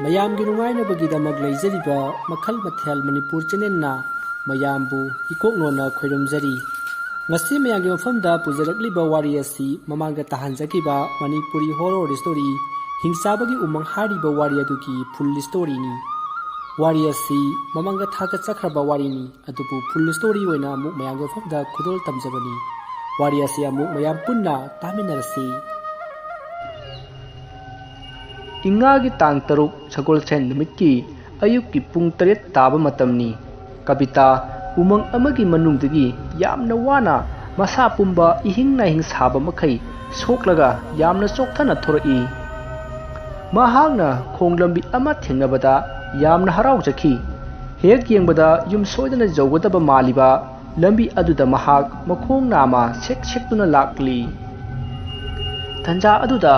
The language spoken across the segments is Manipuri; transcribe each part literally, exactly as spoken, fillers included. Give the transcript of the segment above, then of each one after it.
ꯃꯌꯥꯝꯒꯤ ꯅꯨꯡꯉꯥꯏꯅꯕꯒꯤꯗꯃꯛ ꯂꯩꯖꯔꯤꯕ ꯃꯈꯜ ꯃꯊꯦꯜ ꯃꯅꯤꯄꯨꯔ ꯆꯦꯅꯦꯜꯅ ꯃꯌꯥꯝꯕꯨ ꯏꯀꯣꯛꯅꯣꯅ ꯈꯣꯏꯔꯨꯝꯖꯔꯤ꯫ ꯉꯁꯤ ꯃꯌꯥꯝꯒꯤ ꯃꯐꯝꯗ ꯄꯨꯖꯔꯛꯂꯤꯕ ꯋꯥꯔꯤ ꯑꯁꯤ ꯃꯃꯥꯡꯗ ꯇꯥꯍꯟꯖꯈꯤꯕ ꯃꯅꯤꯄꯨꯔꯤ ꯍꯣꯔꯣꯔ ꯁ꯭ꯇꯣꯔꯤ ꯍꯤꯡꯆꯥꯕꯒꯤ ꯎꯃꯪ ꯍꯥꯏꯔꯤꯕ ꯋꯥꯔꯤ ꯑꯗꯨꯒꯤ ꯐꯨꯜ ꯁ꯭ꯇꯣꯔꯤꯅꯤ꯫ ꯋꯥꯔꯤ ꯑꯁꯤ ꯃꯃꯥꯡꯗ ꯊꯥꯒꯠꯆꯈ꯭ꯔꯕ ꯋꯥꯔꯤꯅꯤ, ꯑꯗꯨꯕꯨ ꯐꯨꯜ ꯁ꯭ꯇꯣꯔꯤ ꯑꯣꯏꯅ ꯑꯃꯨꯛ ꯃꯌꯥꯝꯒꯤ ꯃꯐꯝꯗ ꯈꯨꯗꯣꯜ ꯇꯝꯖꯕꯅꯤ꯫ ꯋꯥꯔꯤ ꯑꯁꯤ ꯑꯃꯨꯛ ꯃꯌꯥꯝ ꯄꯨꯟꯅ ꯇꯥꯃꯤꯟꯅꯔꯁꯤ꯫ ꯏꯉꯥꯒꯤ ꯇꯥꯡ ꯇꯔꯨꯛ ꯁꯒꯣꯜꯁꯦꯟ ꯅꯨꯃꯤꯠꯀꯤ ꯑꯌꯨꯛꯀꯤ ꯄꯨꯡ ꯇꯔꯦꯠ ꯇꯥꯕ ꯃꯇꯝꯅꯤ꯫ ꯀꯕꯤꯇꯥ ꯎꯃꯪ ꯑꯃꯒꯤ ꯃꯅꯨꯡꯗꯒꯤ ꯌꯥꯝꯅ ꯋꯥꯅ ꯃꯁꯥ ꯄꯨꯝꯕ ꯏꯍꯤꯡ ꯅꯥꯍꯤꯡ ꯁꯥꯕ ꯃꯈꯩ ꯁꯣꯛꯂꯒ ꯌꯥꯝꯅ ꯆꯣꯛꯊꯅ ꯊꯣꯔꯛꯏ꯫ ꯃꯍꯥꯛꯅ ꯈꯣꯡ ꯂꯝꯕꯤ ꯑꯃ ꯊꯦꯡꯅꯕꯗ ꯌꯥꯝꯅ ꯍꯔꯥꯎꯖꯈꯤ꯫ ꯍꯦꯛ ꯌꯦꯡꯕꯗ ꯌꯨꯝ ꯁꯣꯏꯗꯅ ꯌꯧꯒꯗꯕ ꯃꯥꯜꯂꯤꯕ ꯂꯝꯕꯤ ꯑꯗꯨꯗ ꯃꯍꯥꯛ ꯃꯈꯣꯡ ꯅꯥꯝꯃ ꯁꯦꯛ ꯁꯦꯛꯇꯨꯅ ꯂꯥꯛꯂꯤ꯫ ꯇꯟꯖꯥ ꯑꯗꯨꯗ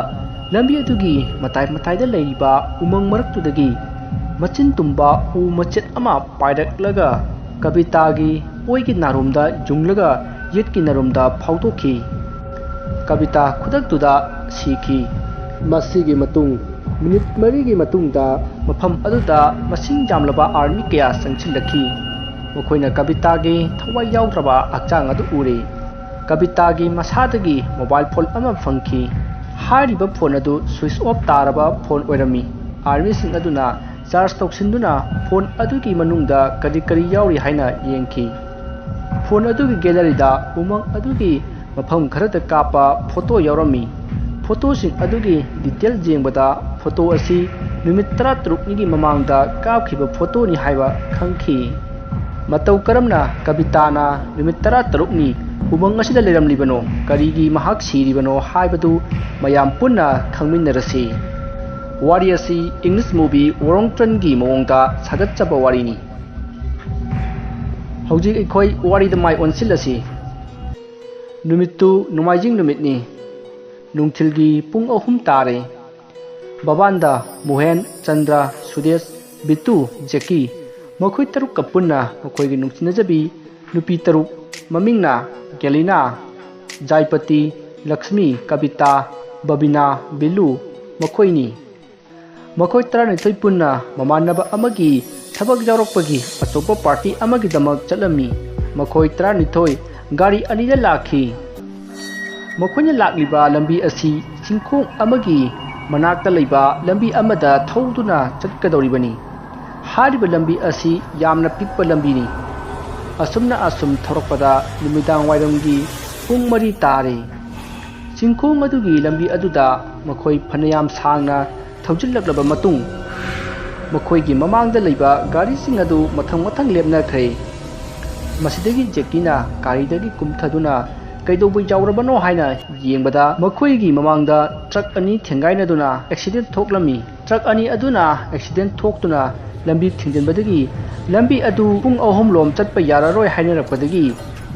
ꯂꯝꯕꯤ ꯑꯗꯨꯒꯤ ꯃꯇꯥꯏ ꯃꯇꯥꯏꯗ ꯂꯩꯔꯤꯕ ꯎꯃꯪ ꯃꯔꯛꯇꯨꯗꯒꯤ ꯃꯆꯤꯟ ꯇꯨꯝꯕ ꯎ ꯃꯆꯦꯠ ꯑꯃ ꯄꯥꯏꯔꯛꯂꯒ ꯀꯕꯤꯇꯥꯒꯤ ꯑꯣꯏꯒꯤ ꯅꯥꯔꯣꯝꯗ ꯌꯨꯡꯂꯒ ꯌꯦꯠꯀꯤ ꯅꯥꯔꯣꯝꯗ ꯐꯥꯎꯗꯣꯛꯈꯤ꯫ ꯀꯕꯤꯇꯥ ꯈꯨꯗꯛꯇꯨꯗ ꯁꯤꯈꯤ꯫ ꯃꯁꯤꯒꯤ ꯃꯇꯨꯡ ꯃꯤꯅꯤꯠ ꯃꯔꯤꯒꯤ ꯃꯇꯨꯡꯗ ꯃꯐꯝ ꯑꯗꯨꯗ ꯃꯁꯤꯡ ꯌꯥꯝꯂꯕ ꯑꯥꯔꯃꯤ ꯀꯌꯥ ꯆꯪꯁꯤꯜꯂꯛꯈꯤ꯫ ꯃꯈꯣꯏꯅ ꯀꯕꯤꯇꯥꯒꯤ ꯊꯋꯥꯏ ꯌꯥꯎꯗ꯭ꯔꯕ ꯍꯛꯆꯥꯡ ꯑꯗꯨ ꯎꯔꯦ꯫ ꯀꯕꯤꯇꯥꯒꯤ ꯃꯁꯥꯗꯒꯤ ꯃꯣꯕꯥꯏꯜ ꯐꯣꯟ ꯑꯃ ꯐꯪꯈꯤ꯫ ꯍꯥꯏꯔꯤꯕ ꯐꯣꯟ ꯑꯗꯨ ꯁ꯭ꯋꯤꯆ ꯑꯣꯐ ꯇꯥꯔꯕ ꯐꯣꯟ ꯑꯣꯏꯔꯝꯃꯤ꯫ ꯑꯥꯔꯃꯤꯁꯤꯡ ꯑꯗꯨꯅ ꯆꯥꯔꯖ ꯇꯧꯁꯤꯟꯗꯨꯅ ꯐꯣꯟ ꯑꯗꯨꯒꯤ ꯃꯅꯨꯡꯗ ꯀꯔꯤ ꯀꯔꯤ ꯌꯥꯎꯔꯤ ꯍꯥꯏꯅ ꯌꯦꯡꯈꯤ꯫ ꯐꯣꯟ ꯑꯗꯨꯒꯤ ꯒꯦꯂꯔꯤꯗ ꯎꯃꯪ ꯑꯗꯨꯒꯤ ꯃꯐꯝ ꯈꯔꯗ ꯀꯥꯞꯄ ꯐꯣꯇꯣ ꯌꯥꯎꯔꯝꯃꯤ꯫ ꯐꯣꯇꯣꯁꯤꯡ ꯑꯗꯨꯒꯤ ꯗꯤꯇꯦꯜ ꯌꯦꯡꯕꯗ ꯐꯣꯇꯣ ꯑꯁꯤ ꯅꯨꯃꯤꯠ ꯇꯔꯥꯇꯔꯨꯛꯅꯤꯒꯤ ꯃꯃꯥꯡꯗ ꯀꯥꯞꯈꯤꯕ ꯐꯣꯇꯣꯅꯤ ꯍꯥꯏꯕ ꯈꯪꯈꯤ꯫ ꯃꯇꯧ ꯀꯔꯝꯅ ꯀꯕꯤꯇꯥꯅ ꯅꯨꯃꯤꯠ ꯇꯔꯥꯇꯔꯨꯛꯅꯤ ꯎꯃꯪ ꯑꯁꯤꯗ ꯂꯩꯔꯝꯂꯤꯕꯅꯣ, ꯀꯔꯤꯒꯤ ꯃꯍꯥꯛ ꯁꯤꯔꯤꯕꯅꯣ ꯍꯥꯏꯕꯗꯨ ꯃꯌꯥꯝ ꯄꯨꯟꯅ ꯈꯪꯃꯤꯟꯅꯔꯁꯤ꯫ ꯋꯥꯔꯤ ꯑꯁꯤ ꯏꯪꯂꯤꯁ ꯃꯨꯚꯤ ꯋꯥꯔꯣꯡ ꯇ꯭ꯔꯟꯒꯤ ꯃꯑꯣꯡꯗ ꯁꯥꯒꯠꯆꯕ ꯋꯥꯔꯤꯅꯤ꯫ ꯍꯧꯖꯤꯛ ꯑꯩꯈꯣꯏ ꯋꯥꯔꯤꯗ ꯃꯥꯏ ꯑꯣꯟꯁꯤꯜꯂꯁꯤ꯫ ꯅꯨꯃꯤꯠꯇꯨ ꯅꯣꯡꯃꯥꯏꯖꯤꯡ ꯅꯨꯃꯤꯠꯅꯤ꯫ ꯅꯨꯡꯊꯤꯜꯒꯤ ꯄꯨꯡ ꯑꯍꯨꯝ ꯇꯥꯔꯦ꯫ ꯕꯕꯥꯟꯗ, ꯃꯣꯍꯦꯟ, ꯆꯟꯗ꯭ꯔ, ꯁꯨꯗꯦꯁ, ꯕꯤꯇꯨ, ꯖꯦꯀꯤ, ꯃꯈꯣꯏ ꯇꯔꯨꯛꯀ ꯄꯨꯟꯅ ꯃꯈꯣꯏꯒꯤ ꯅꯨꯡꯁꯤꯅꯖꯕꯤ ꯅꯨꯄꯤ ꯇꯔꯨꯛ, ꯃꯃꯤꯡꯅ ꯒꯦꯂꯤꯅꯥ, ꯖꯥꯏꯄꯇꯤ, ꯂꯛꯁꯃꯤ, ꯀꯕꯤꯇꯥ, ꯕꯕꯤꯅꯥ, ꯕꯤꯂꯨ, ꯃꯈꯣꯏꯅꯤ꯫ ꯃꯈꯣꯏ ꯇꯔꯥꯅꯤꯊꯣꯏ ꯄꯨꯟꯅ ꯃꯃꯥꯟꯅꯕ ꯑꯃꯒꯤ ꯊꯕꯛ ꯌꯥꯎꯔꯛꯄꯒꯤ ꯑꯆꯧꯕ ꯄꯥꯔꯇꯤ ꯑꯃꯒꯤꯗꯃꯛ ꯆꯠꯂꯝꯃꯤ꯫ ꯃꯈꯣꯏ ꯇꯔꯥꯅꯤꯊꯣꯏ ꯒꯥꯔꯤ ꯑꯅꯤꯗ ꯂꯥꯛꯈꯤ꯫ ꯃꯈꯣꯏꯅ ꯂꯥꯛꯂꯤꯕ ꯂꯝꯕꯤ ꯑꯁꯤ ꯆꯤꯡꯈꯣꯡ ꯑꯃꯒꯤ ꯃꯅꯥꯛꯇ ꯂꯩꯕ ꯂꯝꯕꯤ ꯑꯃꯗ ꯊꯧꯗꯨꯅ ꯆꯠꯀꯗꯧꯔꯤꯕꯅꯤ꯫ ꯍꯥꯏꯔꯤꯕ ꯂꯝꯕꯤ ꯑꯁꯤ ꯌꯥꯝꯅ ꯄꯤꯛꯄ ꯂꯝꯕꯤꯅꯤ꯫ ꯑꯁꯨꯝꯅ ꯑꯁꯨꯝ ꯊꯧꯔꯛꯄꯗ ꯅꯨꯃꯤꯗꯥꯡ ꯋꯥꯏꯔꯝꯒꯤ ꯄꯨꯡ ꯃꯔꯤ ꯇꯥꯔꯦ꯫ ꯆꯤꯡꯈꯣꯡ ꯑꯗꯨꯒꯤ ꯂꯝꯕꯤ ꯑꯗꯨꯗ ꯃꯈꯣꯏ ꯐꯅꯌꯥꯝ ꯁꯥꯡꯅ ꯊꯧꯖꯤꯜꯂꯛꯂꯕ ꯃꯇꯨꯡ, ꯃꯈꯣꯏꯒꯤ ꯃꯃꯥꯡꯗ ꯂꯩꯕ ꯒꯥꯔꯤꯁꯤꯡ ꯑꯗꯨ ꯃꯊꯪ ꯃꯊꯪ ꯂꯦꯞꯅꯈ꯭ꯔꯦ꯫ ꯃꯁꯤꯗꯒꯤ ꯖꯦꯀꯤꯅ ꯒꯥꯔꯤꯗꯒꯤ ꯀꯨꯝꯊꯗꯨꯅ ꯀꯩꯗꯧꯕ ꯌꯥꯎꯔꯕꯅꯣ ꯍꯥꯏꯅ ꯌꯦꯡꯕꯗ, ꯃꯈꯣꯏꯒꯤ ꯃꯃꯥꯡꯗ ꯇ꯭ꯔꯛ ꯑꯅꯤ ꯊꯦꯡꯒꯥꯏꯅꯗꯨꯅ ꯑꯦꯛꯁꯤꯗꯦꯟ ꯊꯣꯛꯂꯝꯃꯤ꯫ ꯇ꯭ꯔꯛ ꯑꯅꯤ ꯑꯗꯨꯅ ꯑꯦꯛꯁꯤꯗꯦꯟ ꯊꯣꯛꯇꯨꯅ ꯂꯝꯕꯤ ꯊꯤꯡꯖꯤꯟꯕꯗꯒꯤ ꯂꯝꯕꯤ ꯑꯗꯨ ꯄꯨꯡ ꯑꯍꯨꯝ ꯂꯣꯝ ꯆꯠꯄ ꯌꯥꯔꯔꯣꯏ ꯍꯥꯏꯅꯔꯛꯄꯗꯒꯤ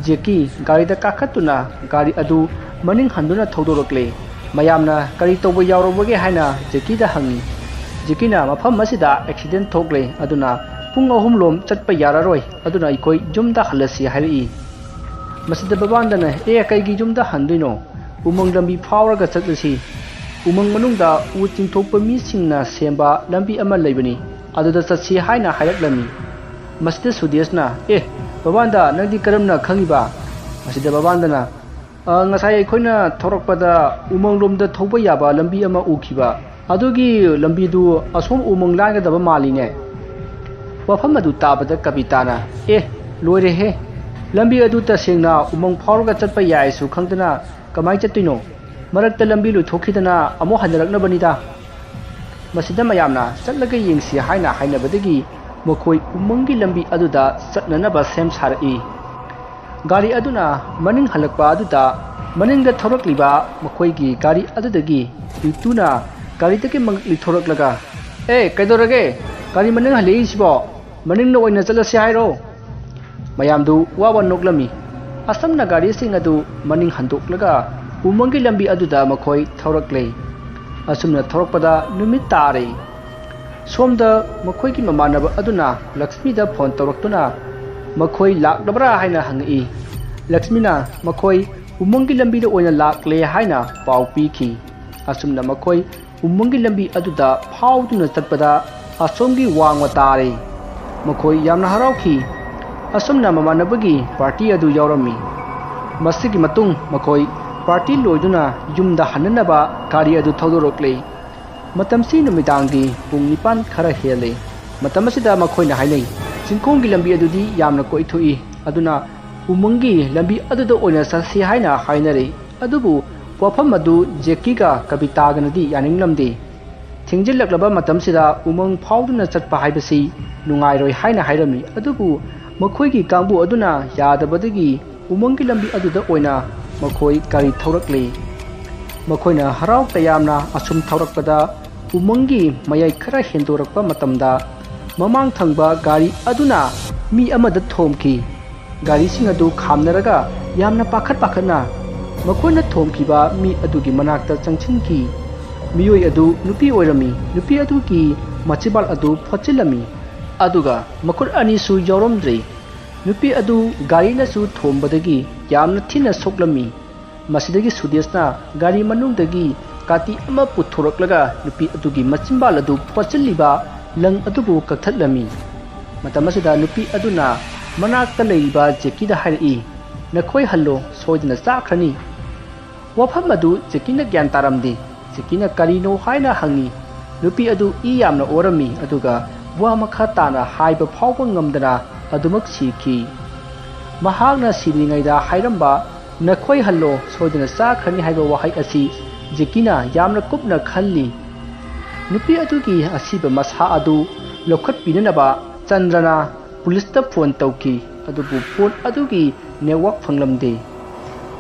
ꯖꯦꯀꯤ ꯒꯥꯔꯤꯗ ꯀꯥꯈꯠꯇꯨꯅ ꯒꯥꯔꯤ ꯑꯗꯨ ꯃꯅꯤꯡ ꯍꯟꯗꯨꯅ ꯊꯧꯗꯣꯔꯛꯂꯦ꯫ ꯃꯌꯥꯝꯅ ꯀꯔꯤ ꯇꯧꯕ ꯌꯥꯎꯔꯕꯒꯦ ꯍꯥꯏꯅ ꯖꯦꯀꯤꯗ ꯍꯪꯉꯤ꯫ ꯖꯦꯀꯤꯅ ꯃꯐꯝ ꯑꯁꯤꯗ ꯑꯦꯛꯁꯤꯗꯦꯟ ꯊꯣꯛꯂꯦ, ꯑꯗꯨꯅ ꯄꯨꯡ ꯑꯍꯨꯝ ꯂꯣꯝ ꯆꯠꯄ ꯌꯥꯔꯔꯣꯏ, ꯑꯗꯨꯅ ꯑꯩꯈꯣꯏ ꯌꯨꯝꯗ ꯍꯜꯂꯁꯤ ꯍꯥꯏꯔꯛꯏ꯫ ꯃꯁꯤꯗ ꯕꯕꯥꯟꯗꯅ, "ꯑꯦ, ꯀꯩꯒꯤ ꯌꯨꯝꯗ ꯍꯟꯗꯣꯏꯅꯣ? ꯎꯃꯪ ꯂꯝꯕꯤ ꯐꯥꯎꯔꯒ ꯆꯠꯂꯁꯤ꯫ ꯎꯃꯪ ꯃꯅꯨꯡꯗ ꯎ ꯆꯤꯡꯊꯣꯛꯄ ꯃꯤꯁꯤꯡꯅ ꯁꯦꯝꯕ ꯂꯝꯕꯤ ꯑꯃ ꯂꯩꯕꯅꯤ, ꯑꯗꯨꯗ ꯆꯠꯁꯤ" ꯍꯥꯏꯅ ꯍꯥꯏꯔꯛꯂꯝꯃꯤ꯫ ꯃꯁꯤꯗ ꯁꯨꯗꯦꯁꯅ, "ꯑꯦ, ꯕꯕꯥꯟꯗ, ꯅꯪꯗꯤ ꯀꯔꯝꯅ ꯈꯪꯉꯤꯕ?" ꯃꯁꯤꯗ ꯕꯕꯥꯟꯗꯅ, "ꯑ, ꯉꯁꯥꯏ ꯑꯩꯈꯣꯏꯅ ꯊꯧꯔꯛꯄꯗ ꯎꯃꯪꯂꯣꯝꯗ ꯊꯧꯕ ꯌꯥꯕ ꯂꯝꯕꯤ ꯑꯃ ꯎꯈꯤꯕ꯫ ꯑꯗꯨꯒꯤ ꯂꯝꯕꯤꯗꯨ ꯑꯁꯣꯝ ꯎꯃꯪ ꯂꯥꯟꯒꯗꯕ ꯃꯥꯜꯂꯤꯅꯦ꯫" ꯋꯥꯐꯝ ꯑꯗꯨ ꯇꯥꯕꯗ ꯀꯕꯤꯇꯥꯅ, "ꯑꯦ, ꯂꯣꯏꯔꯦꯍꯦ! ꯂꯝꯕꯤ ꯑꯗꯨ ꯇꯁꯦꯡꯅ ꯎꯃꯪ ꯐꯥꯎꯔꯒ ꯆꯠꯄ ꯌꯥꯏꯁꯨ ꯈꯪꯗꯅ ꯀꯃꯥꯏ ꯆꯠꯇꯣꯏꯅꯣ? ꯃꯔꯛꯇ ꯂꯝꯕꯤ ꯂꯣꯏꯊꯣꯛꯈꯤꯗꯅ ꯑꯃꯨꯛ ꯍꯟꯅꯔꯛꯅꯕꯅꯤꯗ꯫" ꯃꯁꯤꯗ ꯃꯌꯥꯝꯅ ꯆꯠꯂꯒ ꯌꯦꯡꯁꯤ ꯍꯥꯏꯅ ꯍꯥꯏꯅꯕꯗꯒꯤ ꯃꯈꯣꯏ ꯎꯃꯪꯒꯤ ꯂꯝꯕꯤ ꯑꯗꯨꯗ ꯆꯠꯅꯅꯕ ꯁꯦꯝ ꯁꯥꯔꯛꯏ꯫ ꯒꯥꯔꯤ ꯑꯗꯨꯅ ꯃꯅꯤꯡ ꯍꯜꯂꯛꯄ ꯑꯗꯨꯗ ꯃꯅꯤꯡꯗ ꯊꯧꯔꯛꯂꯤꯕ ꯃꯈꯣꯏꯒꯤ ꯒꯥꯔꯤ ꯑꯗꯨꯗꯒꯤ ꯔꯤꯇꯨꯅ ꯒꯥꯔꯤꯗꯒꯤ ꯃꯉꯛ ꯂꯤꯊꯣꯔꯛꯂꯒ, "ꯑꯦ, ꯀꯩꯗꯧꯔꯒꯦ? ꯒꯥꯔꯤ ꯃꯅꯤꯡ ꯍꯜꯂꯛꯏꯁꯤꯕꯣ? ꯃꯅꯤꯡꯗ ꯑꯣꯏꯅ ꯆꯠꯂꯁꯤ ꯍꯥꯏꯔꯣ?" ꯃꯌꯥꯝꯗꯨ ꯋꯥ ꯋꯥ ꯅꯣꯛꯂꯝꯃꯤ꯫ ꯑꯁꯝꯅ ꯒꯥꯔꯤꯁꯤꯡ ꯑꯗꯨ ꯃꯅꯤꯡ ꯍꯟꯗꯣꯛꯂꯒ ꯎꯃꯪꯒꯤ ꯂꯝꯕꯤ ꯑꯗꯨꯗ ꯃꯈꯣꯏ ꯊꯧꯔꯛꯂꯦ꯫ ꯑꯁꯨꯝꯅ ꯊꯧꯔꯛꯄꯗ ꯅꯨꯃꯤꯠ ꯇꯥꯔꯦ꯫ ꯁꯣꯝꯗ ꯃꯈꯣꯏꯒꯤ ꯃꯃꯥꯟꯅꯕ ꯑꯗꯨꯅ ꯂꯛꯁꯃꯤꯗ ꯐꯣꯟ ꯇꯧꯔꯛꯇꯨꯅ ꯃꯈꯣꯏ ꯂꯥꯛꯂꯕ꯭ꯔꯥ ꯍꯥꯏꯅ ꯍꯪꯉꯛꯏ꯫ ꯂꯛꯁꯃꯤꯅ ꯃꯈꯣꯏ ꯎꯃꯪꯒꯤ ꯂꯝꯕꯤꯗ ꯑꯣꯏꯅ ꯂꯥꯛꯂꯦ ꯍꯥꯏꯅ ꯄꯥꯎ ꯄꯤꯈꯤ꯫ ꯑꯁꯨꯝꯅ ꯃꯈꯣꯏ ꯎꯃꯪꯒꯤ ꯂꯝꯕꯤ ꯑꯗꯨꯗ ꯐꯥꯎꯗꯨꯅ ꯆꯠꯄꯗ ꯑꯁꯣꯝꯒꯤ ꯋꯥꯡꯃ ꯇꯥꯔꯦ꯫ ꯃꯈꯣꯏ ꯌꯥꯝꯅ ꯍꯔꯥꯎꯈꯤ꯫ ꯑꯁꯨꯝꯅ ꯃꯃꯥꯟꯅꯕꯒꯤ ꯄꯥꯔꯇꯤ ꯑꯗꯨ ꯌꯥꯎꯔꯝꯃꯤ꯫ ꯃꯁꯤꯒꯤ ꯃꯇꯨꯡ ꯃꯈꯣꯏ ꯄꯥꯔꯇꯤ ꯂꯣꯏꯗꯨꯅ ꯌꯨꯝꯗ ꯍꯟꯅꯅꯕ ꯒꯥꯔꯤ ꯑꯗꯨ ꯊꯧꯗꯣꯔꯛꯂꯦ꯫ ꯃꯇꯝꯁꯤ ꯅꯨꯃꯤꯗꯥꯡꯒꯤ ꯄꯨꯡ ꯅꯤꯄꯥꯟ ꯈꯔ ꯍꯦꯜꯂꯦ꯫ ꯃꯇꯝ ꯑꯁꯤꯗ ꯃꯈꯣꯏꯅ ꯍꯥꯏꯅꯩ, "ꯆꯤꯡꯈꯣꯡꯒꯤ ꯂꯝꯕꯤ ꯑꯗꯨꯗꯤ ꯌꯥꯝꯅ ꯀꯣꯏꯊꯣꯛꯏ, ꯑꯗꯨꯅ ꯎꯃꯪꯒꯤ ꯂꯝꯕꯤ ꯑꯗꯨꯗ ꯑꯣꯏꯅ ꯆꯠꯁꯤ" ꯍꯥꯏꯅ ꯍꯥꯏꯅꯔꯦ꯫ ꯑꯗꯨꯕꯨ ꯋꯥꯐꯝ ꯑꯗꯨ ꯖꯦꯀꯤꯒ ꯀꯕꯤꯇꯥꯒꯅꯗꯤ ꯌꯥꯅꯤꯡꯂꯝꯗꯦ꯫ ꯊꯦꯡꯖꯤꯜꯂꯛꯂꯕ ꯃꯇꯝꯁꯤꯗ ꯎꯃꯪ ꯐꯥꯎꯗꯨꯅ ꯆꯠꯄ ꯍꯥꯏꯕꯁꯤ ꯅꯨꯡꯉꯥꯏꯔꯣꯏ ꯍꯥꯏꯅ ꯍꯥꯏꯔꯝꯃꯤ꯫ ꯑꯗꯨꯕꯨ ꯃꯈꯣꯏꯒꯤ ꯀꯥꯡꯕꯨ ꯑꯗꯨꯅ ꯌꯥꯗꯕꯗꯒꯤ ꯎꯃꯪꯒꯤ ꯂꯝꯕꯤ ꯑꯗꯨꯗ ꯑꯣꯏꯅ ꯃꯈꯣꯏ ꯒꯥꯔꯤ ꯊꯧꯔꯛꯂꯤ꯫ ꯃꯈꯣꯏꯅ ꯍꯔꯥꯎ ꯇꯌꯥꯝꯅ ꯑꯁꯨꯝ ꯊꯧꯔꯛꯄꯗ ꯎꯃꯪꯒꯤ ꯃꯌꯥꯏ ꯈꯔ ꯍꯦꯟꯗꯣꯔꯛꯄ ꯃꯇꯝꯗ ꯃꯃꯥꯡ ꯊꯪꯕ ꯒꯥꯔꯤ ꯑꯗꯨꯅ ꯃꯤ ꯑꯃꯗ ꯊꯣꯝꯈꯤ꯫ ꯒꯥꯔꯤꯁꯤꯡ ꯑꯗꯨ ꯈꯥꯝꯅꯔꯒ ꯌꯥꯝꯅ ꯄꯥꯈꯠ ꯄꯥꯈꯠꯅ ꯃꯈꯣꯏꯅ ꯊꯣꯝꯈꯤꯕ ꯃꯤ ꯑꯗꯨꯒꯤ ꯃꯅꯥꯛꯇ ꯆꯪꯁꯤꯟꯈꯤ꯫ ꯃꯤꯑꯣꯏ ꯑꯗꯨ ꯅꯨꯄꯤ ꯑꯣꯏꯔꯝꯃꯤ꯫ ꯅꯨꯄꯤ ꯑꯗꯨꯒꯤ ꯃꯆꯤꯟꯕꯥꯜ ꯑꯗꯨ ꯐꯣꯠꯆꯤꯜꯂꯝꯃꯤ, ꯑꯗꯨꯒ ꯃꯈꯨꯠ ꯑꯅꯤꯁꯨ ꯌꯥꯎꯔꯝꯗ꯭ꯔꯦ꯫ ꯅꯨꯄꯤ ꯑꯗꯨ ꯒꯥꯔꯤꯅꯁꯨ ꯊꯣꯝꯕꯗꯒꯤ ꯌꯥꯝꯅ ꯊꯤꯅ ꯁꯣꯛꯂꯝꯃꯤ꯫ ꯃꯁꯤꯗꯒꯤ ꯁꯨꯗꯦꯁꯅ ꯒꯥꯔꯤ ꯃꯅꯨꯡꯗꯒꯤ ꯀꯥꯇꯤ ꯑꯃ ꯄꯨꯊꯣꯔꯛꯂꯒ ꯅꯨꯄꯤ ꯑꯗꯨꯒꯤ ꯃꯆꯤꯟꯕꯥꯜ ꯑꯗꯨ ꯐꯣꯠꯆꯤꯜꯂꯤꯕ ꯂꯪ ꯑꯗꯨꯕꯨ ꯀꯛꯊꯠꯂꯝꯃꯤ꯫ ꯃꯇꯝ ꯑꯁꯤꯗ ꯅꯨꯄꯤ ꯑꯗꯨꯅ ꯃꯅꯥꯛꯇ ꯂꯩꯔꯤꯕ ꯖꯦꯀꯤꯗ ꯍꯥꯏꯔꯛꯏ, "ꯅꯈꯣꯏ ꯍꯜꯂꯣ, ꯁꯣꯏꯗꯅ ꯆꯥꯈ꯭ꯔꯅꯤ"꯫ ꯋꯥꯐꯝ ꯑꯗꯨ ꯖꯦꯀꯤꯅ ꯒ꯭ꯌꯥꯟ ꯇꯥꯔꯝꯗꯦ꯫ ꯖꯦꯀꯤꯅ ꯀꯔꯤꯅꯣ ꯍꯥꯏꯅ ꯍꯪꯉꯤ꯫ ꯅꯨꯄꯤ ꯑꯗꯨ ꯏ ꯌꯥꯝꯅ ꯑꯣꯔꯝꯃꯤ, ꯑꯗꯨꯒ ꯋꯥ ꯃꯈꯥ ꯇꯥꯅ ꯍꯥꯏꯕ ꯐꯥꯎꯕ ꯉꯝꯗꯅ ꯑꯗꯨꯃꯛ ꯁꯤꯈꯤ꯫ ꯃꯍꯥꯛꯅ ꯁꯤꯗ꯭ꯔꯤꯉꯩꯗ ꯍꯥꯏꯔꯝꯕ "ꯅꯈꯣꯏ ꯍꯜꯂꯣ, ꯁꯣꯏꯗꯅ ꯆꯥꯈ꯭ꯔꯅꯤ" ꯍꯥꯏꯕ ꯋꯥꯍꯩ ꯑꯁꯤ ꯖꯦꯀꯤꯅ ꯌꯥꯝꯅ ꯀꯨꯞꯅ ꯈꯜꯂꯤ꯫ ꯅꯨꯄꯤ ꯑꯗꯨꯒꯤ ꯑꯁꯤꯕ ꯃꯁꯥ ꯑꯗꯨ ꯂꯧꯈꯠꯄꯤꯅꯅꯕ ꯆꯟꯗ꯭ꯔꯅ ꯄꯨꯂꯤꯁꯇ ꯐꯣꯟ ꯇꯧꯈꯤ, ꯑꯗꯨꯕꯨ ꯐꯣꯟ ꯑꯗꯨꯒꯤ ꯅꯦꯠꯋꯥꯛ ꯐꯪꯂꯝꯗꯦ꯫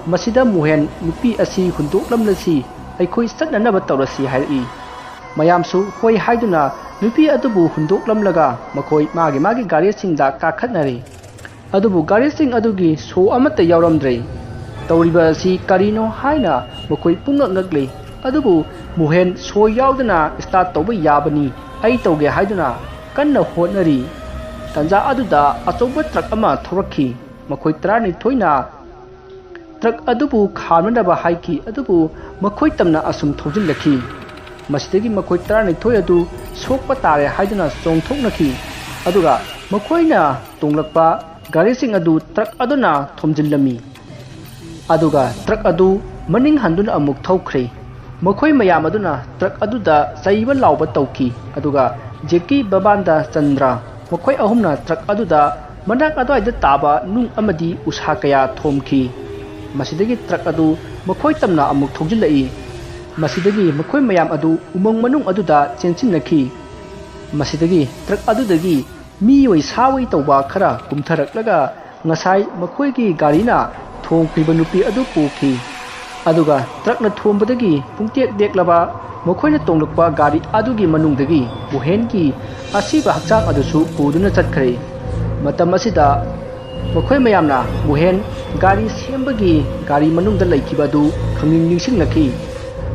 ꯃꯁꯤꯗ ꯃꯣꯍꯦꯟ ꯅꯨꯄꯤ ꯑꯁꯤ ꯍꯨꯟꯗꯣꯛꯂꯝꯂꯁꯤ, ꯑꯩꯈꯣꯏ ꯆꯠꯅꯅꯕ ꯇꯧꯔꯁꯤ ꯍꯥꯏꯔꯛꯏ꯫ ꯃꯌꯥꯝꯁꯨ ꯍꯣꯏ ꯍꯥꯏꯗꯨꯅ ꯅꯨꯄꯤ ꯑꯗꯨꯕꯨ ꯍꯨꯟꯗꯣꯛꯂꯝꯂꯒ ꯃꯈꯣꯏ ꯃꯥꯒꯤ ꯃꯥꯒꯤ ꯒꯥꯔꯤꯁꯤꯡꯗ ꯀꯥꯈꯠꯅꯔꯦ꯫ ꯑꯗꯨꯕꯨ ꯒꯥꯔꯤꯁꯤꯡ ꯑꯗꯨꯒꯤ ꯁꯣ ꯑꯃꯠꯇ ꯌꯥꯎꯔꯝꯗ꯭ꯔꯦ꯫ ꯇꯧꯔꯤꯕ ꯑꯁꯤ ꯀꯔꯤꯅꯣ ꯍꯥꯏꯅ ꯃꯈꯣꯏ ꯄꯨꯡꯉꯛ ꯉꯛꯂꯤ꯫ ꯑꯗꯨꯕꯨ ꯃꯣꯍꯦꯟ ꯁꯣ ꯌꯥꯎꯗꯅ ꯁ꯭ꯇꯥꯔꯠ ꯇꯧꯕ ꯌꯥꯕꯅꯤ, ꯑꯩ ꯇꯧꯒꯦ ꯍꯥꯏꯗꯨꯅ ꯀꯟꯅ ꯍꯣꯠꯅꯔꯤ꯫ ꯇꯟꯖꯥ ꯑꯗꯨꯗ ꯑꯆꯧꯕ ꯇ꯭ꯔꯛ ꯑꯃ ꯊꯧꯔꯛꯈꯤ꯫ ꯃꯈꯣꯏ ꯇꯔꯥꯅꯤꯊꯣꯏꯅ ꯇ꯭ꯔꯛ ꯑꯗꯨꯕꯨ ꯈꯥꯝꯅꯅꯕ ꯍꯥꯏꯈꯤ, ꯑꯗꯨꯕꯨ ꯃꯈꯣꯏ ꯇꯝꯅ ꯑꯁꯨꯝ ꯊꯧꯖꯤꯜꯂꯛꯈꯤ꯫ ꯃꯁꯤꯗꯒꯤ ꯃꯈꯣꯏ ꯇꯔꯥꯅꯤꯊꯣꯏ ꯑꯗꯨ ꯁꯣꯛꯄ ꯇꯥꯔꯦ ꯍꯥꯏꯗꯨꯅ ꯆꯣꯡꯊꯣꯛꯅꯈꯤ꯫ ꯑꯗꯨꯒ ꯃꯈꯣꯏꯅ ꯇꯣꯡꯂꯛꯄ ꯒꯥꯔꯤꯁꯤꯡ ꯑꯗꯨ ꯇ꯭ꯔꯛ ꯑꯗꯨꯅ ꯊꯣꯝꯖꯤꯜꯂꯝꯃꯤ꯫ ꯑꯗꯨꯒ ꯇ꯭ꯔꯛ ꯑꯗꯨ ꯃꯅꯤꯡ ꯍꯟꯗꯨꯅ ꯑꯃꯨꯛ ꯊꯧꯈ꯭ꯔꯦ꯫ ꯃꯈꯣꯏ ꯃꯌꯥꯝ ꯑꯗꯨꯅ ꯇ꯭ꯔꯛ ꯑꯗꯨꯗ ꯆꯩꯕ ꯂꯥꯎꯕ ꯇꯧꯈꯤ꯫ ꯑꯗꯨꯒ ꯖꯦꯀꯤ, ꯕꯕꯥꯟꯗ, ꯆꯟꯗ꯭ꯔ, ꯃꯈꯣꯏ ꯑꯍꯨꯝꯅ ꯇ꯭ꯔꯛ ꯑꯗꯨꯗ ꯃꯅꯥꯛ ꯑꯗꯨꯋꯥꯏꯗ ꯇꯥꯕ ꯅꯨꯡ ꯑꯃꯗꯤ ꯎꯁꯥ ꯀꯌꯥ ꯊꯣꯝꯈꯤ꯫ ꯃꯁꯤꯗꯒꯤ ꯇ꯭ꯔꯛ ꯑꯗꯨ ꯃꯈꯣꯏ ꯇꯝꯅ ꯑꯃꯨꯛ ꯊꯧꯖꯤꯜꯂꯛꯏ꯫ ꯃꯁꯤꯗꯒꯤ ꯃꯈꯣꯏ ꯃꯌꯥꯝ ꯑꯗꯨ ꯎꯃꯪ ꯃꯅꯨꯡ ꯑꯗꯨꯗ ꯆꯦꯟꯁꯤꯟꯅꯈꯤ꯫ ꯃꯁꯤꯗꯒꯤ ꯇ꯭ꯔꯛ ꯑꯗꯨꯗꯒꯤ ꯃꯤꯑꯣꯏ ꯁꯥꯑꯣꯏ ꯇꯧꯕ ꯈꯔ ꯀꯨꯝꯊꯔꯛꯂꯒ ꯉꯁꯥꯏ ꯃꯈꯣꯏꯒꯤ ꯒꯥꯔꯤꯅ ꯊꯣꯝꯈ꯭ꯔꯤꯕ ꯅꯨꯄꯤ ꯑꯗꯨ ꯄꯨꯈꯤ꯫ ꯑꯗꯨꯒ ꯇ꯭ꯔꯛꯅ ꯊꯣꯝꯕꯗꯒꯤ ꯄꯨꯡꯇꯦꯛ ꯇꯦꯛꯂꯕ ꯃꯈꯣꯏꯅ ꯇꯣꯡꯂꯛꯄ ꯒꯥꯔꯤ ꯑꯗꯨꯒꯤ ꯃꯅꯨꯡꯗꯒꯤ ꯃꯨꯍꯦꯟꯒꯤ ꯑꯁꯤꯕ ꯍꯛꯆꯥꯡ ꯑꯗꯨꯁꯨ ꯄꯨꯗꯨꯅ ꯆꯠꯈ꯭ꯔꯦ꯫ ꯃꯇꯝ ꯑꯁꯤꯗ ꯃꯈꯣꯏ ꯃꯌꯥꯝꯅ ꯃꯨꯍꯦꯟ ꯒꯥꯔꯤ ꯁꯦꯝꯕꯒꯤ ꯒꯥꯔꯤ ꯃꯅꯨꯡꯗ ꯂꯩꯈꯤꯕ ꯑꯗꯨ ꯈꯪꯅꯤꯡ ꯅꯤꯡꯁꯤꯡꯂꯛꯈꯤ꯫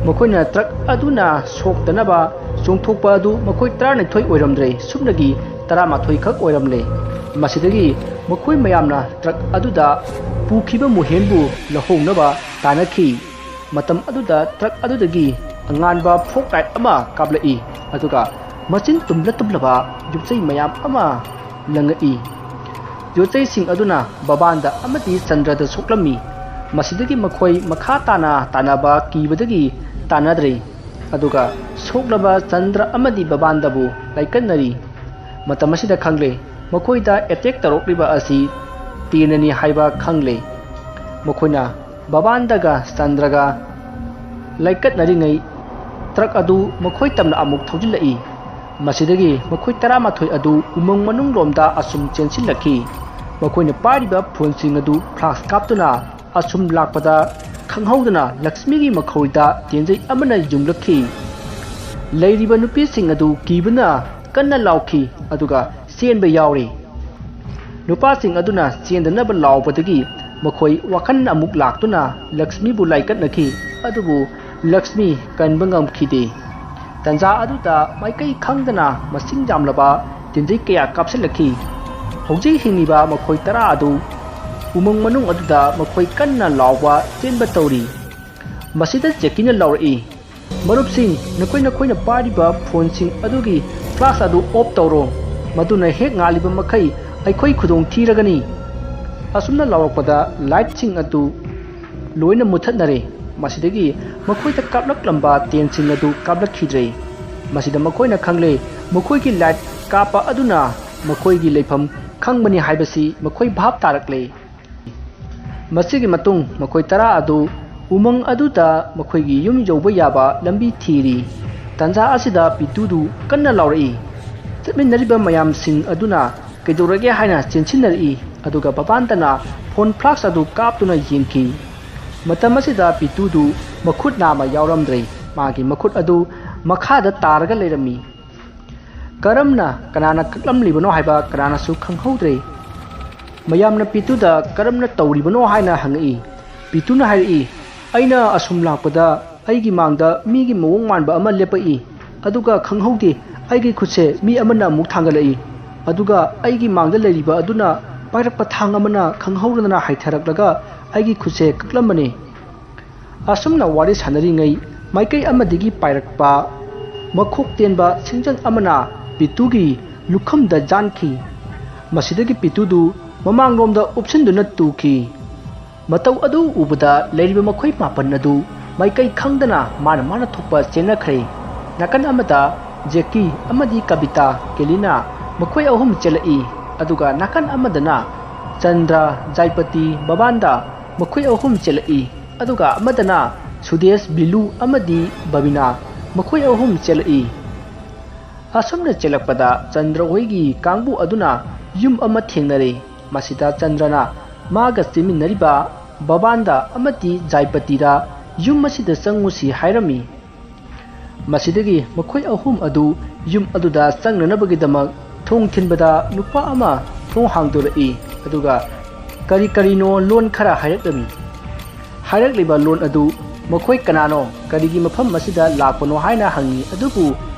ꯃꯈꯣꯏꯅ ꯇ꯭ꯔꯛ ꯑꯗꯨꯅ ꯁꯣꯛꯇꯅꯕ ꯆꯣꯡꯊꯣꯛꯄ ꯑꯗꯨ ꯃꯈꯣꯏ ꯇꯔꯥꯅꯤꯊꯣꯏ ꯑꯣꯏꯔꯝꯗ꯭ꯔꯦ, ꯁꯨꯞꯅꯒꯤ ꯇꯔꯥꯃꯥꯊꯣꯏ ꯈꯛ ꯑꯣꯏꯔꯝꯂꯦ꯫ ꯃꯁꯤꯗꯒꯤ ꯃꯈꯣꯏ ꯃꯌꯥꯝꯅ ꯇ꯭ꯔꯛ ꯑꯗꯨꯗ ꯄꯨꯈꯤꯕ ꯃꯨꯍꯦꯟꯕꯨ ꯂꯧꯍꯧꯅꯕ ꯇꯥꯟꯅꯈꯤ꯫ ꯃꯇꯝ ꯑꯗꯨꯗ ꯇ꯭ꯔꯛ ꯑꯗꯨꯗꯒꯤ ꯑꯉꯥꯟꯕ ꯐꯣꯛ ꯂꯥꯏꯠ ꯑꯃ ꯀꯥꯞꯂꯛꯏ, ꯑꯗꯨꯒ ꯃꯆꯤꯟ ꯇꯨꯝꯂ ꯇꯨꯝꯂꯕ ꯌꯣꯠꯆꯩ ꯃꯌꯥꯝ ꯑꯃ ꯂꯪꯉꯛꯏ꯫ ꯌꯣꯠꯆꯩꯁꯤꯡ ꯑꯗꯨꯅ ꯕꯕꯥꯟꯗ ꯑꯃꯗꯤ ꯆꯟꯗ꯭ꯔꯗ ꯁꯣꯛꯂꯝꯃꯤ꯫ ꯃꯁꯤꯗꯒꯤ ꯃꯈꯣꯏ ꯃꯈꯥ ꯇꯥꯅ ꯇꯥꯟꯅꯕ ꯀꯤꯕꯗꯒꯤ ꯇꯥꯟꯅꯗ꯭ꯔꯦ꯫ ꯑꯗꯨꯒ ꯁꯣꯛꯂꯕ ꯆꯟꯗ꯭ꯔ ꯑꯃꯗꯤ ꯕꯕꯥꯟꯗꯕꯨ ꯂꯥꯏꯀꯠꯅꯔꯤ꯫ ꯃꯇꯝ ꯑꯁꯤꯗ ꯈꯪꯂꯦ, ꯃꯈꯣꯏꯗ ꯑꯦꯇꯦꯛ ꯇꯧꯔꯛꯂꯤꯕ ꯑꯁꯤ ꯇꯦꯟꯅꯅꯤ ꯍꯥꯏꯕ ꯈꯪꯂꯦ꯫ ꯃꯈꯣꯏꯅ ꯕꯕꯥꯟꯗꯒ ꯆꯟꯗ꯭ꯔꯒ ꯂꯥꯏꯀꯠꯅꯔꯤꯉꯩ ꯇ꯭ꯔꯛ ꯑꯗꯨ ꯃꯈꯣꯏ ꯇꯝꯅ ꯑꯃꯨꯛ ꯊꯧꯖꯤꯜꯂꯛꯏ꯫ ꯃꯁꯤꯗꯒꯤ ꯃꯈꯣꯏ ꯇꯔꯥꯃꯥꯊꯣꯏ ꯑꯗꯨ ꯎꯃꯪ ꯃꯅꯨꯡ ꯂꯣꯝꯗ ꯑꯁꯨꯝ ꯆꯦꯟꯁꯤꯜꯂꯛꯈꯤ꯫ ꯃꯈꯣꯏꯅ ꯄꯥꯏꯔꯤꯕ ꯐꯣꯟꯁꯤꯡ ꯑꯗꯨ ꯐ꯭ꯂꯥꯁ ꯀꯥꯞꯇꯨꯅ ꯑꯁꯨꯝ ꯂꯥꯛꯄꯗ ꯈꯪꯍꯧꯗꯅ ꯂꯛꯁꯃꯤꯒꯤ ꯃꯈꯧꯔꯤꯗ ꯇꯦꯟꯖꯩ ꯑꯃꯅ ꯌꯨꯡꯂꯛꯈꯤ꯫ ꯂꯩꯔꯤꯕ ꯅꯨꯄꯤꯁꯤꯡ ꯑꯗꯨ ꯀꯤꯕꯅ ꯀꯟꯅ ꯂꯥꯎꯈꯤ, ꯑꯗꯨꯒ ꯆꯦꯟꯕ ꯌꯥꯎꯔꯤ꯫ ꯅꯨꯄꯥꯁꯤꯡ ꯑꯗꯨꯅ ꯆꯦꯟꯗꯅꯕ ꯂꯥꯎꯕꯗꯒꯤ ꯃꯈꯣꯏ ꯋꯥꯈꯜ ꯑꯃꯨꯛ ꯂꯥꯛꯇꯨꯅ ꯂꯛꯁꯃꯤꯕꯨ ꯂꯥꯏꯀꯠꯅꯈꯤ, ꯑꯗꯨꯕꯨ ꯂꯛꯁꯃꯤ ꯀꯟꯕ ꯉꯝꯈꯤꯗꯦ꯫ ꯇꯟꯖꯥ ꯑꯗꯨꯗ ꯃꯥꯏꯀꯩ ꯈꯪꯗꯅ ꯃꯁꯤꯡ ꯌꯥꯝꯂꯕ ꯇꯦꯟꯖꯩ ꯀꯌꯥ ꯀꯥꯞꯁꯤꯜꯂꯛꯈꯤ꯫ ꯍꯧꯖꯤꯛ ꯍꯤꯡꯂꯤꯕ ꯃꯈꯣꯏ ꯇꯔꯥ ꯑꯗꯨ ꯎꯃꯪ ꯃꯅꯨꯡ ꯑꯗꯨꯗ ꯃꯈꯣꯏ ꯀꯟꯅ ꯂꯥꯎꯕ ꯆꯦꯟꯕ ꯇꯧꯔꯤ꯫ ꯃꯁꯤꯗ ꯖꯦꯀꯤꯅ ꯂꯥꯎꯔꯛꯏ, "ꯃꯔꯨꯞꯁꯤꯡ, ꯅꯈꯣꯏ ꯅꯈꯣꯏꯅ ꯄꯥꯏꯔꯤꯕ ꯐꯣꯟꯁꯤꯡ ꯑꯗꯨꯒꯤ ꯐ꯭ꯂꯥꯁ ꯑꯗꯨ ꯑꯣꯐ ꯇꯧꯔꯣ꯫ ꯃꯗꯨꯅ ꯍꯦꯛ ꯉꯥꯜꯂꯤꯕ ꯃꯈꯩ ꯑꯩꯈꯣꯏ ꯈꯨꯗꯣꯡ ꯊꯤꯔꯒꯅꯤ"꯫ ꯑꯁꯨꯝꯅ ꯂꯥꯎꯔꯛꯄꯗ ꯂꯥꯏꯠꯁꯤꯡ ꯑꯗꯨ ꯂꯣꯏꯅ ꯃꯨꯊꯠꯅꯔꯦ꯫ ꯃꯁꯤꯗꯒꯤ ꯃꯈꯣꯏꯗ ꯀꯥꯞꯂꯛꯂꯝꯕ ꯇꯦꯟꯁꯤꯡ ꯑꯗꯨ ꯀꯥꯞꯂꯛꯈꯤꯗ꯭ꯔꯦ꯫ ꯃꯁꯤꯗ ꯃꯈꯣꯏꯅ ꯈꯪꯂꯦ, ꯃꯈꯣꯏꯒꯤ ꯂꯥꯏꯠ ꯀꯥꯞꯄ ꯑꯗꯨꯅ ꯃꯈꯣꯏꯒꯤ ꯂꯩꯐꯝ ꯈꯪꯕꯅꯤ ꯍꯥꯏꯕꯁꯤ ꯃꯈꯣꯏ ꯚꯥꯞ ꯇꯥꯔꯛꯂꯦ꯫ ꯃꯁꯤꯒꯤ ꯃꯇꯨꯡ ꯃꯈꯣꯏ ꯇꯔꯥ ꯑꯗꯨ ꯎꯃꯪ ꯑꯗꯨꯗ ꯃꯈꯣꯏꯒꯤ ꯌꯨꯝ ꯌꯧꯕ ꯌꯥꯕ ꯂꯝꯕꯤ ꯊꯤꯔꯤ꯫ ꯇꯟꯖꯥ ꯑꯁꯤꯗ ꯄꯤꯇꯨꯗꯨ ꯀꯟꯅ ꯂꯥꯎꯔꯛꯏ꯫ ꯆꯠꯃꯤꯟꯅꯔꯤꯕ ꯃꯌꯥꯝꯁꯤꯡ ꯑꯗꯨꯅ "ꯀꯩꯗꯧꯔꯒꯦ?" ꯍꯥꯏꯅ ꯆꯦꯟꯁꯤꯟꯅꯔꯛꯏ꯫ ꯑꯗꯨꯒ ꯕꯕꯥꯟꯗꯅ ꯐꯣꯟ ꯐ꯭ꯂꯥꯁ ꯑꯗꯨ ꯀꯥꯞꯇꯨꯅ ꯌꯦꯡꯈꯤ꯫ ꯃꯇꯝ ꯑꯁꯤꯗ ꯄꯤꯇꯨꯗꯨ ꯃꯈꯨꯠ ꯅꯥꯝꯃ ꯌꯥꯎꯔꯝꯗ꯭ꯔꯦ꯫ ꯃꯥꯒꯤ ꯃꯈꯨꯠ ꯑꯗꯨ ꯃꯈꯥꯗ ꯇꯥꯔꯒ ꯂꯩꯔꯝꯃꯤ꯫ ꯀꯔꯝꯅ, ꯀꯅꯥꯅ ꯀꯛꯂꯝꯂꯤꯕꯅꯣ ꯍꯥꯏꯕ ꯀꯅꯥꯅꯁꯨ ꯈꯪꯍꯧꯗ꯭ꯔꯦ꯫ ꯃꯌꯥꯝꯅ ꯄꯤꯇꯨꯗ ꯀꯔꯝꯅ ꯇꯧꯔꯤꯕꯅꯣ ꯍꯥꯏꯅ ꯍꯪꯉꯛꯏ꯫ ꯄꯤꯇꯨꯅ ꯍꯥꯏꯔꯛꯏ, "ꯑꯩꯅ ꯑꯁꯨꯝ ꯂꯥꯛꯄꯗ ꯑꯩꯒꯤ ꯃꯥꯡꯗ ꯃꯤꯒꯤ ꯃꯑꯣꯡ ꯃꯥꯟꯕ ꯑꯃ ꯂꯦꯞꯄꯛꯏ꯫ ꯑꯗꯨꯒ ꯈꯪꯍꯧꯗꯦ, ꯑꯩꯒꯤ ꯈꯨꯠꯁꯦ ꯃꯤ ꯑꯃꯅ ꯑꯃꯨꯛ ꯊꯥꯡꯒꯠꯂꯛꯏ꯫ ꯑꯗꯨꯒ ꯑꯩꯒꯤ ꯃꯥꯡꯗ ꯂꯩꯔꯤꯕ ꯑꯗꯨꯅ ꯄꯥꯏꯔꯛꯄ ꯊꯥꯡ ꯑꯃꯅ ꯈꯪꯍꯧꯗꯅ ꯍꯥꯏꯊꯔꯛꯂꯒ ꯑꯩꯒꯤ ꯈꯨꯠꯁꯦ ꯀꯛꯂꯝꯕꯅꯤ"꯫ ꯑꯁꯨꯝꯅ ꯋꯥꯔꯤ ꯁꯥꯟꯅꯔꯤꯉꯩ, ꯃꯥꯏꯀꯩ ꯑꯃꯗꯒꯤ ꯄꯥꯏꯔꯛꯄ ꯃꯈꯣꯛ ꯇꯦꯟꯕ ꯁꯤꯡꯖꯪ ꯑꯃꯅ ꯄꯤꯇꯨꯒꯤ ꯂꯨꯈꯝꯗ ꯌꯥꯟꯈꯤ꯫ ꯃꯁꯤꯗꯒꯤ ꯄꯤꯇꯨꯗꯨ ꯃꯃꯥꯡꯂꯣꯝꯗ ꯎꯞꯁꯤꯟꯗꯨꯅ ꯇꯨꯈꯤ꯫ ꯃꯇꯧ ꯑꯗꯨ ꯎꯕꯗ ꯂꯩꯔꯤꯕ ꯃꯈꯣꯏ ꯃꯥꯄꯟ ꯑꯗꯨ ꯃꯥꯏꯀꯩ ꯈꯪꯗꯅ ꯃꯥꯅ ꯃꯥꯅ ꯊꯣꯛꯄ ꯆꯦꯟꯅꯈ꯭ꯔꯦ꯫ ꯅꯥꯀꯟ ꯑꯃꯗ ꯖꯦꯀꯤ ꯑꯃꯗꯤ ꯀꯕꯤꯇꯥ, ꯀꯦꯂꯤꯅꯥ, ꯃꯈꯣꯏ ꯑꯍꯨꯝ ꯆꯦꯜꯂꯛꯏ꯫ ꯑꯗꯨꯒ ꯅꯥꯀꯟ ꯑꯃꯗꯅ ꯆꯟꯗ꯭ꯔ, ꯖꯥꯏꯄꯇꯤ, ꯕꯕꯥꯟꯗ, ꯃꯈꯣꯏ ꯑꯍꯨꯝ ꯆꯦꯜꯂꯛꯏ꯫ ꯑꯗꯨꯒ ꯑꯃꯗꯅ ꯁꯨꯗꯦꯁ, ꯕꯤꯂꯨ ꯑꯃꯗꯤ ꯕꯕꯤꯅꯥ, ꯃꯈꯣꯏ ꯑꯍꯨꯝ ꯆꯦꯜꯂꯛꯏ꯫ ꯑꯁꯨꯝꯅ ꯆꯦꯜꯂꯛꯄꯗ ꯆꯟꯗ꯭ꯔ ꯍꯣꯏꯒꯤ ꯀꯥꯡꯕꯨ ꯑꯗꯨꯅ ꯌꯨꯝ ꯑꯃ ꯊꯦꯡꯅꯔꯦ꯫ ꯃꯁꯤꯗ ꯆꯟꯗ꯭ꯔꯅ ꯃꯥꯒ ꯆꯦꯟꯃꯤꯟꯅꯔꯤꯕ ꯕꯕꯥꯟꯗ ꯑꯃꯗꯤ ꯖꯥꯏꯄꯇꯤꯗ ꯌꯨꯝ ꯑꯁꯤꯗ ꯆꯪꯉꯨꯁꯤ ꯍꯥꯏꯔꯝꯃꯤ꯫ ꯃꯁꯤꯗꯒꯤ ꯃꯈꯣꯏ ꯑꯍꯨꯝ ꯑꯗꯨ ꯌꯨꯝ ꯑꯗꯨꯗ ꯆꯪꯅꯅꯕꯒꯤꯗꯃꯛ ꯊꯣꯡ ꯊꯤꯟꯕꯗ ꯅꯨꯄꯥ ꯑꯃ ꯊꯣꯡ ꯍꯥꯡꯗꯣꯔꯛꯏ꯫ ꯑꯗꯨꯒ ꯀꯔꯤ ꯀꯔꯤꯅꯣ ꯂꯣꯟ ꯈꯔ ꯍꯥꯏꯔꯛꯂꯝꯃꯤ꯫ ꯍꯥꯏꯔꯛꯂꯤꯕ ꯂꯣꯟ ꯑꯗꯨ ꯃꯈꯣꯏ ꯀꯅꯥꯅꯣ, ꯀꯔꯤꯒꯤ ꯃꯐꯝ ꯑꯁꯤꯗ ꯂꯥꯛꯄꯅꯣ ꯍꯥꯏꯅ ꯍꯪꯉꯤ꯫ ꯑꯗꯨꯕꯨ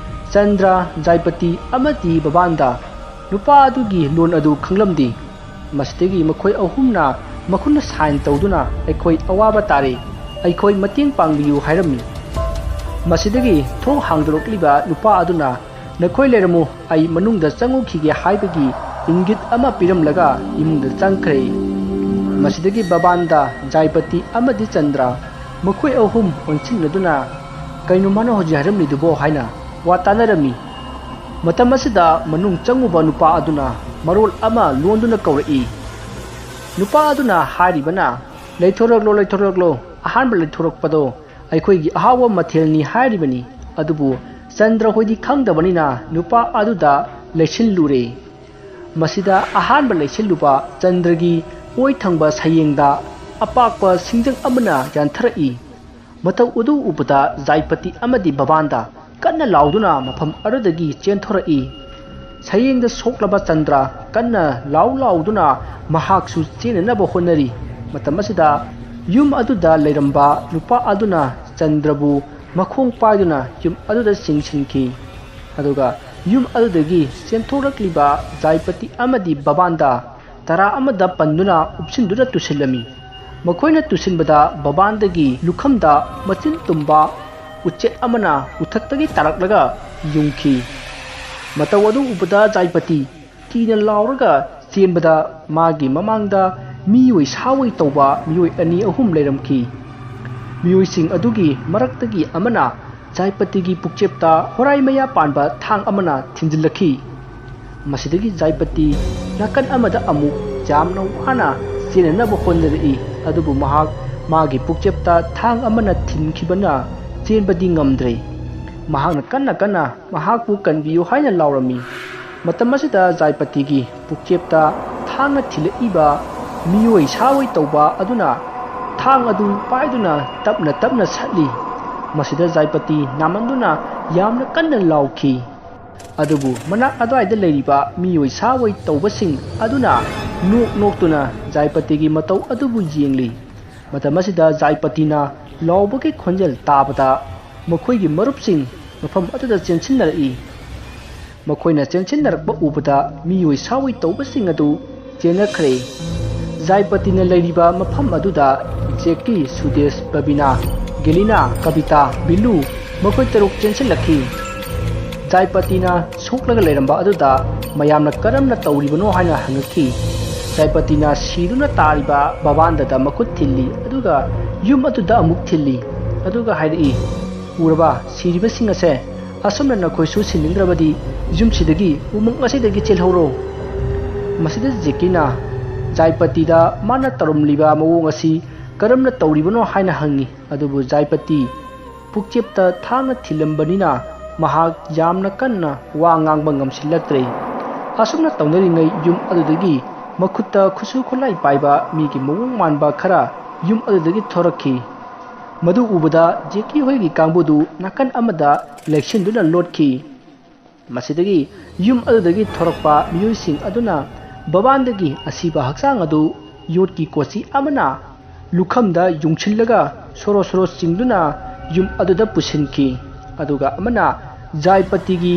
ꯆꯟꯗ꯭ꯔ, ꯖꯥꯏꯄꯇꯤ ꯑꯃꯗꯤ ꯕꯕꯥꯟꯗ ꯅꯨꯄꯥ ꯑꯗꯨꯒꯤ ꯂꯣꯟ ꯑꯗꯨ ꯈꯪꯂꯝꯗꯦ꯫ ꯃꯁꯤꯗꯒꯤ ꯃꯈꯣꯏ ꯑꯍꯨꯝꯅ ꯃꯈꯨꯠꯅ ꯁꯥꯏꯟ ꯇꯧꯗꯨꯅ "ꯑꯩꯈꯣꯏ ꯑꯋꯥꯕ ꯇꯥꯔꯦ, ꯑꯩꯈꯣꯏ ꯃꯇꯦꯡ ꯄꯥꯡꯕꯤꯌꯨ" ꯍꯥꯏꯔꯝꯃꯤ꯫ ꯃꯁꯤꯗꯒꯤ ꯊꯣꯡ ꯍꯥꯡꯗꯣꯔꯛꯂꯤꯕ ꯅꯨꯄꯥ ꯑꯗꯨꯅ, "ꯅꯈꯣꯏ ꯂꯩꯔꯝꯃꯨ, ꯑꯩ ꯃꯅꯨꯡꯗ ꯆꯪꯉꯨꯈꯤꯒꯦ" ꯍꯥꯏꯕꯒꯤ ꯏꯪꯒꯤꯠ ꯑꯃ ꯄꯤꯔꯝꯂꯒ ꯏꯃꯨꯡꯗ ꯆꯪꯈ꯭ꯔꯦ꯫ ꯃꯁꯤꯗꯒꯤ ꯕꯕꯥꯟꯗ, ꯖꯥꯏꯄꯇꯤ ꯑꯃꯗꯤ ꯆꯟꯗ꯭ꯔ ꯃꯈꯣꯏ ꯑꯍꯨꯝ ꯑꯣꯟꯁꯤꯟꯅꯗꯨꯅ, "ꯀꯩꯅꯣ ꯃꯥꯅ ꯍꯧꯖꯤꯛ ꯍꯥꯏꯔꯝꯂꯤꯗꯨꯕꯣ?" ꯍꯥꯏꯅ ꯋꯥ ꯇꯥꯅꯔꯝꯃꯤ꯫ ꯃꯇꯝ ꯑꯁꯤꯗ ꯃꯅꯨꯡ ꯆꯪꯉꯨꯕ ꯅꯨꯄꯥ ꯑꯗꯨꯅ ꯃꯔꯣꯜ ꯑꯃ ꯂꯣꯟꯗꯨꯅ ꯀꯧꯔꯛꯏ꯫ ꯅꯨꯄꯥ ꯑꯗꯨꯅ ꯍꯥꯏꯔꯤꯕꯅ, "ꯂꯩꯊꯣꯔꯛꯂꯣ, ꯂꯩꯊꯣꯔꯛꯂꯣ, ꯑꯍꯥꯟꯕ ꯂꯩꯊꯣꯔꯛꯄꯗꯣ ꯑꯩꯈꯣꯏꯒꯤ ꯑꯍꯥꯎꯕ ꯃꯊꯦꯜꯅꯤ" ꯍꯥꯏꯔꯤꯕꯅꯤ꯫ ꯑꯗꯨꯕꯨ ꯆꯟꯗ꯭ꯔ ꯍꯣꯏꯗꯤ ꯈꯪꯗꯕꯅꯤꯅ ꯅꯨꯄꯥ ꯑꯗꯨꯗ ꯂꯩꯁꯤꯜꯂꯨꯔꯦ꯫ ꯃꯁꯤꯗ ꯑꯍꯥꯟꯕ ꯂꯩꯁꯤꯜꯂꯨꯕ ꯆꯟꯗ꯭ꯔꯒꯤ ꯑꯣꯏ ꯊꯪꯕ ꯁꯌꯦꯡꯗ ꯑꯄꯥꯛꯄ ꯁꯤꯡꯖꯪ ꯑꯃꯅ ꯌꯥꯟꯊꯔꯛꯏ꯫ ꯃꯇꯧ ꯑꯗꯨ ꯎꯕꯗ ꯖꯥꯏꯄꯇꯤ ꯑꯃꯗꯤ ꯕꯕꯥꯟꯗ ꯀꯟꯅ ꯂꯥꯎꯗꯨꯅ ꯃꯐꯝ ꯑꯗꯨꯗꯒꯤ ꯆꯦꯟꯊꯣꯔꯛꯏ꯫ ꯁꯌꯦꯡꯗ ꯁꯣꯛꯂꯕ ꯆꯟꯗ꯭ꯔ ꯀꯟꯅ ꯂꯥꯎ ꯂꯥꯎꯗꯨꯅ ꯃꯍꯥꯛꯁꯨ ꯆꯦꯟꯅꯅꯕ ꯍꯣꯠꯅꯔꯤ꯫ ꯃꯇꯝ ꯑꯁꯤꯗ ꯌꯨꯝ ꯑꯗꯨꯗ ꯂꯩꯔꯝꯕ ꯅꯨꯄꯥ ꯑꯗꯨꯅ ꯆꯟꯗ꯭ꯔꯕꯨ ꯃꯈꯣꯡ ꯄꯥꯏꯗꯨꯅ ꯌꯨꯝ ꯑꯗꯨꯗ ꯆꯤꯡꯁꯤꯟꯈꯤ꯫ ꯑꯗꯨꯒ ꯌꯨꯝ ꯑꯗꯨꯗꯒꯤ ꯆꯦꯟꯊꯣꯔꯛꯂꯤꯕ ꯖꯥꯏꯄꯇꯤ ꯑꯃꯗꯤ ꯕꯕꯥꯟꯗ ꯇꯔꯥ ꯑꯃꯗ ꯄꯟꯗꯨꯅ ꯎꯞꯁꯤꯟꯗꯨꯅ ꯇꯨꯁꯤꯜꯂꯝꯃꯤ꯫ ꯃꯈꯣꯏꯅ ꯇꯨꯁꯤꯟꯕꯗ ꯕꯕꯥꯟꯗꯒꯤ ꯂꯨꯈꯝꯗ ꯃꯆꯤꯟ ꯇꯨꯝꯕ ꯎꯆꯦꯛ ꯑꯃꯅ ꯎꯊꯛꯇꯒꯤ ꯇꯥꯔꯛꯂꯒ ꯌꯨꯡꯈꯤ꯫ ꯃꯇꯧ ꯑꯗꯨ ꯎꯕꯗ ꯖꯥꯏꯄꯇꯤ ꯀꯤꯅ ꯂꯥꯎꯔꯒ ꯆꯦꯟꯕꯗ ꯃꯥꯒꯤ ꯃꯃꯥꯡꯗ ꯃꯤꯑꯣꯏ ꯁꯥꯑꯣꯏ ꯇꯧꯕ ꯃꯤꯑꯣꯏ ꯑꯅꯤ ꯑꯍꯨꯝ ꯂꯩꯔꯝꯈꯤ꯫ ꯃꯤꯑꯣꯏꯁꯤꯡ ꯑꯗꯨꯒꯤ ꯃꯔꯛꯇꯒꯤ ꯑꯃꯅ ꯖꯥꯏꯄꯇꯤꯒꯤ ꯄꯨꯛꯆꯦꯞꯇ ꯍꯣꯔꯥꯏ ꯃꯌꯥ ꯄꯥꯟꯕ ꯊꯥꯡ ꯑꯃꯅ ꯊꯤꯟꯖꯤꯜꯂꯛꯈꯤ꯫ ꯃꯁꯤꯗꯒꯤ ꯖꯥꯏꯄꯇꯤ ꯅꯥꯀꯟ ꯑꯃꯗ ꯑꯃꯨꯛ ꯌꯥꯝꯅ ꯋꯥꯅ ꯆꯦꯟꯅꯅꯕ ꯍꯣꯠꯅꯔꯛꯏ, ꯑꯗꯨꯕꯨ ꯃꯍꯥꯛ ꯃꯥꯒꯤ ꯄꯨꯛꯆꯦꯞꯇ ꯊꯥꯡ ꯑꯃꯅ ꯊꯤꯟꯈꯤꯕꯅ ꯆꯦꯟꯕꯗꯤ ꯉꯝꯗ꯭ꯔꯦ꯫ ꯃꯍꯥꯛꯅ ꯀꯟꯅ ꯀꯟꯅ ꯃꯍꯥꯛꯄꯨ ꯀꯟꯕꯤꯌꯨ ꯍꯥꯏꯅ ꯂꯥꯎꯔꯝꯃꯤ꯫ ꯃꯇꯝ ꯑꯁꯤꯗ ꯖꯥꯏꯄꯇꯤꯒꯤ ꯄꯨꯛꯆꯦꯞꯇ ꯊꯥꯡꯅ ꯊꯤꯜꯂꯛꯏꯕ ꯃꯤꯑꯣꯏ ꯁꯥꯑꯣꯏ ꯇꯧꯕ ꯑꯗꯨꯅ ꯊꯥꯡ ꯑꯗꯨ ꯄꯥꯏꯗꯨꯅ ꯇꯞꯅ ꯇꯞꯅ ꯁꯠꯂꯤ꯫ ꯃꯁꯤꯗ ꯖꯥꯏꯄꯇꯤ ꯅꯥꯃꯟꯗꯨꯅ ꯌꯥꯝꯅ ꯀꯟꯅ ꯂꯥꯎꯈꯤ꯫ ꯑꯗꯨꯕꯨ ꯃꯅꯥꯛ ꯑꯗꯨꯋꯥꯏꯗ ꯂꯩꯔꯤꯕ ꯃꯤꯑꯣꯏ ꯁꯥꯑꯣꯏ ꯇꯧꯕꯁꯤꯡ ꯑꯗꯨꯅ ꯅꯣꯛ ꯅꯣꯛꯇꯨꯅ ꯖꯥꯏꯄꯇꯤꯒꯤ ꯃꯇꯧ ꯑꯗꯨꯕꯨ ꯌꯦꯡꯂꯤ꯫ ꯃꯇꯝ ꯑꯁꯤꯗ ꯖꯥꯏꯄꯇꯤꯅ ꯂꯥꯎꯕꯒꯤ ꯈꯣꯟꯖꯦꯜ ꯇꯥꯕꯗ ꯃꯈꯣꯏꯒꯤ ꯃꯔꯨꯞꯁꯤꯡ ꯃꯐꯝ ꯑꯗꯨꯗ ꯆꯦꯟꯁꯤꯟꯅꯔꯛꯏ꯫ ꯃꯈꯣꯏꯅ ꯆꯦꯟꯁꯤꯟꯅꯔꯛꯄ ꯎꯕꯗ ꯃꯤꯑꯣꯏ ꯁꯥꯑꯣꯏ ꯇꯧꯕꯁꯤꯡ ꯑꯗꯨ ꯆꯦꯟꯅꯈ꯭ꯔꯦ꯫ ꯖꯥꯏꯄꯇꯤꯅ ꯂꯩꯔꯤꯕ ꯃꯐꯝ ꯑꯗꯨꯗ ꯖꯦꯛꯀꯤ, ꯁꯨꯗꯦꯁ, ꯕꯕꯤꯅꯥ, ꯒꯦꯂꯤꯅꯥ, ꯀꯕꯤꯇꯥ, ꯕꯤꯂꯨ, ꯃꯈꯣꯏ ꯇꯔꯨꯛ ꯆꯦꯟꯁꯤꯜꯂꯛꯈꯤ꯫ ꯖꯥꯏꯄꯇꯤꯅ ꯁꯣꯛꯂꯒ ꯂꯩꯔꯝꯕ ꯑꯗꯨꯗ ꯃꯌꯥꯝꯅ ꯀꯔꯝꯅ ꯇꯧꯔꯤꯕꯅꯣ ꯍꯥꯏꯅ ꯍꯪꯉꯛꯈꯤ꯫ ꯖꯥꯏꯄꯇꯤꯅ ꯁꯤꯗꯨꯅ ꯇꯥꯔꯤꯕ ꯕꯕꯥꯟꯗꯗ ꯃꯈꯨꯠ ꯊꯤꯜꯂꯤ, ꯑꯗꯨꯒ ꯌꯨꯝ ꯑꯗꯨꯗ ꯑꯃꯨꯛ ꯊꯤꯜꯂꯤ, ꯑꯗꯨꯒ ꯍꯥꯏꯔꯛꯏ, "ꯎꯔꯕ, ꯁꯤꯔꯤꯕꯁꯤꯡ ꯑꯁꯦ? ꯑꯁꯨꯝꯅ ꯅꯈꯣꯏꯁꯨ ꯁꯤꯅꯤꯡꯗ꯭ꯔꯕꯗꯤ ꯌꯨꯝꯁꯤꯗꯒꯤ, ꯎꯃꯪ ꯑꯁꯤꯗꯒꯤ ꯆꯦꯜꯍꯧꯔꯣ!" ꯃꯁꯤꯗ ꯖꯦꯀꯤꯅ ꯖꯥꯏꯄꯇꯤꯗ ꯃꯥꯅ ꯇꯧꯔꯝꯂꯤꯕ ꯃꯑꯣꯡ ꯑꯁꯤ ꯀꯔꯝꯅ ꯇꯧꯔꯤꯕꯅꯣ ꯍꯥꯏꯅ ꯍꯪꯉꯤ꯫ ꯑꯗꯨꯕꯨ ꯖꯥꯏꯄꯇꯤ ꯄꯨꯛꯆꯦꯞꯇ ꯊꯥꯡꯅ ꯊꯤꯜꯂꯝꯕꯅꯤꯅ ꯃꯍꯥꯛ ꯌꯥꯝꯅ ꯀꯟꯅ ꯋꯥ ꯉꯥꯡꯕ ꯉꯝꯁꯤꯜꯂꯛꯇ꯭ꯔꯦ꯫ ꯑꯁꯨꯝꯅ ꯇꯧꯅꯔꯤꯉꯩ ꯌꯨꯝ ꯑꯗꯨꯗꯒꯤ ꯃꯈꯨꯠꯇ ꯈꯨꯠꯁꯨ ꯈꯨꯠꯂꯥꯏ ꯄꯥꯏꯕ ꯃꯤꯒꯤ ꯃꯑꯣꯡ ꯃꯥꯟꯕ ꯈꯔ ꯌꯨꯝ ꯑꯗꯨꯗꯒꯤ ꯊꯣꯔꯛꯈꯤ꯫ ꯃꯗꯨ ꯎꯕꯗ ꯖꯦꯀꯤ ꯍꯣꯏꯒꯤ ꯀꯥꯡꯕꯨꯗꯨ ꯅꯥꯀꯟ ꯑꯃꯗ ꯂꯦꯛꯁꯤꯟꯗꯨꯅ ꯂꯣꯠꯈꯤ꯫ ꯃꯁꯤꯗꯒꯤ ꯌꯨꯝ ꯑꯗꯨꯗꯒꯤ ꯊꯣꯔꯛꯄ ꯃꯤꯑꯣꯏꯁꯤꯡ ꯑꯗꯨꯅ ꯕꯕꯥꯟꯗꯒꯤ ꯑꯁꯤꯕ ꯍꯛꯆꯥꯡ ꯑꯗꯨ ꯌꯣꯠꯀꯤ ꯀꯣꯆꯤ ꯑꯃꯅ ꯂꯨꯈꯝꯗ ꯌꯨꯡꯁꯤꯜꯂꯒ ꯁꯣꯔꯣ ꯁꯣꯔꯣ ꯆꯤꯡꯗꯨꯅ ꯌꯨꯝ ꯑꯗꯨꯗ ꯄꯨꯁꯤꯟꯈꯤ꯫ ꯑꯗꯨꯒ ꯑꯃꯅ ꯖꯥꯏꯄꯇꯤꯒꯤ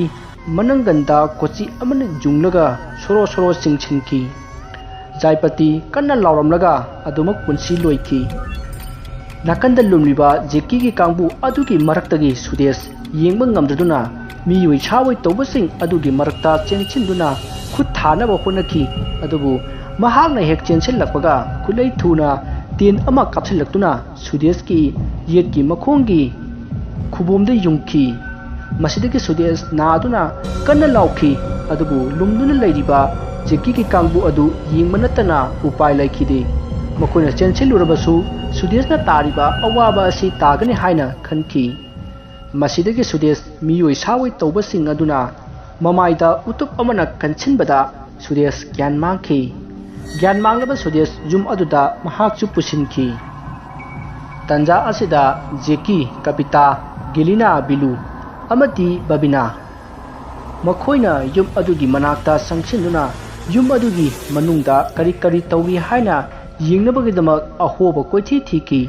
ꯃꯅꯪꯒꯟꯗ ꯀꯣꯆꯤ ꯑꯃꯅ ꯌꯨꯡꯂꯒ ꯁꯣꯔꯣ ꯁꯣꯔꯣ ꯆꯤꯡꯁꯤꯟꯈꯤ꯫ ꯖꯥꯏꯄꯇꯤ ꯀꯟꯅ ꯂꯥꯎꯔꯝꯂꯒ ꯑꯗꯨꯃꯛ ꯄꯨꯟꯁꯤ ꯂꯣꯏꯈꯤ꯫ ꯅꯥꯀꯟꯗ ꯂꯨꯝꯂꯤꯕ ꯖꯦꯀꯤꯒꯤ ꯀꯥꯡꯕꯨ ꯑꯗꯨꯒꯤ ꯃꯔꯛꯇꯒꯤ ꯁꯨꯗꯦꯁ ꯌꯦꯡꯕ ꯉꯝꯗꯗꯨꯅ ꯃꯤꯑꯣꯏ ꯁꯥꯑꯣꯏ ꯇꯧꯕꯁꯤꯡ ꯑꯗꯨꯒꯤ ꯃꯔꯛꯇ ꯆꯦꯟꯁꯤꯟꯗꯨꯅ ꯈꯨꯠ ꯊꯥꯅꯕ ꯍꯣꯠꯅꯈꯤ꯫ ꯑꯗꯨꯕꯨ ꯃꯍꯥꯛꯅ ꯍꯦꯛ ꯆꯦꯟꯁꯤꯜꯂꯛꯄꯒ ꯈꯨꯠꯂꯩ ꯊꯨꯅ ꯇꯦꯟ ꯑꯃ ꯀꯥꯞꯁꯤꯜꯂꯛꯇꯨꯅ ꯁꯨꯗꯦꯁꯀꯤ ꯌꯦꯠꯀꯤ ꯃꯈꯣꯡꯒꯤ ꯈꯨꯕꯣꯝꯗ ꯌꯨꯡꯈꯤ꯫ ꯃꯁꯤꯗꯒꯤ ꯁꯨꯗꯦꯁ ꯅꯥꯗꯨꯅ ꯀꯟꯅ ꯂꯥꯎꯈꯤ꯫ ꯑꯗꯨꯕꯨ ꯂꯨꯝꯗꯨꯅ ꯂꯩꯔꯤꯕ ꯖꯦꯀꯤꯒꯤ ꯀꯥꯡꯕꯨ ꯑꯗꯨ ꯌꯦꯡꯕ ꯅꯠꯇꯅ ꯎꯄꯥꯏ ꯂꯩꯈꯤꯗꯦ꯫ ꯃꯈꯣꯏꯅ ꯆꯦꯟꯁꯤꯜꯂꯨꯔꯕꯁꯨ ꯁꯨꯗꯦꯁꯅ ꯇꯥꯔꯤꯕ ꯑꯋꯥꯕ ꯑꯁꯤ ꯇꯥꯒꯅꯤ ꯍꯥꯏꯅ ꯈꯟꯈꯤ꯫ ꯃꯁꯤꯗꯒꯤ ꯁꯨꯗꯦꯁ ꯃꯤꯑꯣꯏ ꯁꯥꯑꯣꯏ ꯇꯧꯕꯁꯤꯡ ꯑꯗꯨꯅ ꯃꯃꯥꯏꯗ ꯎꯇꯨꯞ ꯑꯃꯅ ꯀꯟꯁꯤꯟꯕꯗ ꯁꯨꯗꯦꯁ ꯒ꯭ꯌꯥꯟ ꯃꯥꯡꯈꯤ꯫ ꯒ꯭ꯌꯥꯟ ꯃꯥꯡꯂꯕ ꯁꯨꯗꯦꯁ ꯌꯨꯝ ꯑꯗꯨꯗ ꯃꯍꯥꯛꯁꯨ ꯄꯨꯁꯤꯟꯈꯤ꯫ ꯇꯟꯖꯥ ꯑꯁꯤꯗ ꯖꯦꯀꯤ, ꯀꯕꯤꯇꯥ, ꯒꯦꯂꯤꯅꯥ, ꯕꯤꯂꯨ ꯑꯃꯗꯤ ꯕꯕꯤꯅꯥ ꯃꯈꯣꯏꯅ ꯌꯨꯝ ꯑꯗꯨꯒꯤ ꯃꯅꯥꯛꯇ ꯆꯪꯁꯤꯟꯗꯨꯅ ꯌꯨꯝ ꯑꯗꯨꯒꯤ ꯃꯅꯨꯡꯗ ꯀꯔꯤ ꯀꯔꯤ ꯇꯧꯔꯤ ꯍꯥꯏꯅ ꯌꯦꯡꯅꯕꯒꯤꯗꯃꯛ ꯑꯍꯣꯕ ꯀꯣꯏꯊꯤ ꯊꯤꯈꯤ꯫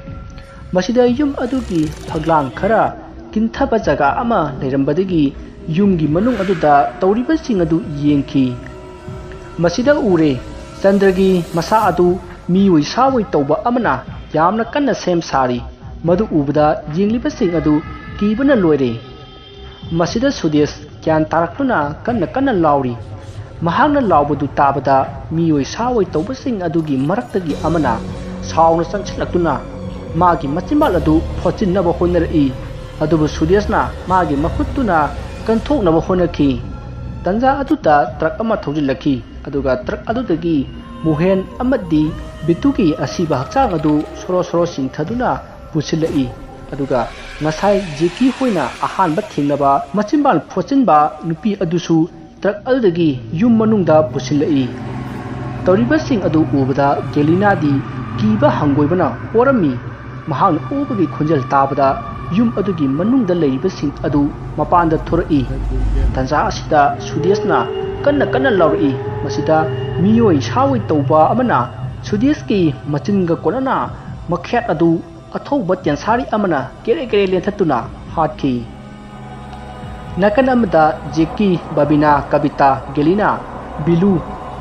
ꯃꯁꯤꯗ ꯌꯨꯝ ꯑꯗꯨꯒꯤ ꯐꯛꯂꯥꯡ ꯈꯔ ꯀꯤꯟꯊꯕ ꯖꯒꯥ ꯑꯃ ꯂꯩꯔꯝꯕꯗꯒꯤ ꯌꯨꯝꯒꯤ ꯃꯅꯨꯡ ꯑꯗꯨꯗ ꯇꯧꯔꯤꯕꯁꯤꯡ ꯑꯗꯨ ꯌꯦꯡꯈꯤ꯫ ꯃꯁꯤꯗ ꯎꯔꯦ, ꯆꯟꯗ꯭ꯔꯒꯤ ꯃꯁꯥ ꯑꯗꯨ ꯃꯤꯑꯣꯏ ꯁꯥꯑꯣꯏ ꯇꯧꯕ ꯑꯃꯅ ꯌꯥꯝꯅ ꯀꯟꯅ ꯁꯦꯝ ꯁꯥꯔꯤ꯫ ꯃꯗꯨ ꯎꯕꯗ ꯌꯦꯡꯂꯤꯕꯁꯤꯡ ꯑꯗꯨ ꯀꯤꯕꯅ ꯂꯣꯏꯔꯦ꯫ ꯃꯁꯤꯗ ꯁꯨꯗꯦꯁ ꯒ꯭ꯌꯥꯟ ꯇꯥꯔꯛꯇꯨꯅ ꯀꯟꯅ ꯀꯟꯅ ꯂꯥꯎꯔꯤ꯫ ꯃꯍꯥꯛꯅ ꯂꯥꯎꯕꯗꯨ ꯇꯥꯕꯗ ꯃꯤꯑꯣꯏ ꯁꯥ ꯑꯣꯏ ꯇꯧꯕꯁꯤꯡ ꯑꯗꯨꯒꯤ ꯃꯔꯛꯇꯒꯤ ꯑꯃꯅ ꯁꯥꯎꯅ ꯆꯪꯁꯤꯜꯂꯛꯇꯨꯅ ꯃꯥꯒꯤ ꯃꯆꯤꯟꯕꯥꯜ ꯑꯗꯨ ꯐꯣꯠꯆꯤꯟꯅꯕ ꯍꯣꯠꯅꯔꯛꯏ꯫ ꯑꯗꯨꯕꯨ ꯁꯨꯗꯦꯁꯅ ꯃꯥꯒꯤ ꯃꯈꯨꯠꯇꯨꯅ ꯀꯟꯊꯣꯛꯅꯕ ꯍꯣꯠꯅꯈꯤ꯫ ꯇꯟꯖꯥ ꯑꯗꯨꯗ ꯇ꯭ꯔꯛ ꯑꯃ ꯊꯧꯖꯤꯜꯂꯛꯈꯤ꯫ ꯑꯗꯨꯒ ꯇ꯭ꯔꯛ ꯑꯗꯨꯗꯒꯤ ꯃꯣꯍꯦꯟ ꯑꯃꯗꯤ ꯕꯤꯇꯨꯒꯤ ꯑꯁꯤꯕ ꯍꯛꯆꯥꯡ ꯑꯗꯨ ꯁꯣꯔꯣ ꯁꯣꯔꯣ ꯆꯤꯡꯊꯗꯨꯅ ꯄꯨꯁꯤꯜꯂꯛꯏ꯫ ꯑꯗꯨꯒ ꯉꯁꯥꯏ ꯖꯦꯀꯤ ꯍꯣꯏꯅ ꯑꯍꯥꯟꯕ ꯊꯦꯡꯅꯕ ꯃꯆꯤꯟꯕꯥꯜ ꯐꯣꯠꯆꯤꯟꯕ ꯅꯨꯄꯤ ꯑꯗꯨꯁꯨ ꯇ꯭ꯔꯛ ꯑꯗꯨꯗꯒꯤ ꯌꯨꯝ ꯃꯅꯨꯡꯗ ꯄꯨꯁꯤꯜꯂꯛꯏ꯫ ꯇꯧꯔꯤꯕꯁꯤꯡ ꯑꯗꯨ ꯎꯕꯗ ꯒꯦꯂꯤꯅꯥꯗꯤ ꯀꯤꯕ ꯍꯪꯒꯣꯏꯕꯅ ꯑꯣꯔꯝꯃꯤ꯫ ꯃꯍꯥꯛꯅ ꯎꯕꯒꯤ ꯈꯣꯟꯖꯦꯜ ꯇꯥꯕꯗ ꯌꯨꯝ ꯑꯗꯨꯒꯤ ꯃꯅꯨꯡꯗ ꯂꯩꯔꯤꯕꯁꯤꯡ ꯑꯗꯨ ꯃꯄꯥꯟꯗ ꯊꯣꯔꯛꯏ꯫ ꯇꯟꯖꯥ ꯑꯁꯤꯗ ꯁꯨꯗꯦꯁꯅ ꯀꯟꯅ ꯀꯟꯅ ꯂꯥꯎꯔꯛꯏ꯫ ꯃꯁꯤꯗ ꯃꯤꯑꯣꯏ ꯁꯥꯑꯣꯏ ꯇꯧꯕ ꯑꯃꯅ ꯁꯨꯗꯦꯁꯀꯤ ꯃꯆꯤꯟꯒ ꯀꯣꯟꯅꯅ ꯃꯈꯦꯠ ꯑꯗꯨ ꯑꯊꯧꯕ ꯇꯦꯟꯁꯥꯔꯤ ꯑꯃꯅ ꯀꯦꯔꯦ ꯀꯦꯔꯦ ꯂꯦꯟꯊꯠꯇꯨꯅ ꯍꯥꯠꯈꯤ꯫ ꯅꯥꯀꯟ ꯑꯃꯗ ꯖꯦꯛꯀꯤ, ꯕꯕꯤꯅꯥ, ꯀꯕꯤꯇꯥ, ꯒꯦꯂꯤꯅꯥ, ꯕꯤꯂꯨ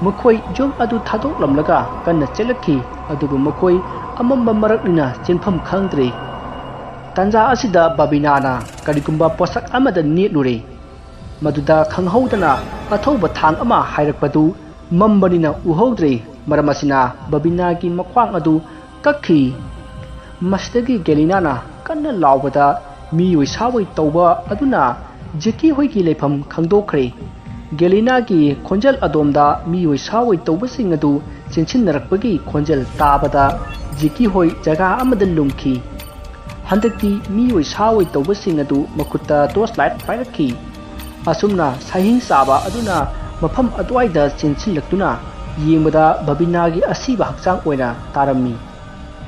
ꯃꯈꯣꯏ ꯌꯨꯝ ꯑꯗꯨ ꯊꯥꯗꯣꯛꯂꯝꯂꯒ ꯀꯟꯅ ꯆꯦꯜꯂꯛꯈꯤ꯫ ꯑꯗꯨꯕꯨ ꯃꯈꯣꯏ ꯑꯃꯝꯕ ꯃꯔꯛꯅꯤꯅ ꯆꯦꯟꯐꯝ ꯈꯪꯗ꯭ꯔꯦ꯫ ꯇꯥꯟꯖꯥ ꯑꯁꯤꯗ ꯕꯕꯤꯅꯥꯅ ꯀꯔꯤꯒꯨꯝꯕ ꯄꯣꯠꯁꯛ ꯑꯃꯗ ꯅꯦꯠꯂꯨꯔꯦ꯫ ꯃꯗꯨꯗ ꯈꯪꯍꯧꯗꯅ ꯑꯊꯧꯕ ꯊꯥꯡ ꯑꯃ ꯍꯥꯏꯔꯛꯄꯗꯨ ꯃꯝꯕꯅꯤꯅ ꯎꯍꯧꯗ꯭ꯔꯦ꯫ ꯃꯔꯝ ꯑꯁꯤꯅ ꯕꯕꯤꯅꯥꯒꯤ ꯃꯈ꯭ꯋꯥꯡ ꯑꯗꯨ ꯀꯛꯈꯤ꯫ ꯃꯁꯤꯗꯒꯤ ꯒꯦꯂꯤꯅꯥꯅ ꯀꯟꯅ ꯂꯥꯎꯕꯗ ꯃꯤꯑꯣꯏ ꯁꯥꯑꯣꯏ ꯇꯧꯕ ꯑꯗꯨꯅ ꯖꯦꯀꯤ ꯍꯣꯏꯒꯤ ꯂꯩꯐꯝ ꯈꯪꯗꯣꯛꯈ꯭ꯔꯦ꯫ ꯒꯦꯂꯤꯅꯥꯒꯤ ꯈꯣꯟꯖꯦꯜ ꯑꯗꯣꯝꯗ ꯃꯤꯑꯣꯏ ꯁꯥꯑꯣꯏ ꯇꯧꯕꯁꯤꯡ ꯑꯗꯨ ꯆꯦꯟꯁꯤꯟꯅꯔꯛꯄꯒꯤ ꯈꯣꯟꯖꯦꯜ ꯇꯥꯕꯗ ꯖꯦꯀꯤ ꯍꯣꯏ ꯖꯒꯥ ꯑꯃꯗ ꯂꯨꯝꯈꯤ꯫ ꯍꯟꯗꯛꯇꯤ ꯃꯤꯑꯣꯏ ꯁꯥꯑꯣꯏ ꯇꯧꯕꯁꯤꯡ ꯑꯗꯨ ꯃꯈꯨꯠꯇ ꯇꯣꯔꯆ ꯂꯥꯏꯠ ꯄꯥꯏꯔꯛꯈꯤ꯫ ꯑꯁꯨꯝꯅ ꯁꯥꯍꯤꯡ ꯆꯥꯕ ꯑꯗꯨꯅ ꯃꯐꯝ ꯑꯗꯨꯋꯥꯏꯗ ꯆꯦꯟꯁꯤꯜꯂꯛꯇꯨꯅ ꯌꯦꯡꯕꯗ ꯕꯕꯤꯅꯥꯒꯤ ꯑꯁꯤꯕ ꯍꯛꯆꯥꯡ ꯑꯣꯏꯅ ꯇꯥꯔꯝꯃꯤ꯫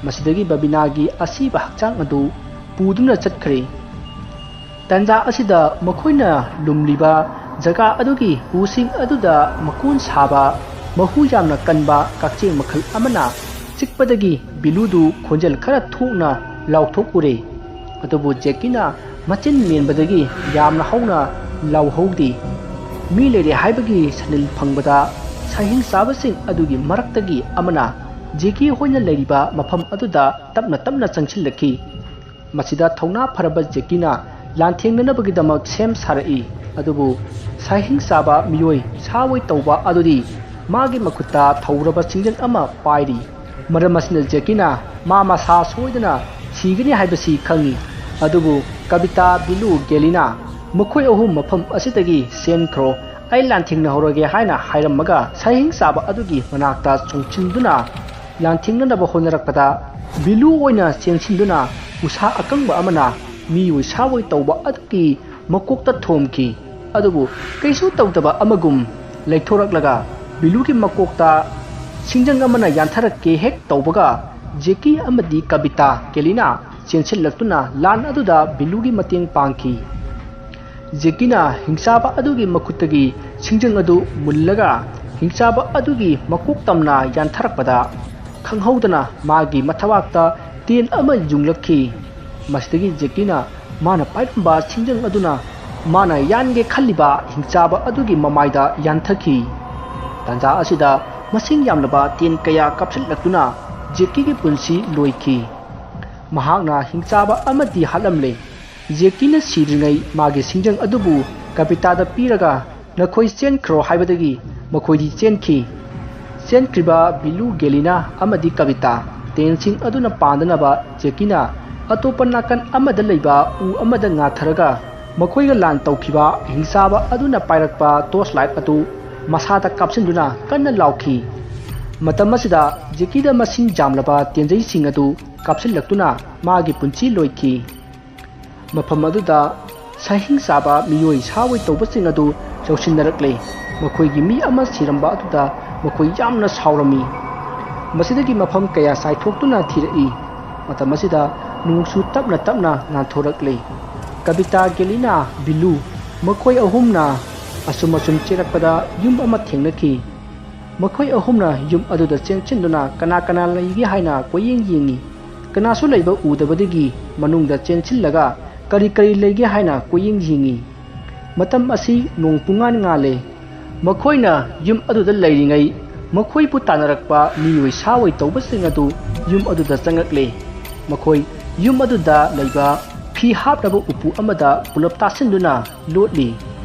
ꯃꯁꯤꯗꯒꯤ ꯕꯕꯤꯅꯥꯒꯤ ꯑꯁꯤꯕ ꯍꯛꯆꯥꯡ ꯑꯗꯨ ꯄꯨꯗꯨꯅ ꯆꯠꯈ꯭ꯔꯦ꯫ ꯇꯥꯟꯖꯥ ꯑꯁꯤꯗ ꯃꯈꯣꯏꯅ ꯂꯨꯝꯂꯤꯕ ꯖꯒꯥ ꯑꯗꯨꯒꯤ ꯎꯁꯤꯡ ꯑꯗꯨꯗ ꯃꯀꯣꯟ ꯁꯥꯕ ꯃꯍꯨ ꯌꯥꯝꯅ ꯀꯟꯕ ꯀꯛꯆꯦꯡ ꯃꯈꯜ ꯑꯃꯅ ꯆꯤꯛꯄꯗꯒꯤ ꯕꯤꯂꯨꯗꯨ ꯈꯣꯟꯖꯦꯜ ꯈꯔ ꯊꯣꯛꯅ ꯂꯥꯎꯊꯣꯛꯎꯔꯦ꯫ ꯑꯗꯨꯕꯨ ꯖꯦꯛꯀꯤꯅ ꯃꯆꯤꯟ ꯃꯦꯟꯕꯗꯒꯤ ꯌꯥꯝꯅ ꯍꯧꯅ ꯂꯥꯎꯍꯧꯗꯦ꯫ ꯃꯤ ꯂꯩꯔꯦ ꯍꯥꯏꯕꯒꯤ ꯁꯅꯤꯜ ꯐꯪꯕꯗ ꯁꯥꯍꯤꯡ ꯆꯥꯕꯁꯤꯡ ꯑꯗꯨꯒꯤ ꯃꯔꯛꯇꯒꯤ ꯑꯃꯅ ꯖꯦꯛꯀꯤ ꯍꯣꯏꯅ ꯂꯩꯔꯤꯕ ꯃꯐꯝ ꯑꯗꯨꯗ ꯇꯞꯅ ꯇꯞꯅ ꯆꯪꯁꯤꯜꯂꯛꯈꯤ꯫ ꯃꯁꯤꯗ ꯊꯧꯅꯥ ꯐꯔꯕ ꯖꯦꯀꯤꯅ ꯂꯥꯟꯊꯦꯡꯅꯅꯕꯒꯤꯗꯃꯛ ꯁꯦꯝ ꯁꯥꯔꯛꯏ꯫ ꯑꯗꯨꯕꯨ ꯁꯥꯍꯤꯡ ꯆꯥꯕ ꯃꯤꯑꯣꯏ ꯁꯥ ꯑꯣꯏ ꯇꯧꯕ ꯑꯗꯨꯗꯤ ꯃꯥꯒꯤ ꯃꯈꯨꯠꯇ ꯊꯧꯔꯕ ꯆꯤꯡꯖꯪ ꯑꯃ ꯄꯥꯏꯔꯤ꯫ ꯃꯔꯝ ꯑꯁꯤꯅ ꯖꯦꯀꯤꯅ ꯃꯥ ꯃꯁꯥ ꯁꯣꯏꯗꯅ ꯁꯤꯒꯅꯤ ꯍꯥꯏꯕꯁꯤ ꯈꯪꯏ꯫ ꯑꯗꯨꯕꯨ ꯀꯕꯤꯇꯥ, ꯕꯤꯂꯨ, ꯒꯦꯂꯤꯅꯥ ꯃꯈꯣꯏ ꯑꯍꯨꯝ ꯃꯐꯝ ꯑꯁꯤꯗꯒꯤ ꯆꯦꯟꯈ꯭ꯔꯣ, ꯑꯩ ꯂꯥꯟꯊꯦꯡꯅꯍꯧꯔꯒꯦ ꯍꯥꯏꯅ ꯍꯥꯏꯔꯝꯃꯒ ꯁꯥꯍꯤꯡ ꯆꯥꯕ ꯑꯗꯨꯒꯤ ꯃꯅꯥꯛꯇ ꯆꯣꯡꯁꯤꯟꯗꯨꯅ ꯂꯥꯟꯊꯦꯡꯅꯅꯕ ꯍꯣꯠꯅꯔꯛꯄꯗ ꯕꯤꯂꯨ ꯑꯣꯏꯅ ꯆꯦꯟꯁꯤꯟꯗꯨꯅ ꯎꯁꯥ ꯑꯀꯪꯕ ꯑꯃꯅ ꯃꯤꯑꯣꯏ ꯁꯥ ꯑꯣꯏ ꯇꯧꯕ ꯑꯗꯨꯒꯤ ꯃꯀꯣꯛꯇ ꯊꯣꯝꯈꯤ꯫ ꯑꯗꯨꯕꯨ ꯀꯩꯁꯨ ꯇꯧꯗꯕ ꯑꯃꯒꯨꯝ ꯂꯩꯊꯣꯔꯛꯂꯒ ꯕꯤꯂꯨꯒꯤ ꯃꯀꯣꯛꯇ ꯁꯤꯡꯖꯪ ꯑꯃꯅ ꯌꯥꯟꯊꯔꯛꯀꯦ ꯍꯦꯛ ꯇꯧꯕꯒ ꯖꯦꯀꯤ ꯑꯃꯗꯤ ꯀꯕꯤꯇꯥ, ꯒꯦꯂꯤꯅꯥ ꯆꯦꯟꯁꯤꯜꯂꯛꯇꯨꯅ ꯂꯥꯟ ꯑꯗꯨꯗ ꯕꯤꯂꯨꯒꯤ ꯃꯇꯦꯡ ꯄꯥꯡꯈꯤ꯫ ꯖꯦꯀꯤꯅ ꯍꯤꯡꯆꯥꯕ ꯑꯗꯨꯒꯤ ꯃꯈꯨꯠꯇꯒꯤ ꯁꯤꯡꯖꯪ ꯑꯗꯨ ꯃꯨꯜꯂꯒ ꯍꯤꯡꯆꯥꯕ ꯑꯗꯨꯒꯤ ꯃꯀꯣꯛ ꯇꯝꯅ ꯌꯥꯟꯊꯔꯛꯄꯗ ꯈꯪꯍꯧꯗꯅ ꯃꯥꯒꯤ ꯃꯊꯕꯥꯛꯇ ꯇꯦꯟ ꯑꯃ ꯌꯨꯡꯂꯛꯈꯤ꯫ ꯃꯁꯤꯗꯒꯤ ꯖꯦꯀꯤꯅ ꯃꯥꯅ ꯄꯥꯏꯔꯝꯕ ꯁꯤꯡꯖꯪ ꯑꯗꯨꯅ ꯃꯥꯅ ꯌꯥꯟꯒꯦ ꯈꯜꯂꯤꯕ ꯍꯤꯡꯆꯥꯕ ꯑꯗꯨꯒꯤ ꯃꯃꯥꯏꯗ ꯌꯥꯟꯊꯈꯤ꯫ ꯇꯥꯟꯖꯥ ꯑꯁꯤꯗ ꯃꯁꯤꯡ ꯌꯥꯝꯂꯕ ꯇꯦꯟ ꯀꯌꯥ ꯀꯥꯞꯁꯤꯜꯂꯛꯇꯨꯅ ꯖꯦꯀꯤꯒꯤ ꯄꯨꯟꯁꯤ ꯂꯣꯏꯈꯤ꯫ ꯃꯍꯥꯛꯅ ꯍꯤꯡꯆꯥꯕ ꯑꯃꯗꯤ ꯍꯥꯠꯂꯝꯂꯦ꯫ ꯖꯦꯀꯤꯅ ꯁꯤꯗ꯭ꯔꯤꯉꯩ ꯃꯥꯒꯤ ꯁꯤꯡꯖꯪ ꯑꯗꯨꯕꯨ ꯀꯕꯤꯇꯥꯗ ꯄꯤꯔꯒ "ꯅꯈꯣꯏ ꯆꯦꯟꯈ꯭ꯔꯣ" ꯍꯥꯏꯕꯗꯒꯤ ꯃꯈꯣꯏꯗꯤ ꯆꯦꯟꯈꯤ꯫ ꯆꯦꯟꯈ꯭ꯔꯤꯕ ꯕꯤꯂꯨ, ꯒꯦꯂꯤꯅꯥ ꯑꯃꯗꯤ ꯀꯕꯤꯇꯥ ꯇꯦꯟꯁꯤꯡ ꯑꯗꯨꯅ ꯄꯥꯟꯗꯅꯕ ꯖꯦꯀꯤꯅ ꯑꯇꯣꯞꯄ ꯅꯥꯀꯟ ꯑꯃꯗ ꯂꯩꯕ ꯎ ꯑꯃꯗ ꯉꯥꯊꯔꯒ ꯃꯈꯣꯏꯒ ꯂꯥꯟ ꯇꯧꯈꯤꯕ ꯍꯤꯡꯆꯥꯕ ꯑꯗꯨꯅ ꯄꯥꯏꯔꯛꯄ ꯇꯣꯔꯆ ꯂꯥꯏꯠ ꯑꯗꯨ ꯃꯁꯥꯗ ꯀꯥꯞꯁꯤꯟꯗꯨꯅ ꯀꯟꯅ ꯂꯥꯎꯈꯤ꯫ ꯃꯇꯝ ꯑꯁꯤꯗ ꯖꯦꯀꯤꯗ ꯃꯁꯤꯡ ꯌꯥꯝꯂꯕ ꯇꯦꯟꯖꯩꯁꯤꯡ ꯑꯗꯨ ꯀꯥꯞꯁꯤꯜꯂꯛꯇꯨꯅ ꯃꯥꯒꯤ ꯄꯨꯟꯁꯤ ꯂꯣꯏꯈꯤ꯫ ꯃꯐꯝ ꯑꯗꯨꯗ ꯁꯥꯍꯤꯡ ꯆꯥꯕ ꯃꯤꯑꯣꯏ ꯁꯥ ꯑꯣꯏ ꯇꯧꯕꯁꯤꯡ ꯑꯗꯨ ꯌꯧꯁꯤꯟꯅꯔꯛꯂꯦ꯫ ꯃꯈꯣꯏꯒꯤ ꯃꯤ ꯑꯃ ꯁꯤꯔꯝꯕ ꯑꯗꯨꯗ ꯃꯈꯣꯏ ꯌꯥꯝꯅ ꯁꯥꯎꯔꯝꯃꯤ꯫ ꯃꯁꯤꯗꯒꯤ ꯃꯐꯝ ꯀꯌꯥ ꯆꯥꯏꯊꯣꯛꯇꯨꯅ ꯊꯤꯔꯛꯏ꯫ ꯃꯇꯝ ꯑꯁꯤꯗ ꯅꯣꯡꯁꯨ ꯇꯞꯅ ꯇꯞꯅ ꯉꯥꯟꯊꯣꯔꯛꯂꯦ꯫ ꯀꯕꯤꯇꯥ, ꯒꯦꯂꯤꯅꯥ, ꯕꯤꯂꯨ ꯃꯈꯣꯏ ꯑꯍꯨꯝꯅ ꯑꯁꯨꯝ ꯑꯁꯨꯝ ꯆꯦꯜꯂꯛꯄꯗ ꯌꯨꯝ ꯑꯃ ꯊꯦꯡꯅꯈꯤ꯫ ꯃꯈꯣꯏ ꯑꯍꯨꯝꯅ ꯌꯨꯝ ꯑꯗꯨꯗ ꯆꯦꯟꯁꯤꯟꯗꯨꯅ ꯀꯅꯥ ꯀꯅꯥ ꯂꯩꯒꯦ ꯍꯥꯏꯅ ꯀꯣꯏꯌꯦꯡ ꯌꯦꯡꯉꯤ꯫ ꯀꯅꯥꯁꯨ ꯂꯩꯕ ꯎꯗꯕꯗꯒꯤ ꯃꯅꯨꯡꯗ ꯆꯦꯟꯁꯤꯜꯂꯒ ꯀꯔꯤ ꯀꯔꯤ ꯂꯩꯒꯦ ꯍꯥꯏꯅ ꯀꯣꯏꯌꯦꯡ ꯌꯦꯡꯉꯤ꯫ ꯃꯇꯝ ꯑꯁꯤ ꯅꯣꯡ ꯄꯨꯡꯉꯥꯟ ꯉꯥꯜꯂꯦ꯫ ꯃꯈꯣꯏꯅ ꯌꯨꯝ ꯑꯗꯨꯗ ꯂꯩꯔꯤꯉꯩ ꯃꯈꯣꯏꯕꯨ ꯇꯥꯟꯅꯔꯛꯄ ꯃꯤꯑꯣꯏ ꯁꯥ ꯑꯣꯏ ꯇꯧꯕꯁꯤꯡ ꯑꯗꯨ ꯌꯨꯝ ꯑꯗꯨꯗ ꯆꯪꯂꯛꯂꯦ꯫ ꯃꯈꯣꯏ ꯌꯨꯝ ꯑꯗꯨꯗ ꯂꯩꯕ ꯐꯤ ꯍꯥꯞꯅꯕ ꯎꯄꯨ ꯑꯃꯗ ꯄꯨꯂꯞ ꯇꯥꯁꯤꯟꯗꯨꯅ ꯂꯣꯠꯂꯤ꯫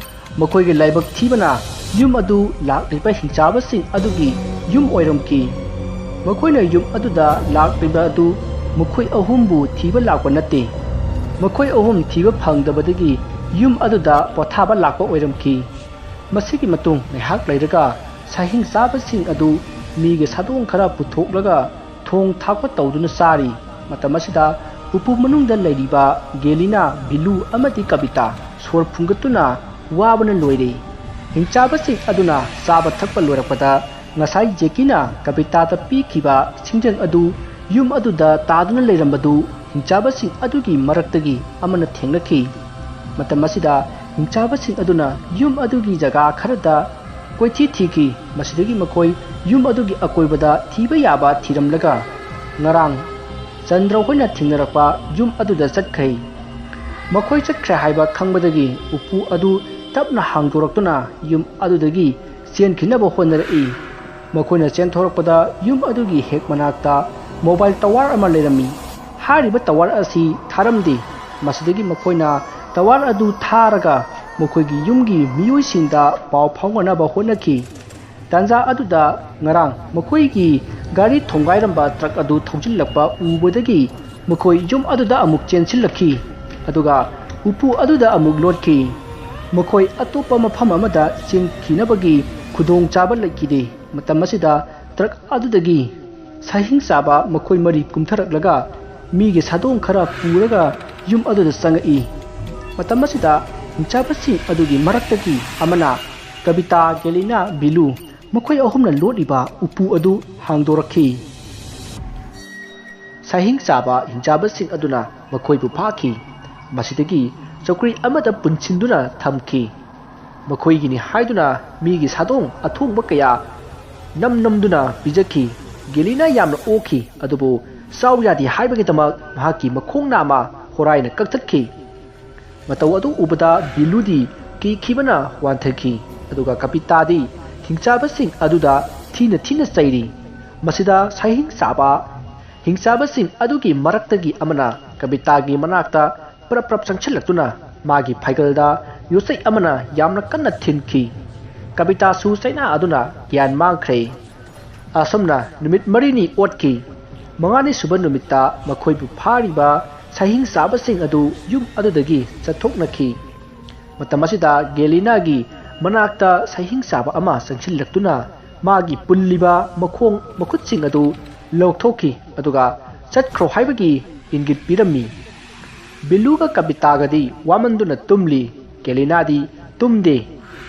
ꯃꯈꯣꯏꯒꯤ ꯂꯥꯏꯕꯛ ꯊꯤꯕꯅ ꯌꯨꯝ ꯑꯗꯨ ꯂꯥꯛꯂꯤꯕ ꯍꯤꯡꯆꯥꯕꯁꯤꯡ ꯑꯗꯨꯒꯤ ꯌꯨꯝ ꯑꯣꯏꯔꯝꯈꯤ꯫ ꯃꯈꯣꯏꯅ ꯌꯨꯝ ꯑꯗꯨꯗ ꯂꯥꯛꯂꯤꯕ ꯑꯗꯨ ꯃꯈꯣꯏ ꯑꯍꯨꯝꯕꯨ ꯊꯤꯕ ꯂꯥꯛꯄ ꯅꯠꯇꯦ꯫ ꯃꯈꯣꯏ ꯑꯍꯨꯝ ꯊꯤꯕ ꯐꯪꯗꯕꯗꯒꯤ ꯌꯨꯝ ꯑꯗꯨꯗ ꯄꯣꯊꯥꯕ ꯂꯥꯛꯄ ꯑꯣꯏꯔꯝꯈꯤ꯫ ꯃꯁꯤꯒꯤ ꯃꯇꯨꯡ ꯉꯥꯏꯍꯥꯛ ꯂꯩꯔꯒ ꯁꯥꯍꯤꯡ ꯆꯥꯕꯁꯤꯡ ꯑꯗꯨ ꯃꯤꯒꯤ ꯁꯥꯗꯣꯡ ꯈꯔ ꯄꯨꯊꯣꯛꯂꯒ ꯊꯣꯡ ꯊꯥꯛꯄ ꯇꯧꯗꯨꯅ ꯆꯥꯔꯤ꯫ ꯃꯇꯝ ꯑꯁꯤꯗ ꯎꯄꯨ ꯃꯅꯨꯡꯗ ꯂꯩꯔꯤꯕ ꯒꯦꯂꯤꯅꯥ, ꯕꯤꯂꯨ ꯑꯃꯗꯤ ꯀꯕꯤꯇꯥ ꯁꯣꯔ ꯐꯨꯡꯒꯠꯇꯨꯅ ꯋꯥꯕꯅ ꯂꯣꯏꯔꯦ꯫ ꯍꯤꯡꯆꯥꯕꯁꯤꯡ ꯑꯗꯨꯅ ꯆꯥꯕ ꯊꯛꯄ ꯂꯣꯏꯔꯛꯄꯗ ꯉꯁꯥꯏ ꯖꯦꯀꯤꯅ ꯀꯕꯤꯇꯥꯗ ꯄꯤꯈꯤꯕ ꯁꯤꯡꯖꯪ ꯑꯗꯨ ꯌꯨꯝ ꯑꯗꯨꯗ ꯇꯥꯗꯨꯅ ꯂꯩꯔꯝꯕꯗꯨ ꯍꯤꯡꯆꯥꯕꯁꯤꯡ ꯑꯗꯨꯒꯤ ꯃꯔꯛꯇꯒꯤ ꯑꯃꯅ ꯊꯦꯡꯅꯈꯤ꯫ ꯃꯇꯝ ꯑꯁꯤꯗ ꯍꯤꯡꯆꯥꯕꯁꯤꯡ ꯑꯗꯨꯅ ꯌꯨꯝ ꯑꯗꯨꯒꯤ ꯖꯒꯥ ꯈꯔꯗ ꯀꯣꯏꯊꯤ ꯊꯤꯈꯤ꯫ ꯃꯁꯤꯗꯒꯤ ꯃꯈꯣꯏ ꯌꯨꯝ ꯑꯗꯨꯒꯤ ꯑꯀꯣꯏꯕꯗ ꯊꯤꯕ ꯌꯥꯕ ꯊꯤꯔꯝꯂꯒ ꯉꯔꯥꯡ ꯆꯟꯗ꯭ꯔ ꯍꯣꯏꯅ ꯊꯦꯡꯅꯔꯛꯄ ꯌꯨꯝ ꯑꯗꯨꯗ ꯆꯠꯈ꯭ꯔꯦ꯫ ꯃꯈꯣꯏ ꯆꯠꯈ꯭ꯔꯦ ꯍꯥꯏꯕ ꯈꯪꯕꯗꯒꯤ ꯎꯄꯨ ꯑꯗꯨ ꯇꯞꯅ ꯍꯥꯡꯗꯣꯔꯛꯇꯨꯅ ꯌꯨꯝ ꯑꯗꯨꯗꯒꯤ ꯆꯦꯟꯈꯤꯅꯕ ꯍꯣꯠꯅꯔꯛꯏ꯫ ꯃꯈꯣꯏꯅ ꯆꯦꯟꯊꯣꯔꯛꯄꯗ ꯌꯨꯝ ꯑꯗꯨꯒꯤ ꯍꯦꯛ ꯃꯅꯥꯛꯇ ꯃꯣꯕꯥꯏꯜ ꯇꯋꯥꯔ ꯑꯃ ꯂꯩꯔꯝꯃꯤ꯫ ꯍꯥꯏꯔꯤꯕ ꯇꯋꯥꯔ ꯑꯁꯤ ꯊꯥꯔꯝꯗꯦ꯫ ꯃꯁꯤꯗꯒꯤ ꯃꯈꯣꯏꯅ ꯇꯋꯥꯔ ꯑꯗꯨ ꯊꯥꯔꯒ ꯃꯈꯣꯏꯒꯤ ꯌꯨꯝꯒꯤ ꯃꯤꯑꯣꯏꯁꯤꯡꯗ ꯄꯥꯎ ꯐꯥꯎꯅꯅꯕ ꯍꯣꯠꯅꯈꯤ꯫ ꯇꯥꯟꯖꯥ ꯑꯗꯨꯗ ꯉꯔꯥꯡ ꯃꯈꯣꯏꯒꯤ ꯒꯥꯔꯤ ꯊꯣꯡꯒꯥꯏꯔꯝꯕ ꯇ꯭ꯔꯛ ꯑꯗꯨ ꯊꯧꯖꯤꯜꯂꯛꯄ ꯎꯕꯗꯒꯤ ꯃꯈꯣꯏ ꯌꯨꯝ ꯑꯗꯨꯗ ꯑꯃꯨꯛ ꯆꯦꯟꯁꯤꯜꯂꯛꯈꯤ꯫ ꯑꯗꯨꯒ ꯎꯄꯨ ꯑꯗꯨꯗ ꯑꯃꯨꯛ ꯂꯣꯠꯈꯤ꯫ ꯃꯈꯣꯏ ꯑꯇꯣꯞꯄ ꯃꯐꯝ ꯑꯃꯗ ꯆꯦꯟꯈꯤꯅꯕꯒꯤ ꯈꯨꯗꯣꯡꯆꯥꯕ ꯂꯩꯈꯤꯗꯦ꯫ ꯃꯇꯝ ꯑꯁꯤꯗ ꯇ꯭ꯔꯛ ꯑꯗꯨꯗꯒꯤ ꯁꯥꯍꯤꯡ ꯆꯥꯕ ꯃꯈꯣꯏ ꯃꯔꯤ ꯀꯨꯝꯊꯔꯛꯂꯒ ꯃꯤꯒꯤ ꯁꯥꯗꯣꯡ ꯈꯔ ꯄꯨꯔꯒ ꯌꯨꯝ ꯑꯗꯨꯗ ꯆꯪꯉꯛꯏ꯫ ꯃꯇꯝ ꯑꯁꯤꯗ ꯍꯤꯡꯆꯥꯕꯁꯤꯡ ꯑꯗꯨꯒꯤ ꯃꯔꯛꯇꯒꯤ ꯑꯃꯅ ꯀꯕꯤꯇꯥ, ꯒꯦꯂꯤꯅꯥ, ꯕꯤꯂꯨ ꯃꯈꯣꯏ ꯑꯍꯨꯝꯅ ꯂꯣꯠꯂꯤꯕ ꯎꯄꯨ ꯑꯗꯨ ꯍꯥꯡꯗꯣꯔꯛꯈꯤ꯫ ꯁꯥꯍꯤꯡ ꯆꯥꯕ ꯍꯤꯡꯆꯥꯕꯁꯤꯡ ꯑꯗꯨꯅ ꯃꯈꯣꯏꯕꯨ ꯐꯥꯈꯤ꯫ ꯃꯁꯤꯗꯒꯤ ꯆꯧꯀ꯭ꯔꯤ ꯑꯃꯗ ꯄꯨꯟꯁꯤꯟꯗꯨꯅ ꯊꯝꯈꯤ꯫ ꯃꯈꯣꯏꯒꯤꯅꯤ ꯍꯥꯏꯗꯨꯅ ꯃꯤꯒꯤ ꯁꯥꯗꯣꯡ ꯑꯊꯣꯡꯕ ꯀꯌꯥ ꯅꯝ ꯅꯝꯗꯨꯅ ꯄꯤꯖꯈꯤ꯫ ꯒꯦꯂꯤꯅꯥ ꯌꯥꯝꯅ ꯑꯣꯛꯈꯤ, ꯑꯗꯨꯕꯨ ꯆꯥꯎ ꯌꯥꯗꯦ ꯍꯥꯏꯕꯒꯤꯗꯃꯛ ꯃꯍꯥꯛꯀꯤ ꯃꯈꯣꯡ ꯅꯥꯝꯃ ꯍꯣꯔꯥꯏꯅ ꯀꯛꯊꯠꯈꯤ꯫ ꯃꯇꯧ ꯑꯗꯨ ꯎꯕꯗ ꯕꯤꯂꯨꯗꯤ ꯀꯤꯈꯤꯕꯅ ꯋꯥꯟꯊꯈꯤ, ꯑꯗꯨꯒ ꯀꯄꯤꯇꯥꯗꯤ ꯍꯤꯡꯆꯥꯕꯁꯤꯡ ꯑꯗꯨꯗ ꯊꯤꯅ ꯊꯤꯅ ꯆꯩꯔꯤ꯫ ꯃꯁꯤꯗ ꯁꯥꯍꯤꯡ ꯆꯥꯕ ꯍꯤꯡꯆꯥꯕꯁꯤꯡ ꯑꯗꯨꯒꯤ ꯃꯔꯛꯇꯒꯤ ꯑꯃꯅ ꯀꯕꯤꯇꯥꯒꯤ ꯃꯅꯥꯛꯇ ꯄ꯭ꯔꯞ ꯄ꯭ꯔꯞ ꯆꯪꯁꯤꯜꯂꯛꯇꯨꯅ ꯃꯥꯒꯤ ꯐꯩꯒꯜꯗ ꯌꯣꯠꯆꯩ ꯑꯃꯅ ꯌꯥꯝꯅ ꯀꯟꯅ ꯊꯤꯟꯈꯤ꯫ ꯀꯕꯤꯇꯥꯁꯨ ꯆꯩꯅꯥ ꯑꯗꯨꯅ ꯒ꯭ꯌꯥꯟ ꯃꯥꯡꯈ꯭ꯔꯦ꯫ ꯑꯁꯨꯝꯅ ꯅꯨꯃꯤꯠ ꯃꯔꯤꯅꯤ ꯑꯣꯠꯈꯤ꯫ ꯃꯉꯥꯅꯤ ꯁꯨꯕ ꯅꯨꯃꯤꯠꯇ ꯃꯈꯣꯏꯕꯨ ꯐꯥꯔꯤꯕ ꯁꯍꯤꯡ ꯆꯥꯕꯁꯤꯡ ꯑꯗꯨ ꯌꯨꯝ ꯑꯗꯨꯗꯒꯤ ꯆꯠꯊꯣꯛꯅꯈꯤ꯫ ꯃꯇꯝ ꯑꯁꯤꯗ ꯒꯦꯂꯤꯅꯥꯒꯤ ꯃꯅꯥꯛꯇ ꯁꯍꯤꯡ ꯆꯥꯕ ꯑꯃ ꯆꯪꯁꯤꯜꯂꯛꯇꯨꯅ ꯃꯥꯒꯤ ꯄꯨꯜꯂꯤꯕ ꯃꯈꯣꯡ ꯃꯈꯨꯠꯁꯤꯡ ꯑꯗꯨ ꯂꯧꯊꯣꯛꯈꯤ, ꯑꯗꯨꯒ ꯆꯠꯈ꯭ꯔꯣ ꯍꯥꯏꯕꯒꯤ ꯏꯪꯒꯤꯠ ꯄꯤꯔꯝꯃꯤ꯫ ꯕꯤꯂꯨꯒ ꯀꯕꯤꯇꯥꯒꯗꯤ ꯋꯥꯃꯟꯗꯨꯅ ꯇꯨꯝꯂꯤ꯫ ꯒꯦꯂꯤꯅꯥꯗꯤ ꯇꯨꯝꯗꯦ꯫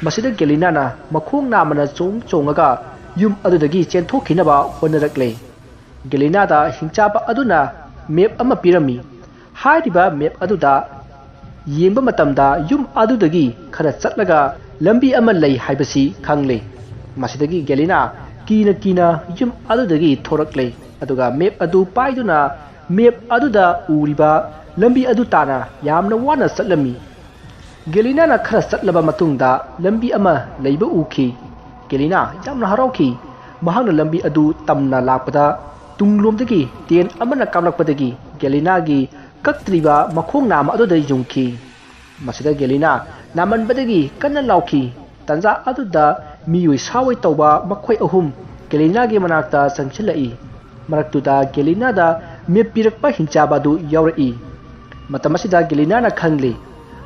ꯃꯁꯤꯗ ꯒꯦꯂꯤꯅꯥꯅ ꯃꯈꯣꯡ ꯅꯥꯝꯃꯅ ꯆꯣꯡ ꯆꯣꯡꯉꯒ ꯌꯨꯝ ꯑꯗꯨꯗꯒꯤ ꯆꯦꯟꯊꯣꯛꯈꯤꯅꯕ ꯍꯣꯠꯅꯔꯛꯂꯦ꯫ ꯒꯦꯂꯤꯅꯥꯗ ꯍꯤꯡꯆꯥꯕ ꯑꯗꯨꯅ ꯃꯦꯞ ꯑꯃ ꯄꯤꯔꯝꯃꯤ꯫ ꯍꯥꯏꯔꯤꯕ ꯃꯦꯞ ꯑꯗꯨꯗ ꯌꯦꯡꯕ ꯃꯇꯝꯗ ꯌꯨꯝ ꯑꯗꯨꯗꯒꯤ ꯈꯔ ꯆꯠꯂꯒ ꯂꯝꯕꯤ ꯑꯃ ꯂꯩ ꯍꯥꯏꯕꯁꯤ ꯈꯪꯂꯦ꯫ ꯃꯁꯤꯗꯒꯤ ꯒꯦꯂꯤꯅꯥ ꯀꯤꯅ ꯀꯤꯅ ꯌꯨꯝ ꯑꯗꯨꯗꯒꯤ ꯊꯣꯔꯛꯂꯦ, ꯑꯗꯨꯒ ꯃꯦꯞ ꯑꯗꯨ ꯄꯥꯏꯗꯨꯅ ꯃꯦꯞ ꯑꯗꯨꯗ ꯎꯔꯤꯕ ꯂꯝꯕꯤ ꯑꯗꯨ ꯇꯥꯅ ꯌꯥꯝꯅ ꯋꯥꯅ ꯆꯠꯂꯝꯃꯤ꯫ ꯒꯦꯂꯤꯅꯥꯅ ꯈꯔ ꯆꯠꯂꯕ ꯃꯇꯨꯡꯗ ꯂꯝꯕꯤ ꯑꯃ ꯂꯩꯕ ꯎꯈꯤ꯫ ꯒꯦꯂꯤꯅꯥ ꯌꯥꯝꯅ ꯍꯔꯥꯎꯈꯤ꯫ ꯃꯍꯥꯛꯅ ꯂꯝꯕꯤ ꯑꯗꯨ ꯇꯝꯅ ꯂꯥꯛꯄꯗ ꯇꯨꯡꯂꯣꯝꯗꯒꯤ ꯇꯦꯟ ꯑꯃꯅ ꯀꯥꯞꯂꯛꯄꯗꯒꯤ ꯒꯦꯂꯤꯅꯥꯒꯤ ꯀꯛꯇ꯭ꯔꯤꯕ ꯃꯈꯣꯡ ꯅꯥꯝꯃ ꯑꯗꯨꯗ ꯌꯨꯡꯈꯤ꯫ ꯃꯁꯤꯗ ꯒꯦꯂꯤꯅꯥ ꯅꯥꯃꯟꯕꯗꯒꯤ ꯀꯟꯅ ꯂꯥꯎꯈꯤ꯫ ꯇꯟꯖꯥ ꯑꯗꯨꯗ ꯃꯤꯑꯣꯏ ꯁꯥꯑꯣꯏ ꯇꯧꯕ ꯃꯈꯣꯏ ꯑꯍꯨꯝ ꯒꯦꯂꯤꯅꯥꯒꯤ ꯃꯅꯥꯛꯇ ꯆꯪꯁꯤꯜꯂꯛꯏ꯫ ꯃꯔꯛꯇꯨꯗ ꯒꯦꯂꯤꯅꯥꯗ ꯃꯦꯞ ꯄꯤꯔꯛꯄ ꯍꯤꯡꯆꯥꯕ ꯑꯗꯨ ꯌꯥꯎꯔꯛꯏ꯫ ꯃꯇꯝ ꯑꯁꯤꯗ ꯒꯦꯂꯤꯅꯥꯅ ꯈꯪꯂꯤ,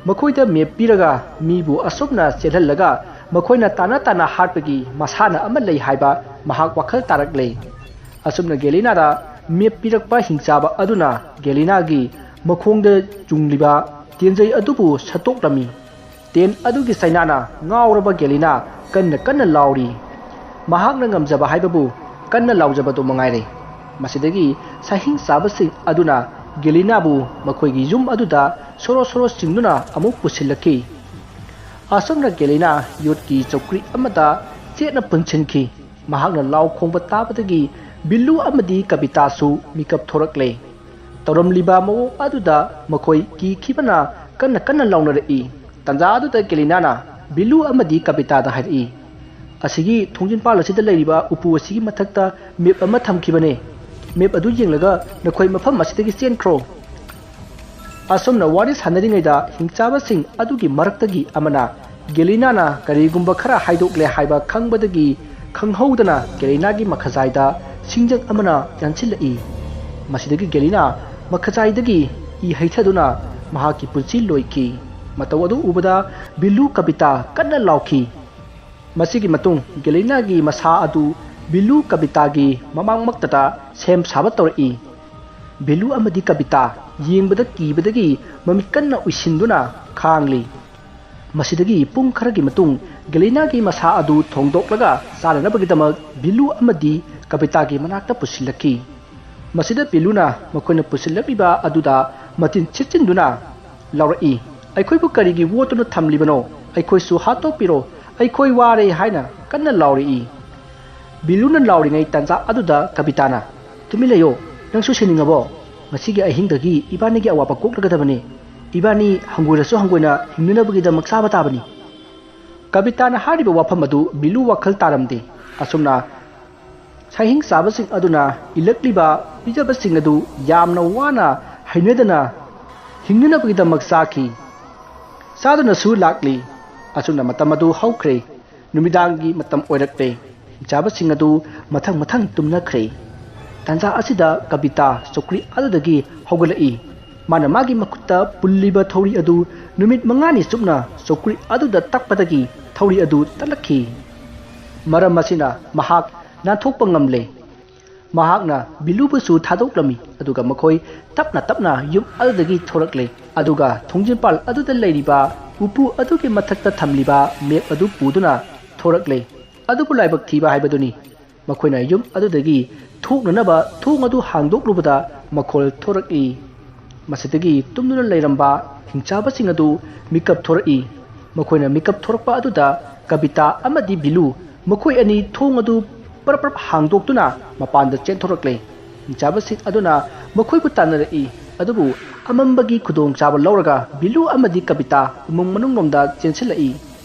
ꯃꯈꯣꯏꯗ ꯃꯦꯞ ꯄꯤꯔꯒ ꯃꯤꯕꯨ ꯑꯁꯨꯝꯅ ꯆꯦꯜꯍꯜꯂꯒ ꯃꯈꯣꯏꯅ ꯇꯥꯅ ꯇꯥꯅ ꯍꯥꯠꯄꯒꯤ ꯃꯁꯥꯟꯅ ꯑꯃ ꯂꯩ ꯍꯥꯏꯕ ꯃꯍꯥꯛ ꯋꯥꯈꯜ ꯇꯥꯔꯛꯂꯦ꯫ ꯑꯁꯨꯝꯅ ꯒꯦꯂꯤꯅꯥꯗ ꯃꯦꯞ ꯄꯤꯔꯛꯄ ꯍꯤꯡꯆꯥꯕ ꯑꯗꯨꯅ ꯒꯦꯂꯤꯅꯥꯒꯤ ꯃꯈꯣꯡꯗ ꯆꯨꯡꯂꯤꯕ ꯇꯦꯟꯖꯩ ꯑꯗꯨꯕꯨ ꯁꯠꯇꯣꯛꯂꯝꯃꯤ꯫ ꯇꯦꯟ ꯑꯗꯨꯒꯤ ꯆꯩꯅꯥꯅ ꯉꯥꯎꯔꯕ ꯒꯦꯂꯤꯅꯥ ꯀꯟꯅ ꯀꯟꯅ ꯂꯥꯎꯔꯤ꯫ ꯃꯍꯥꯛꯅ ꯉꯝꯖꯕ ꯍꯥꯏꯕꯕꯨ ꯀꯟꯅ ꯂꯥꯎꯖꯕꯗꯨ ꯃꯉꯥꯏꯔꯦ꯫ ꯃꯁꯤꯗꯒꯤ ꯁꯍꯤꯡ ꯆꯥꯕꯁꯤꯡ ꯑꯗꯨꯅ ꯒꯦꯂꯤꯅꯥꯕꯨ ꯃꯈꯣꯏꯒꯤ ꯌꯨꯝ ꯑꯗꯨꯗ ꯁꯣꯔꯣ ꯁꯣꯔꯣ ꯆꯤꯡꯗꯨꯅ ꯑꯃꯨꯛ ꯄꯨꯁꯤꯜꯂꯛꯈꯤ꯫ ꯑꯁꯨꯝꯅ ꯒꯦꯂꯤꯅꯥ ꯌꯣꯠꯀꯤ ꯆꯧꯀ꯭ꯔꯤ ꯑꯃꯗ ꯆꯦꯠꯅ ꯄꯨꯟꯁꯤꯟꯈꯤ꯫ ꯃꯍꯥꯛꯅ ꯂꯥꯎ ꯈꯣꯡꯕ ꯇꯥꯕꯗꯒꯤ ꯕꯤꯜꯂꯨ ꯑꯃꯗꯤ ꯀꯕꯤꯇꯥꯁꯨ ꯃꯤꯀꯞ ꯊꯣꯔꯛꯂꯦ꯫ ꯇꯧꯔꯝꯂꯤꯕ ꯃꯑꯣꯡ ꯑꯗꯨꯗ ꯃꯈꯣꯏ ꯀꯤꯈꯤꯕꯅ ꯀꯟꯅ ꯀꯟꯅ ꯂꯥꯎꯅꯔꯛꯏ꯫ ꯇꯟꯖꯥ ꯑꯗꯨꯗ ꯒꯦꯂꯤꯅꯥꯅ ꯕꯤꯜꯂꯨ ꯑꯃꯗꯤ ꯀꯕꯤꯇꯥꯗ ꯍꯥꯏꯔꯛꯏ, "ꯑꯁꯤꯒꯤ ꯊꯣꯡꯖꯤꯟꯄꯥꯜ ꯑꯁꯤꯗ ꯂꯩꯔꯤꯕ ꯎꯄꯨ ꯑꯁꯤꯒꯤ ꯃꯊꯛꯇ ꯃꯦꯞ ꯑꯃ ꯊꯝꯈꯤꯕꯅꯦ꯫ ꯃꯦꯞ ꯑꯗꯨ ꯌꯦꯡꯂꯒ ꯅꯈꯣꯏ ꯃꯐꯝ ꯑꯁꯤꯗꯒꯤ ꯆꯦꯟꯈ꯭ꯔꯣ꯫ ꯑꯁꯨꯝꯅ ꯋꯥꯔꯤ ꯁꯥꯟꯅꯔꯤꯉꯩꯗ ꯍꯤꯡꯆꯥꯕꯁꯤꯡ ꯑꯗꯨꯒꯤ ꯃꯔꯛꯇꯒꯤ ꯑꯃꯅ ꯒꯦꯂꯤꯅꯥꯅ ꯀꯔꯤꯒꯨꯝꯕ ꯈꯔ ꯍꯥꯏꯗꯣꯛꯂꯦ ꯍꯥꯏꯕ ꯈꯪꯕꯗꯒꯤ ꯈꯪꯍꯧꯗꯅ ꯒꯦꯂꯤꯅꯥꯒꯤ ꯃꯈꯖꯥꯏꯗ ꯁꯤꯡꯖꯪ ꯑꯃꯅ ꯌꯥꯟꯁꯤꯜꯂꯛꯏ꯫ ꯃꯁꯤꯗꯒꯤ ꯒꯦꯂꯤꯅꯥ ꯃꯈꯖꯥꯏꯗꯒꯤ ꯏ ꯍꯩꯊꯗꯨꯅ ꯃꯍꯥꯛꯀꯤ ꯄꯨꯟꯁꯤ ꯂꯣꯏꯈꯤ꯫ ꯃꯇꯧ ꯑꯗꯨ ꯎꯕꯗ ꯕꯤꯂꯨ ꯀꯕꯤꯇꯥ ꯀꯟꯅ ꯂꯥꯎꯈꯤ꯫ ꯃꯁꯤꯒꯤ ꯃꯇꯨꯡ ꯒꯦꯂꯤꯅꯥꯒꯤ ꯃꯁꯥ ꯑꯗꯨ ꯕꯤꯂꯨ ꯀꯕꯤꯇꯥꯒꯤ ꯃꯃꯥꯡꯃꯛꯇꯗ ꯁꯦꯝ ꯁꯥꯕ ꯇꯧꯔꯛꯏ꯫ ꯕꯤꯂꯨ ꯑꯃꯗꯤ ꯀꯕꯤꯇꯥ ꯌꯦꯡꯕꯗ ꯀꯤꯕꯗꯒꯤ ꯃꯃꯤꯠ ꯀꯟꯅ ꯎꯏꯁꯤꯟꯗꯨꯅ ꯈꯥꯡꯂꯤ꯫ ꯃꯁꯤꯗꯒꯤ ꯄꯨꯡ ꯈꯔꯒꯤ ꯃꯇꯨꯡ ꯒꯦꯂꯤꯅꯥꯒꯤ ꯃꯁꯥ ꯑꯗꯨ ꯊꯣꯡꯗꯣꯛꯂꯒ ꯆꯥꯅꯅꯕꯒꯤꯗꯃꯛ ꯕꯤꯂꯨ ꯑꯃꯗꯤ ꯀꯕꯤꯇꯥꯒꯤ ꯃꯅꯥꯛꯇ ꯄꯨꯁꯤꯜꯂꯛꯈꯤ꯫ ꯃꯁꯤꯗ ꯕꯤꯂꯨꯅ ꯃꯈꯣꯏꯅ ꯄꯨꯁꯤꯜꯂꯛꯂꯤꯕ ꯑꯗꯨꯗ ꯃꯇꯤꯟ ꯁꯤꯠꯆꯤꯟꯗꯨꯅ ꯂꯥꯎꯔꯛꯏ, "ꯑꯩꯈꯣꯏꯕꯨ ꯀꯔꯤꯒꯤ ꯋꯥꯠꯇꯨꯅ ꯊꯝꯂꯤꯕꯅꯣ? ꯑꯩꯈꯣꯏꯁꯨ ꯍꯥꯠꯇꯣꯛꯄꯤꯔꯣ, ꯑꯩꯈꯣꯏ ꯋꯥꯔꯦ" ꯍꯥꯏꯅ ꯀꯟꯅ ꯂꯥꯎꯔꯛꯏ꯫ ꯕꯤꯂꯨꯅ ꯂꯥꯎꯔꯤꯉꯩ ꯇꯥꯟꯖꯥ ꯑꯗꯨꯗ ꯀꯕꯤꯇꯥꯅ, "ꯇꯨꯃꯤꯟ ꯂꯩꯌꯣ, ꯅꯪꯁꯨ ꯁꯤꯅꯤꯡꯉꯕꯣ? ꯉꯁꯤꯒꯤ ꯑꯍꯤꯡꯗꯒꯤ ꯏꯕꯥꯅꯤꯒꯤ ꯑꯋꯥꯕ ꯀꯣꯛꯂꯒꯗꯕꯅꯤ꯫ ꯏꯕꯥꯅꯤ ꯍꯪꯒꯣꯏꯔꯁꯨ ꯍꯪꯒꯣꯏꯅ ꯍꯤꯡꯅꯅꯕꯒꯤꯗꯃꯛ ꯆꯥꯕ ꯇꯥꯕꯅꯤ"꯫ ꯀꯕꯤꯇꯥꯅ ꯍꯥꯏꯔꯤꯕ ꯋꯥꯐꯝ ꯑꯗꯨ ꯕꯤꯂꯨ ꯋꯥꯈꯜ ꯇꯥꯔꯝꯗꯦ꯫ ꯑꯁꯨꯝꯅ ꯁꯥꯍꯤꯡ ꯆꯥꯕꯁꯤꯡ ꯑꯗꯨꯅ ꯏꯜꯂꯛꯂꯤꯕ ꯄꯤꯖꯕꯁꯤꯡ ꯑꯗꯨ ꯌꯥꯝꯅ ꯋꯥꯅ ꯍꯩꯅꯗꯅ ꯍꯤꯡꯅꯅꯕꯒꯤꯗꯃꯛ ꯆꯥꯈꯤ꯫ ꯆꯥꯗꯨꯅꯁꯨ ꯂꯥꯛꯂꯤ꯫ ꯑꯁꯨꯝꯅ ꯃꯇꯝ ꯑꯗꯨ ꯍꯧꯈ꯭ꯔꯦ꯫ ꯅꯨꯃꯤꯗꯥꯡꯒꯤ ꯃꯇꯝ ꯑꯣꯏꯔꯛꯂꯦ꯫ ꯍꯤꯡꯆꯥꯕꯁꯤꯡ ꯑꯗꯨ ꯃꯊꯪ ꯃꯊꯪ ꯇꯨꯝꯅꯈ꯭ꯔꯦ꯫ ꯇꯥꯟꯖꯥ ꯑꯁꯤꯗ ꯀꯕꯤꯇꯥ ꯆꯧꯀ꯭ꯔꯤ ꯑꯗꯨꯗꯒꯤ ꯍꯧꯒꯠꯂꯛꯏ꯫ ꯃꯥꯅ ꯃꯥꯒꯤ ꯃꯈꯨꯠꯇ ꯄꯨꯜꯂꯤꯕ ꯊꯧꯔꯤ ꯑꯗꯨ ꯅꯨꯃꯤꯠ ꯃꯉꯥꯅꯤ ꯆꯨꯞꯅ ꯆꯧꯀ꯭ꯔꯤ ꯑꯗꯨꯗ ꯇꯛꯄꯗꯒꯤ ꯊꯧꯔꯤ ꯑꯗꯨ ꯇꯠꯂꯛꯈꯤ꯫ ꯃꯔꯝ ꯑꯁꯤꯅ ꯃꯍꯥꯛ ꯅꯥꯟꯊꯣꯛꯄ ꯉꯝꯂꯦ꯫ ꯃꯍꯥꯛꯅ ꯕꯤꯂꯨꯕꯨꯁꯨ ꯊꯥꯗꯣꯛꯂꯝꯃꯤ, ꯑꯗꯨꯒ ꯃꯈꯣꯏ ꯇꯞꯅ ꯇꯞꯅ ꯌꯨꯝ ꯑꯗꯨꯗꯒꯤ ꯊꯣꯔꯛꯂꯦ꯫ ꯑꯗꯨꯒ ꯊꯣꯡꯖꯤꯟꯄꯥꯜ ꯑꯗꯨꯗ ꯂꯩꯔꯤꯕ ꯎꯄꯨ ꯑꯗꯨꯒꯤ ꯃꯊꯛꯇ ꯊꯝꯂꯤꯕ ꯃꯦꯞ ꯑꯗꯨ ꯄꯨꯗꯨꯅ ꯊꯣꯔꯛꯂꯦ꯫ ꯑꯗꯨꯕꯨ ꯂꯥꯏꯕꯛ ꯊꯤꯕ ꯍꯥꯏꯕꯗꯨꯅꯤ꯫ ꯃꯈꯣꯏꯅ ꯌꯨꯝ ꯑꯗꯨꯗꯒꯤ ꯊꯣꯛꯅꯅꯕ ꯊꯣꯡ ꯑꯗꯨ ꯍꯥꯡꯗꯣꯛꯂꯨꯕꯗ ꯃꯈꯣꯜ ꯊꯣꯔꯛꯏ꯫ ꯃꯁꯤꯗꯒꯤ ꯇꯨꯝꯗꯨꯅ ꯂꯩꯔꯝꯕ ꯍꯤꯡꯆꯥꯕꯁꯤꯡ ꯑꯗꯨ ꯃꯤꯀꯞ ꯊꯣꯔꯛꯏ꯫ ꯃꯈꯣꯏꯅ ꯃꯤꯀꯞ ꯊꯣꯔꯛꯄ ꯑꯗꯨꯗ ꯀꯕꯤꯇꯥ ꯑꯃꯗꯤ ꯕꯤꯂꯨ ꯃꯈꯣꯏ ꯑꯅꯤ ꯊꯣꯡ ꯑꯗꯨ ꯄꯔꯞ ꯄꯔꯞ ꯍꯥꯡꯗꯣꯛꯇꯨꯅ ꯃꯄꯥꯟꯗ ꯆꯦꯟꯊꯣꯔꯛꯂꯦ꯫ ꯍꯤꯡꯆꯥꯕꯁꯤꯡ ꯑꯗꯨꯅ ꯃꯈꯣꯏꯕꯨ ꯇꯥꯟꯅꯔꯛꯏ, ꯑꯗꯨꯕꯨ ꯑꯃꯝꯕꯒꯤ ꯈꯨꯗꯣꯡꯆꯥꯕ ꯂꯧꯔꯒ ꯕꯤꯂꯨ ꯑꯃꯗꯤ ꯀꯕꯤꯇꯥ ꯎꯃꯪ ꯃꯅꯨꯡꯂꯣꯝꯗ ꯆꯦꯟꯁꯤꯜꯂꯛꯏ꯫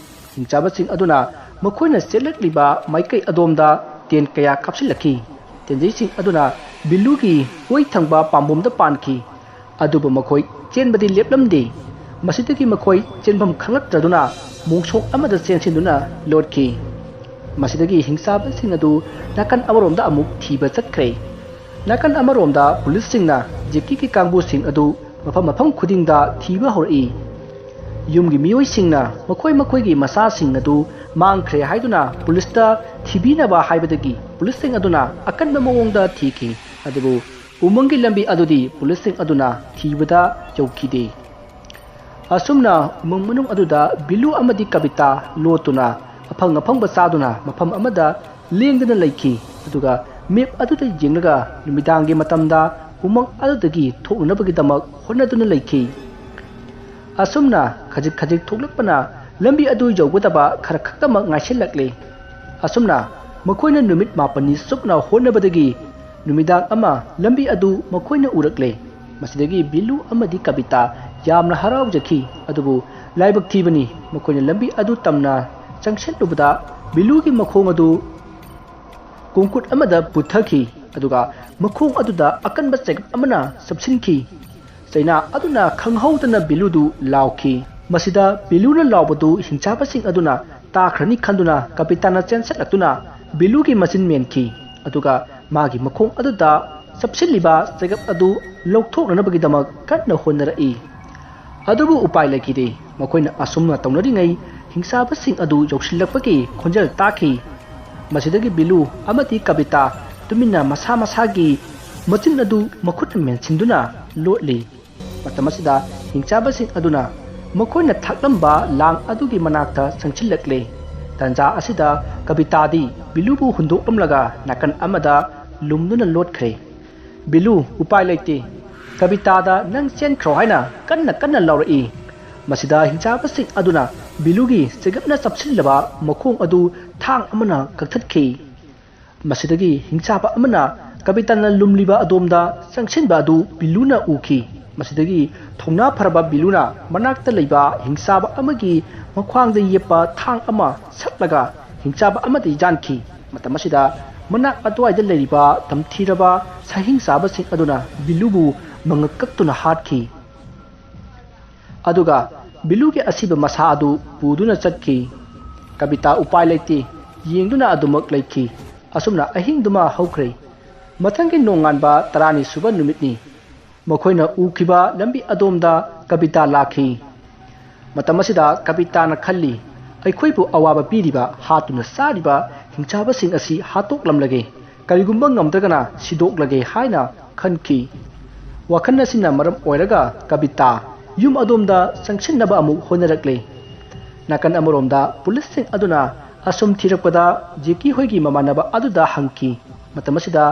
ꯍꯤꯡꯆꯥꯕꯁꯤꯡ ꯑꯗꯨꯅ ꯃꯈꯣꯏꯅ ꯆꯦꯜꯂꯛꯂꯤꯕ ꯃꯥꯏꯀꯩ ꯑꯗꯣꯝꯗ ꯇꯦꯟ ꯀꯌꯥ ꯀꯥꯞꯁꯤꯜꯂꯛꯈꯤ꯫ ꯇꯦꯟꯖꯩꯁꯤꯡ ꯑꯗꯨꯅ ꯕꯤꯂꯨꯒꯤ ꯑꯣꯏ ꯊꯪꯕ ꯄꯥꯝꯕꯣꯝꯗ ꯄꯥꯟꯈꯤ꯫ ꯑꯗꯨꯕꯨ ꯃꯈꯣꯏ ꯆꯦꯟꯕꯗꯤ ꯂꯦꯞꯂꯝꯗꯦ꯫ ꯃꯁꯤꯗꯒꯤ ꯃꯈꯣꯏ ꯆꯦꯟꯐꯝ ꯈꯪꯂꯛꯇ꯭ꯔꯗꯨꯅ ꯃꯣꯡꯁꯣꯡ ꯑꯃꯗ ꯆꯦꯟꯁꯤꯟꯗꯨꯅ ꯂꯣꯠꯈꯤ꯫ ꯃꯁꯤꯗꯒꯤ ꯍꯤꯡꯆꯥꯕꯁꯤꯡ ꯑꯗꯨ ꯅꯥꯀꯟ ꯑꯃꯔꯣꯝꯗ ꯑꯃꯨꯛ ꯊꯤꯕ ꯆꯠꯈ꯭ꯔꯦ꯫ ꯅꯥꯀꯟ ꯑꯃꯔꯣꯝꯗ ꯄꯨꯂꯤꯁꯁꯤꯡꯅ ꯖꯦꯀꯤꯒꯤ ꯀꯥꯡꯕꯨꯁꯤꯡ ꯑꯗꯨ ꯃꯐꯝ ꯃꯐꯝ ꯈꯨꯗꯤꯡꯗ ꯊꯤꯕ ꯍꯧꯔꯛꯏ꯫ ꯌꯨꯝꯒꯤ ꯃꯤꯑꯣꯏꯁꯤꯡꯅ ꯃꯈꯣꯏ ꯃꯈꯣꯏꯒꯤ ꯃꯆꯥꯁꯤꯡ ꯑꯗꯨ ꯃꯥꯡꯈ꯭ꯔꯦ ꯍꯥꯏꯗꯨꯅ ꯄꯨꯂꯤꯁꯇ ꯊꯤꯕꯤꯅꯕ ꯍꯥꯏꯕꯗꯒꯤ ꯄꯨꯂꯤꯁꯁꯤꯡ ꯑꯗꯨꯅ ꯑꯀꯟꯕ ꯃꯑꯣꯡꯗ ꯊꯤꯈꯤ꯫ ꯑꯗꯨꯕꯨ ꯎꯃꯪꯒꯤ ꯂꯝꯕꯤ ꯑꯗꯨꯗꯤ ꯄꯨꯂꯤꯁꯁꯤꯡ ꯑꯗꯨꯅ ꯊꯤꯕꯗ ꯌꯧꯈꯤꯗꯦ꯫ ꯑꯁꯨꯝꯅ ꯎꯃꯪ ꯃꯅꯨꯡ ꯑꯗꯨꯗ ꯕꯤꯂꯨ ꯑꯃꯗꯤ ꯀꯕꯤꯇꯥ ꯂꯣꯠꯇꯨꯅ ꯑꯐꯪ ꯑꯐꯪꯕ ꯆꯥꯗꯨꯅ ꯃꯐꯝ ꯑꯃꯗ ꯂꯦꯡꯗꯅ ꯂꯩꯈꯤ꯫ ꯑꯗꯨꯒ ꯃꯦꯞ ꯑꯗꯨꯗ ꯌꯦꯡꯂꯒ ꯅꯨꯃꯤꯗꯥꯡꯒꯤ ꯃꯇꯝꯗ ꯎꯃꯪ ꯑꯗꯨꯗꯒꯤ ꯊꯣꯛꯅꯅꯕꯒꯤꯗꯃꯛ ꯍꯣꯠꯅꯗꯨꯅ ꯂꯩꯈꯤ꯫ ꯑꯁꯨꯝꯅ ꯈꯖꯤꯛ ꯈꯖꯤꯛ ꯊꯣꯛꯂꯛꯄꯅ ꯂꯝꯕꯤ ꯑꯗꯨ ꯌꯧꯒꯗꯕ ꯈꯔ ꯈꯛꯇꯃꯛ ꯉꯥꯏꯁꯤꯜꯂꯛꯂꯦ꯫ ꯑꯁꯨꯝꯅ ꯃꯈꯣꯏꯅ ꯅꯨꯃꯤꯠ ꯃꯥꯄꯟꯅꯤ ꯆꯨꯞꯅ ꯍꯣꯠꯅꯕꯗꯒꯤ ꯅꯨꯃꯤꯗꯥꯡ ꯑꯃ ꯂꯝꯕꯤ ꯑꯗꯨ ꯃꯈꯣꯏꯅ ꯎꯔꯛꯂꯦ꯫ ꯃꯁꯤꯗꯒꯤ ꯕꯤꯂꯨ ꯑꯃꯗꯤ ꯀꯕꯤꯇꯥ ꯌꯥꯝꯅ ꯍꯔꯥꯎꯖꯈꯤ꯫ ꯑꯗꯨꯕꯨ ꯂꯥꯏꯕꯛ ꯊꯤꯕꯅꯤ, ꯃꯈꯣꯏꯅ ꯂꯝꯕꯤ ꯑꯗꯨ ꯇꯝꯅ ꯆꯪꯁꯤꯜꯂꯨꯕꯗ ꯕꯤꯂꯨꯒꯤ ꯃꯈꯣꯡ ꯑꯗꯨ ꯀꯣꯡꯀꯨꯠ ꯑꯃꯗ ꯄꯨꯊꯈꯤ꯫ ꯑꯗꯨꯒ ꯃꯈꯣꯡ ꯑꯗꯨꯗ ꯑꯀꯟꯕ ꯆꯩꯒꯞ ꯑꯃꯅ ꯆꯞꯁꯤꯟꯈꯤ꯫ ꯆꯩꯅꯥ ꯑꯗꯨꯅ ꯈꯪꯍꯧꯗꯅ ꯕꯤꯂꯨꯗꯨ ꯂꯥꯎꯈꯤ꯫ ꯃꯁꯤꯗ ꯕꯤꯂꯨꯅ ꯂꯥꯎꯕꯗꯨ ꯍꯤꯡꯆꯥꯕꯁꯤꯡ ꯑꯗꯨꯅ ꯇꯥꯈ꯭ꯔꯅꯤ ꯈꯟꯗꯨꯅ ꯀꯕꯤꯇꯥꯅ ꯆꯦꯟꯁꯠꯂꯛꯇꯨꯅ ꯕꯤꯂꯨꯒꯤ ꯃꯆꯤꯟ ꯃꯦꯟꯈꯤ꯫ ꯑꯗꯨꯒ ꯃꯥꯒꯤ ꯃꯈꯣꯡ ꯑꯗꯨꯗ ꯆꯞꯁꯤꯜꯂꯤꯕ ꯆꯩꯒꯞ ꯑꯗꯨ ꯂꯧꯊꯣꯛꯅꯅꯕꯒꯤꯗꯃꯛ ꯀꯟꯅ ꯍꯣꯠꯅꯔꯛꯏ꯫ ꯑꯗꯨꯕꯨ ꯎꯄꯥꯏ ꯂꯩꯈꯤꯗꯦ꯫ ꯃꯈꯣꯏꯅ ꯑꯁꯨꯝꯅ ꯇꯧꯅꯔꯤꯉꯩ ꯍꯤꯡꯆꯥꯕꯁꯤꯡ ꯑꯗꯨ ꯌꯧꯁꯤꯜꯂꯛꯄꯒꯤ ꯈꯣꯟꯖꯦꯜ ꯇꯥꯈꯤ꯫ ꯃꯁꯤꯗꯒꯤ ꯕꯤꯂꯨ ꯑꯃꯗꯤ ꯀꯕꯤꯇꯥ ꯇꯨꯃꯤꯟꯅ ꯃꯁꯥ ꯃꯁꯥꯒꯤ ꯃꯆꯤꯟ ꯑꯗꯨ ꯃꯈꯨꯠꯅ ꯃꯦꯟꯁꯤꯟꯗꯨꯅ ꯂꯣꯠꯂꯤ꯫ ꯃꯇꯝ ꯑꯁꯤꯗ ꯍꯤꯡꯆꯥꯕꯁꯤꯡ ꯑꯗꯨꯅ ꯃꯈꯣꯏꯅ ꯊꯥꯛꯂꯝꯕ ꯂꯥꯡ ꯑꯗꯨꯒꯤ ꯃꯅꯥꯛꯇ ꯆꯪꯁꯤꯜꯂꯛꯂꯦ꯫ ꯇꯥꯟꯖꯥ ꯑꯁꯤꯗ ꯀꯕꯤꯇꯥꯗꯤ ꯕꯤꯂꯨꯕꯨ ꯍꯨꯟꯗꯣꯛꯂꯝꯂꯒ ꯅꯥꯀꯟ ꯑꯃꯗ ꯂꯨꯝꯗꯨꯅ ꯂꯣꯠꯈ꯭ꯔꯦ꯫ "ꯕꯤꯂꯨ, ꯎꯄꯥꯏ ꯂꯩꯇꯦ꯫ ꯀꯕꯤꯇꯥꯗ ꯅꯪ ꯆꯦꯟꯈ꯭ꯔꯣ" ꯍꯥꯏꯅ ꯀꯟꯅ ꯀꯟꯅ ꯂꯥꯎꯔꯛꯏ꯫ ꯃꯁꯤꯗ ꯍꯤꯡꯆꯥꯕꯁꯤꯡ ꯑꯗꯨꯅ ꯕꯤꯂꯨꯒꯤ ꯆꯩꯒꯞꯅ ꯆꯞꯁꯤꯜꯂꯕ ꯃꯈꯣꯡ ꯑꯗꯨ ꯊꯥꯡ ꯑꯃꯅ ꯀꯛꯊꯠꯈꯤ꯫ ꯃꯁꯤꯗꯒꯤ ꯍꯤꯡꯆꯥꯕ ꯑꯃꯅ ꯀꯕꯤꯇꯥꯅ ꯂꯨꯝꯂꯤꯕ ꯑꯗꯣꯝꯗ ꯆꯪꯁꯤꯟꯕ ꯑꯗꯨ ꯕꯤꯂꯨꯅ ꯎꯈꯤ꯫ ꯃꯁꯤꯗꯒꯤ ꯊꯧꯅꯥ ꯐꯔꯕ ꯕꯤꯂꯨꯅ ꯃꯅꯥꯛꯇ ꯂꯩꯕ ꯍꯤꯡꯆꯥꯕ ꯑꯃꯒꯤ ꯃꯈ꯭ꯋꯥꯡꯗ ꯌꯦꯞꯄ ꯊꯥꯡ ꯑꯃ ꯁꯠꯂꯒ ꯍꯤꯡꯆꯥꯕ ꯑꯃꯗ ꯌꯥꯟꯈꯤ꯫ ꯃꯇꯝ ꯑꯁꯤꯗ ꯃꯅꯥꯛ ꯑꯗꯨꯋꯥꯏꯗ ꯂꯩꯔꯤꯕ ꯇꯝꯊꯤꯔꯕ ꯁꯥꯍꯤꯡ ꯆꯥꯕꯁꯤꯡ ꯑꯗꯨꯅ ꯕꯤꯂꯨꯕꯨ ꯃꯉꯛ ꯀꯛꯇꯨꯅ ꯍꯥꯠꯈꯤ꯫ ꯑꯗꯨꯒ ꯕꯤꯂꯨꯒꯤ ꯑꯁꯤꯕ ꯃꯁꯥ ꯑꯗꯨ ꯄꯨꯗꯨꯅ ꯆꯠꯈꯤ꯫ ꯀꯕꯤꯇꯥ ꯎꯄꯥꯏ ꯂꯩꯇꯦ, ꯌꯦꯡꯗꯨꯅ ꯑꯗꯨꯃꯛ ꯂꯩꯈꯤ꯫ ꯑꯁꯨꯝꯅ ꯑꯍꯤꯡꯗꯨꯃ ꯍꯧꯈ꯭ꯔꯦ꯫ ꯃꯊꯪꯒꯤ ꯅꯣꯡꯉꯥꯟꯕ ꯇꯔꯥꯅꯤ ꯁꯨꯕ ꯅꯨꯃꯤꯠꯅꯤ꯫ ꯃꯈꯣꯏꯅ ꯎꯈꯤꯕ ꯂꯝꯕꯤ ꯑꯗꯣꯝꯗ ꯀꯕꯤꯇꯥ ꯂꯥꯛꯈꯤ꯫ ꯃꯇꯝ ꯑꯁꯤꯗ ꯀꯕꯤꯇꯥꯅ ꯈꯜꯂꯤ, "ꯑꯩꯈꯣꯏꯕꯨ ꯑꯋꯥꯕ ꯄꯤꯔꯤꯕ, ꯍꯥꯠꯇꯨꯅ ꯆꯥꯔꯤꯕ ꯍꯤꯡꯆꯥꯕꯁꯤꯡ ꯑꯁꯤ ꯍꯥꯠꯇꯣꯛꯂꯝꯂꯒꯦ, ꯀꯔꯤꯒꯨꯝꯕ ꯉꯝꯗ꯭ꯔꯒꯅ ꯁꯤꯗꯣꯛꯂꯒꯦ" ꯍꯥꯏꯅ ꯈꯟꯈꯤ꯫ ꯋꯥꯈꯜ ꯑꯁꯤꯅ ꯃꯔꯝ ꯑꯣꯏꯔꯒ ꯀꯕꯤꯇꯥ ꯌꯨꯝ ꯑꯗꯣꯝꯗ ꯆꯪꯁꯤꯟꯅꯕ ꯑꯃꯨꯛ ꯍꯣꯠꯅꯔꯛꯂꯦ꯫ ꯅꯥꯀꯟ ꯑꯃꯔꯣꯝꯗ ꯄꯨꯂꯤꯁꯁꯤꯡ ꯑꯗꯨꯅ ꯑꯁꯨꯝ ꯊꯤꯔꯛꯄꯗ ꯖꯦꯀꯤ ꯍꯣꯏꯒꯤ ꯃꯃꯥꯟꯅꯕ ꯑꯗꯨꯗ ꯍꯪꯈꯤ꯫ ꯃꯇꯝ ꯑꯁꯤꯗ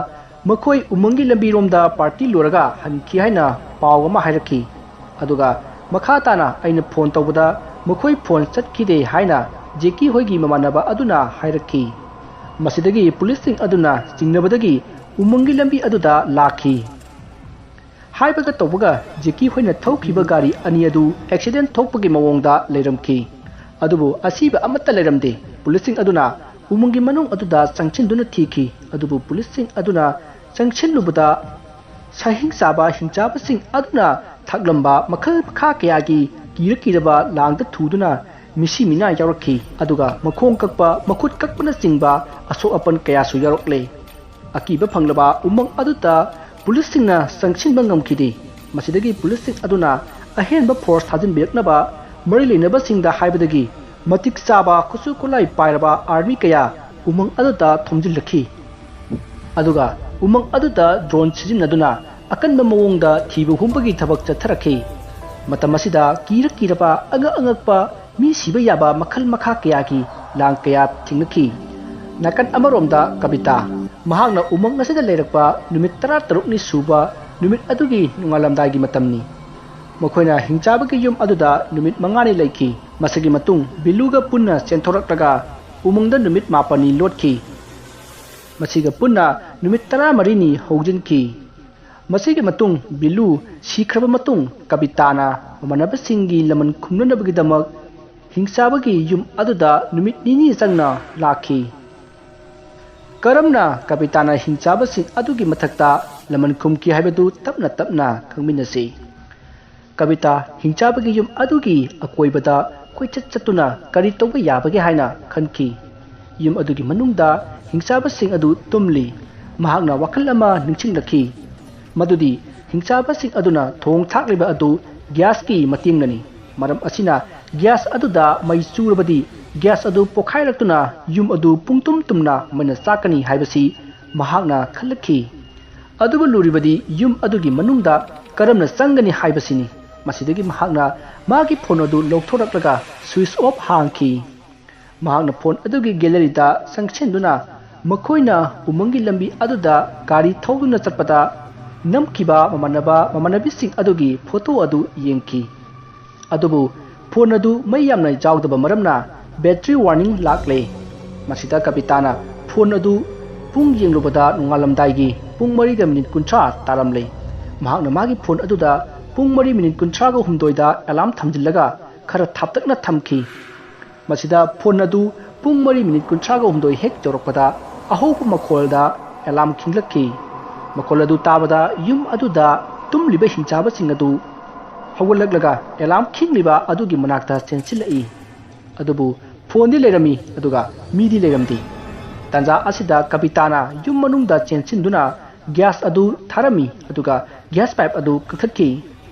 ꯃꯈꯣꯏ ꯎꯃꯪꯒꯤ ꯂꯝꯕꯤꯔꯣꯝꯗ ꯄꯥꯔꯇꯤ ꯂꯣꯏꯔꯒ ꯍꯟꯈꯤ ꯍꯥꯏꯅ ꯄꯥꯎ ꯑꯃ ꯍꯥꯏꯔꯛꯈꯤ꯫ ꯑꯗꯨꯒ ꯃꯈꯥ ꯇꯥꯅ ꯑꯩꯅ ꯐꯣꯟ ꯇꯧꯕꯗ ꯃꯈꯣꯏ ꯐꯣꯟ ꯆꯠꯈꯤꯗꯦ ꯍꯥꯏꯅ ꯖꯦꯀꯤ ꯍꯣꯏꯒꯤ ꯃꯃꯥꯟꯅꯕ ꯑꯗꯨꯅ ꯍꯥꯏꯔꯛꯈꯤ꯫ ꯃꯁꯤꯗꯒꯤ ꯄꯨꯂꯤꯁꯁꯤꯡ ꯑꯗꯨꯅ ꯆꯤꯡꯅꯕꯗꯒꯤ ꯎꯃꯪꯒꯤ ꯂꯝꯕꯤ ꯑꯗꯨꯗ ꯂꯥꯛꯈꯤ꯫ ꯍꯥꯏꯕꯒ ꯇꯧꯕꯒ ꯖꯦꯀꯤ ꯍꯣꯏꯅ ꯊꯧꯈꯤꯕ ꯒꯥꯔꯤ ꯑꯅꯤ ꯑꯗꯨ ꯑꯦꯛꯁꯤꯗꯦꯟ ꯊꯣꯛꯄꯒꯤ ꯃꯑꯣꯡꯗ ꯂꯩꯔꯝꯈꯤ꯫ ꯑꯗꯨꯕꯨ ꯑꯁꯤꯕ ꯑꯃꯠꯇ ꯂꯩꯔꯝꯗꯦ꯫ ꯄꯨꯂꯤꯁꯁꯤꯡ ꯑꯗꯨꯅ ꯎꯃꯪꯒꯤ ꯃꯅꯨꯡ ꯑꯗꯨꯗ ꯆꯪꯁꯤꯟꯗꯨꯅ ꯊꯤꯈꯤ꯫ ꯑꯗꯨꯕꯨ ꯄꯨꯂꯤꯁꯁꯤꯡ ꯑꯗꯨꯅ ꯆꯪꯁꯤꯜꯂꯨꯕꯗ ꯁꯥꯍꯤꯡ ꯆꯥꯕ ꯍꯤꯡꯆꯥꯕꯁꯤꯡ ꯑꯗꯨꯅ ꯊꯥꯛꯂꯝꯕ ꯃꯈꯜ ꯃꯈꯥ ꯀꯌꯥꯒꯤ ꯀꯤꯔ ꯀꯤꯔꯕ ꯂꯥꯡꯗ ꯊꯨꯗꯨꯅ ꯃꯤꯁꯤ ꯃꯤꯅꯥ ꯌꯥꯎꯔꯛꯈꯤ꯫ ꯑꯗꯨꯒ ꯃꯈꯣꯡ ꯀꯛꯄ, ꯃꯈꯨꯠ ꯀꯛꯄꯅꯆꯤꯡꯕ ꯑꯁꯣꯛ ꯑꯄꯟ ꯀꯌꯥꯁꯨ ꯌꯥꯎꯔꯛꯂꯦ꯫ ꯑꯀꯤꯕ ꯐꯪꯂꯕ ꯎꯃꯪ ꯑꯗꯨꯗ ꯄꯨꯂꯤꯁꯁꯤꯡꯅ ꯆꯪꯁꯤꯟꯕ ꯉꯝꯈꯤꯗꯦ꯫ ꯃꯁꯤꯗꯒꯤ ꯄꯨꯂꯤꯁꯁꯤꯡ ꯑꯗꯨꯅ ꯑꯍꯦꯟꯕ ꯐꯣꯔꯁ ꯊꯥꯖꯤꯟꯕꯤꯔꯛꯅꯕ ꯃꯔꯤ ꯂꯩꯅꯕꯁꯤꯡꯗ ꯍꯥꯏꯕꯗꯒꯤ ꯃꯇꯤꯛ ꯆꯥꯕ ꯈꯨꯠꯁꯨ ꯈꯨꯠꯂꯥꯏ ꯄꯥꯏꯔꯕ ꯑꯥꯔꯃꯤ ꯀꯌꯥ ꯎꯃꯪ ꯑꯗꯨꯗ ꯊꯣꯝꯖꯤꯜꯂꯛꯈꯤ꯫ ꯑꯗꯨꯒ ꯎꯃꯪ ꯑꯗꯨꯗ ꯗ꯭ꯔꯣꯟ ꯁꯤꯖꯤꯟꯅꯗꯨꯅ ꯑꯀꯟꯕ ꯃꯑꯣꯡꯗ ꯊꯤꯕ ꯍꯨꯝꯕꯒꯤ ꯊꯕꯛ ꯆꯠꯊꯔꯛꯈꯤ꯫ ꯃꯇꯝ ꯑꯁꯤꯗ ꯀꯤꯔ ꯀꯤꯔꯕ, ꯑꯉꯛ ꯑꯉꯛꯄ, ꯃꯤ ꯁꯤꯕ ꯌꯥꯕ ꯃꯈꯜ ꯃꯈꯥ ꯀꯌꯥꯒꯤ ꯂꯥꯡ ꯀꯌꯥ ꯊꯦꯡꯅꯈꯤ꯫ ꯅꯥꯀꯟ ꯑꯃꯔꯣꯝꯗ ꯀꯕꯤꯇꯥ, ꯃꯍꯥꯛꯅ ꯎꯃꯪ ꯑꯁꯤꯗ ꯂꯩꯔꯛꯄ ꯅꯨꯃꯤꯠ ꯇꯔꯥꯇꯔꯨꯛꯅꯤ ꯁꯨꯕ ꯅꯨꯃꯤꯠ ꯑꯗꯨꯒꯤ ꯅꯣꯡꯉꯥꯜꯂꯝꯗꯥꯏꯒꯤ ꯃꯇꯝꯅꯤ꯫ ꯃꯈꯣꯏꯅ ꯍꯤꯡꯆꯥꯕꯒꯤ ꯌꯨꯝ ꯑꯗꯨꯗ ꯅꯨꯃꯤꯠ ꯃꯉꯥꯅꯤ ꯂꯩꯈꯤ꯫ ꯃꯁꯤꯒꯤ ꯃꯇꯨꯡ ꯕꯤꯂꯨꯒ ꯄꯨꯟꯅ ꯆꯦꯟꯊꯣꯔꯛꯂꯒ ꯎꯃꯪꯗ ꯅꯨꯃꯤꯠ ꯃꯥꯄꯟꯅꯤ ꯂꯣꯠꯈꯤ꯫ ꯃꯁꯤꯒ ꯄꯨꯟꯅ ꯅꯨꯃꯤꯠ ꯇꯔꯥꯃꯔꯤꯅꯤ ꯍꯧꯖꯤꯟꯈꯤ꯫ ꯃꯁꯤꯒꯤ ꯃꯇꯨꯡ ꯕꯤꯂꯨ ꯁꯤꯈ꯭ꯔꯕ ꯃꯇꯨꯡ ꯀꯕꯤꯇꯥꯅ ꯃꯃꯥꯟꯅꯕꯁꯤꯡꯒꯤ ꯂꯃꯟ ꯈꯨꯝꯅꯅꯕꯒꯤꯗꯃꯛ ꯍꯤꯡꯆꯥꯕꯒꯤ ꯌꯨꯝ ꯑꯗꯨꯗ ꯅꯨꯃꯤꯠ ꯅꯤꯅꯤ ꯆꯪꯅ ꯂꯥꯛꯈꯤ꯫ ꯀꯔꯝꯅ ꯀꯕꯤꯇꯥꯅ ꯍꯤꯡꯆꯥꯕꯁꯤꯡ ꯑꯗꯨꯒꯤ ꯃꯊꯛꯇ ꯂꯃꯟ ꯈꯨꯝꯈꯤ ꯍꯥꯏꯕꯗꯨ ꯇꯞꯅ ꯇꯞꯅ ꯈꯪꯃꯤꯟꯅꯁꯤ꯫ ꯀꯕꯤꯇꯥ ꯍꯤꯡꯆꯥꯕꯒꯤ ꯌꯨꯝ ꯑꯗꯨꯒꯤ ꯑꯀꯣꯏꯕꯗ ꯀꯣꯏꯆꯠ ꯆꯠꯇꯨꯅ ꯀꯔꯤ ꯇꯧꯕ ꯌꯥꯕꯒꯦ ꯍꯥꯏꯅ ꯈꯟꯈꯤ꯫ ꯌꯨꯝ ꯑꯗꯨꯒꯤ ꯃꯅꯨꯡꯗ ꯍꯤꯡꯆꯥꯕꯁꯤꯡ ꯑꯗꯨ ꯇꯨꯝꯂꯤ꯫ ꯃꯍꯥꯛꯅ ꯋꯥꯈꯜ ꯑꯃ ꯅꯤꯡꯁꯤꯡꯂꯛꯈꯤ, ꯃꯗꯨꯗꯤ ꯍꯤꯡꯆꯥꯕꯁꯤꯡ ꯑꯗꯨꯅ ꯊꯣꯡ ꯊꯥꯛꯂꯤꯕ ꯑꯗꯨ ꯒ꯭ꯌꯥꯁꯀꯤ ꯃꯇꯦꯡꯅꯅꯤ꯫ ꯃꯔꯝ ꯑꯁꯤꯅ ꯒ꯭ꯌꯥꯁ ꯑꯗꯨꯗ ꯃꯩ ꯆꯨꯔꯕꯗꯤ ꯒ꯭ꯌꯥꯁ ꯑꯗꯨ ꯄꯣꯈꯥꯏꯔꯛꯇꯨꯅ ꯌꯨꯝ ꯑꯗꯨ ꯄꯨꯡꯇꯨꯝ ꯇꯨꯝꯅ ꯃꯩꯅ ꯆꯥꯛꯀꯅꯤ ꯍꯥꯏꯕꯁꯤ ꯃꯍꯥꯛꯅ ꯈꯜꯂꯛꯈꯤ꯫ ꯑꯗꯨꯕꯨ ꯂꯨꯔꯤꯕꯗꯤ ꯌꯨꯝ ꯑꯗꯨꯒꯤ ꯃꯅꯨꯡꯗ ꯀꯔꯝꯅ ꯆꯪꯒꯅꯤ ꯍꯥꯏꯕꯁꯤꯅꯤ꯫ ꯃꯁꯤꯗꯒꯤ ꯃꯍꯥꯛꯅ ꯃꯥꯒꯤ ꯐꯣꯟ ꯑꯗꯨ ꯂꯧꯊꯣꯔꯛꯂꯒ ꯁ꯭ꯋꯤꯆ ꯑꯣꯐ ꯍꯥꯡꯈꯤ꯫ ꯃꯍꯥꯛꯅ ꯐꯣꯟ ꯑꯗꯨꯒꯤ ꯒꯦꯂꯔꯤꯗ ꯆꯪꯁꯤꯟꯗꯨꯅ ꯃꯈꯣꯏꯅ ꯎꯃꯪꯒꯤ ꯂꯝꯕꯤ ꯑꯗꯨꯗ ꯒꯥꯔꯤ ꯊꯧꯗꯨꯅ ꯆꯠꯄꯗ ꯅꯝꯈꯤꯕ ꯃꯃꯥꯟꯅꯕ ꯃꯃꯥꯟꯅꯕꯤꯁꯤꯡ ꯑꯗꯨꯒꯤ ꯐꯣꯇꯣ ꯑꯗꯨ ꯌꯦꯡꯈꯤ꯫ ꯑꯗꯨꯕꯨ ꯐꯣꯟ ꯑꯗꯨ ꯃꯩ ꯌꯥꯝꯅ ꯌꯥꯎꯗꯕ ꯃꯔꯝꯅ ꯕꯦꯇ꯭ꯔꯤ ꯋꯥꯔꯅꯤꯡ ꯂꯥꯛꯂꯦ꯫ ꯃꯁꯤꯗ ꯀꯕꯤꯇꯥꯅ ꯐꯣꯟ ꯑꯗꯨ ꯄꯨꯡ ꯌꯦꯡꯂꯨꯕꯗ ꯅꯣꯡꯉꯥꯜꯂꯝꯗꯥꯏꯒꯤ ꯄꯨꯡ ꯃꯔꯤꯒ ꯃꯤꯅꯤꯠ ꯀꯨꯟꯊ꯭ꯔꯥ ꯇꯥꯔꯝꯂꯦ꯫ ꯃꯍꯥꯛꯅ ꯃꯥꯒꯤ ꯐꯣꯟ ꯑꯗꯨꯗ ꯄꯨꯡ ꯃꯔꯤ ꯃꯤꯅꯤꯠ ꯀꯨꯟꯊ꯭ꯔꯥꯒ ꯍꯨꯝꯗꯣꯏꯗ ꯑꯦꯂꯥꯝ ꯊꯝꯖꯤꯜꯂꯒ ꯈꯔ ꯊꯥꯞꯇꯛꯅ ꯊꯝꯈꯤ꯫ ꯃꯁꯤꯗ ꯐꯣꯟ ꯑꯗꯨ ꯄꯨꯡ ꯃꯔꯤ ꯃꯤꯅꯤꯠ ꯀꯨꯟꯊ꯭ꯔꯥꯒ ꯍꯨꯝꯗꯣꯏ ꯍꯦꯛ ꯌꯧꯔꯛꯄꯗ ꯑꯍꯧꯕ ꯃꯈꯣꯜꯗ ꯑꯦꯂꯥꯝ ꯈꯤꯡꯂꯛꯈꯤ꯫ ꯃꯈꯣꯜ ꯑꯗꯨ ꯇꯥꯕꯗ ꯌꯨꯝ ꯑꯗꯨꯗ ꯇꯨꯝꯂꯤꯕ ꯍꯤꯡꯆꯥꯕꯁꯤꯡ ꯑꯗꯨ ꯍꯧꯒꯠꯂꯛꯂꯒ ꯑꯦꯂꯥꯝ ꯈꯤꯡꯂꯤꯕ ꯑꯗꯨꯒꯤ ꯃꯅꯥꯛꯇ ꯆꯦꯟꯁꯤꯜꯂꯛꯏ꯫ ꯑꯗꯨꯕꯨ ꯐꯣꯟꯗꯤ ꯂꯩꯔꯝꯃꯤ, ꯑꯗꯨꯒ ꯃꯤꯗꯤ ꯂꯩꯔꯝꯗꯦ꯫ ꯇꯥꯟꯖꯥ ꯑꯁꯤꯗ ꯀꯕꯤꯇꯥꯅ ꯌꯨꯝ ꯃꯅꯨꯡꯗ ꯆꯦꯟꯁꯤꯟꯗꯨꯅ ꯒ꯭ꯌꯥꯁ ꯑꯗꯨ ꯊꯥꯔꯝꯃꯤ, ꯑꯗꯨꯒ ꯒ꯭ꯌꯥꯁ ꯄꯥꯏꯞ ꯑꯗꯨ ꯀꯛꯊꯠꯈꯤ꯫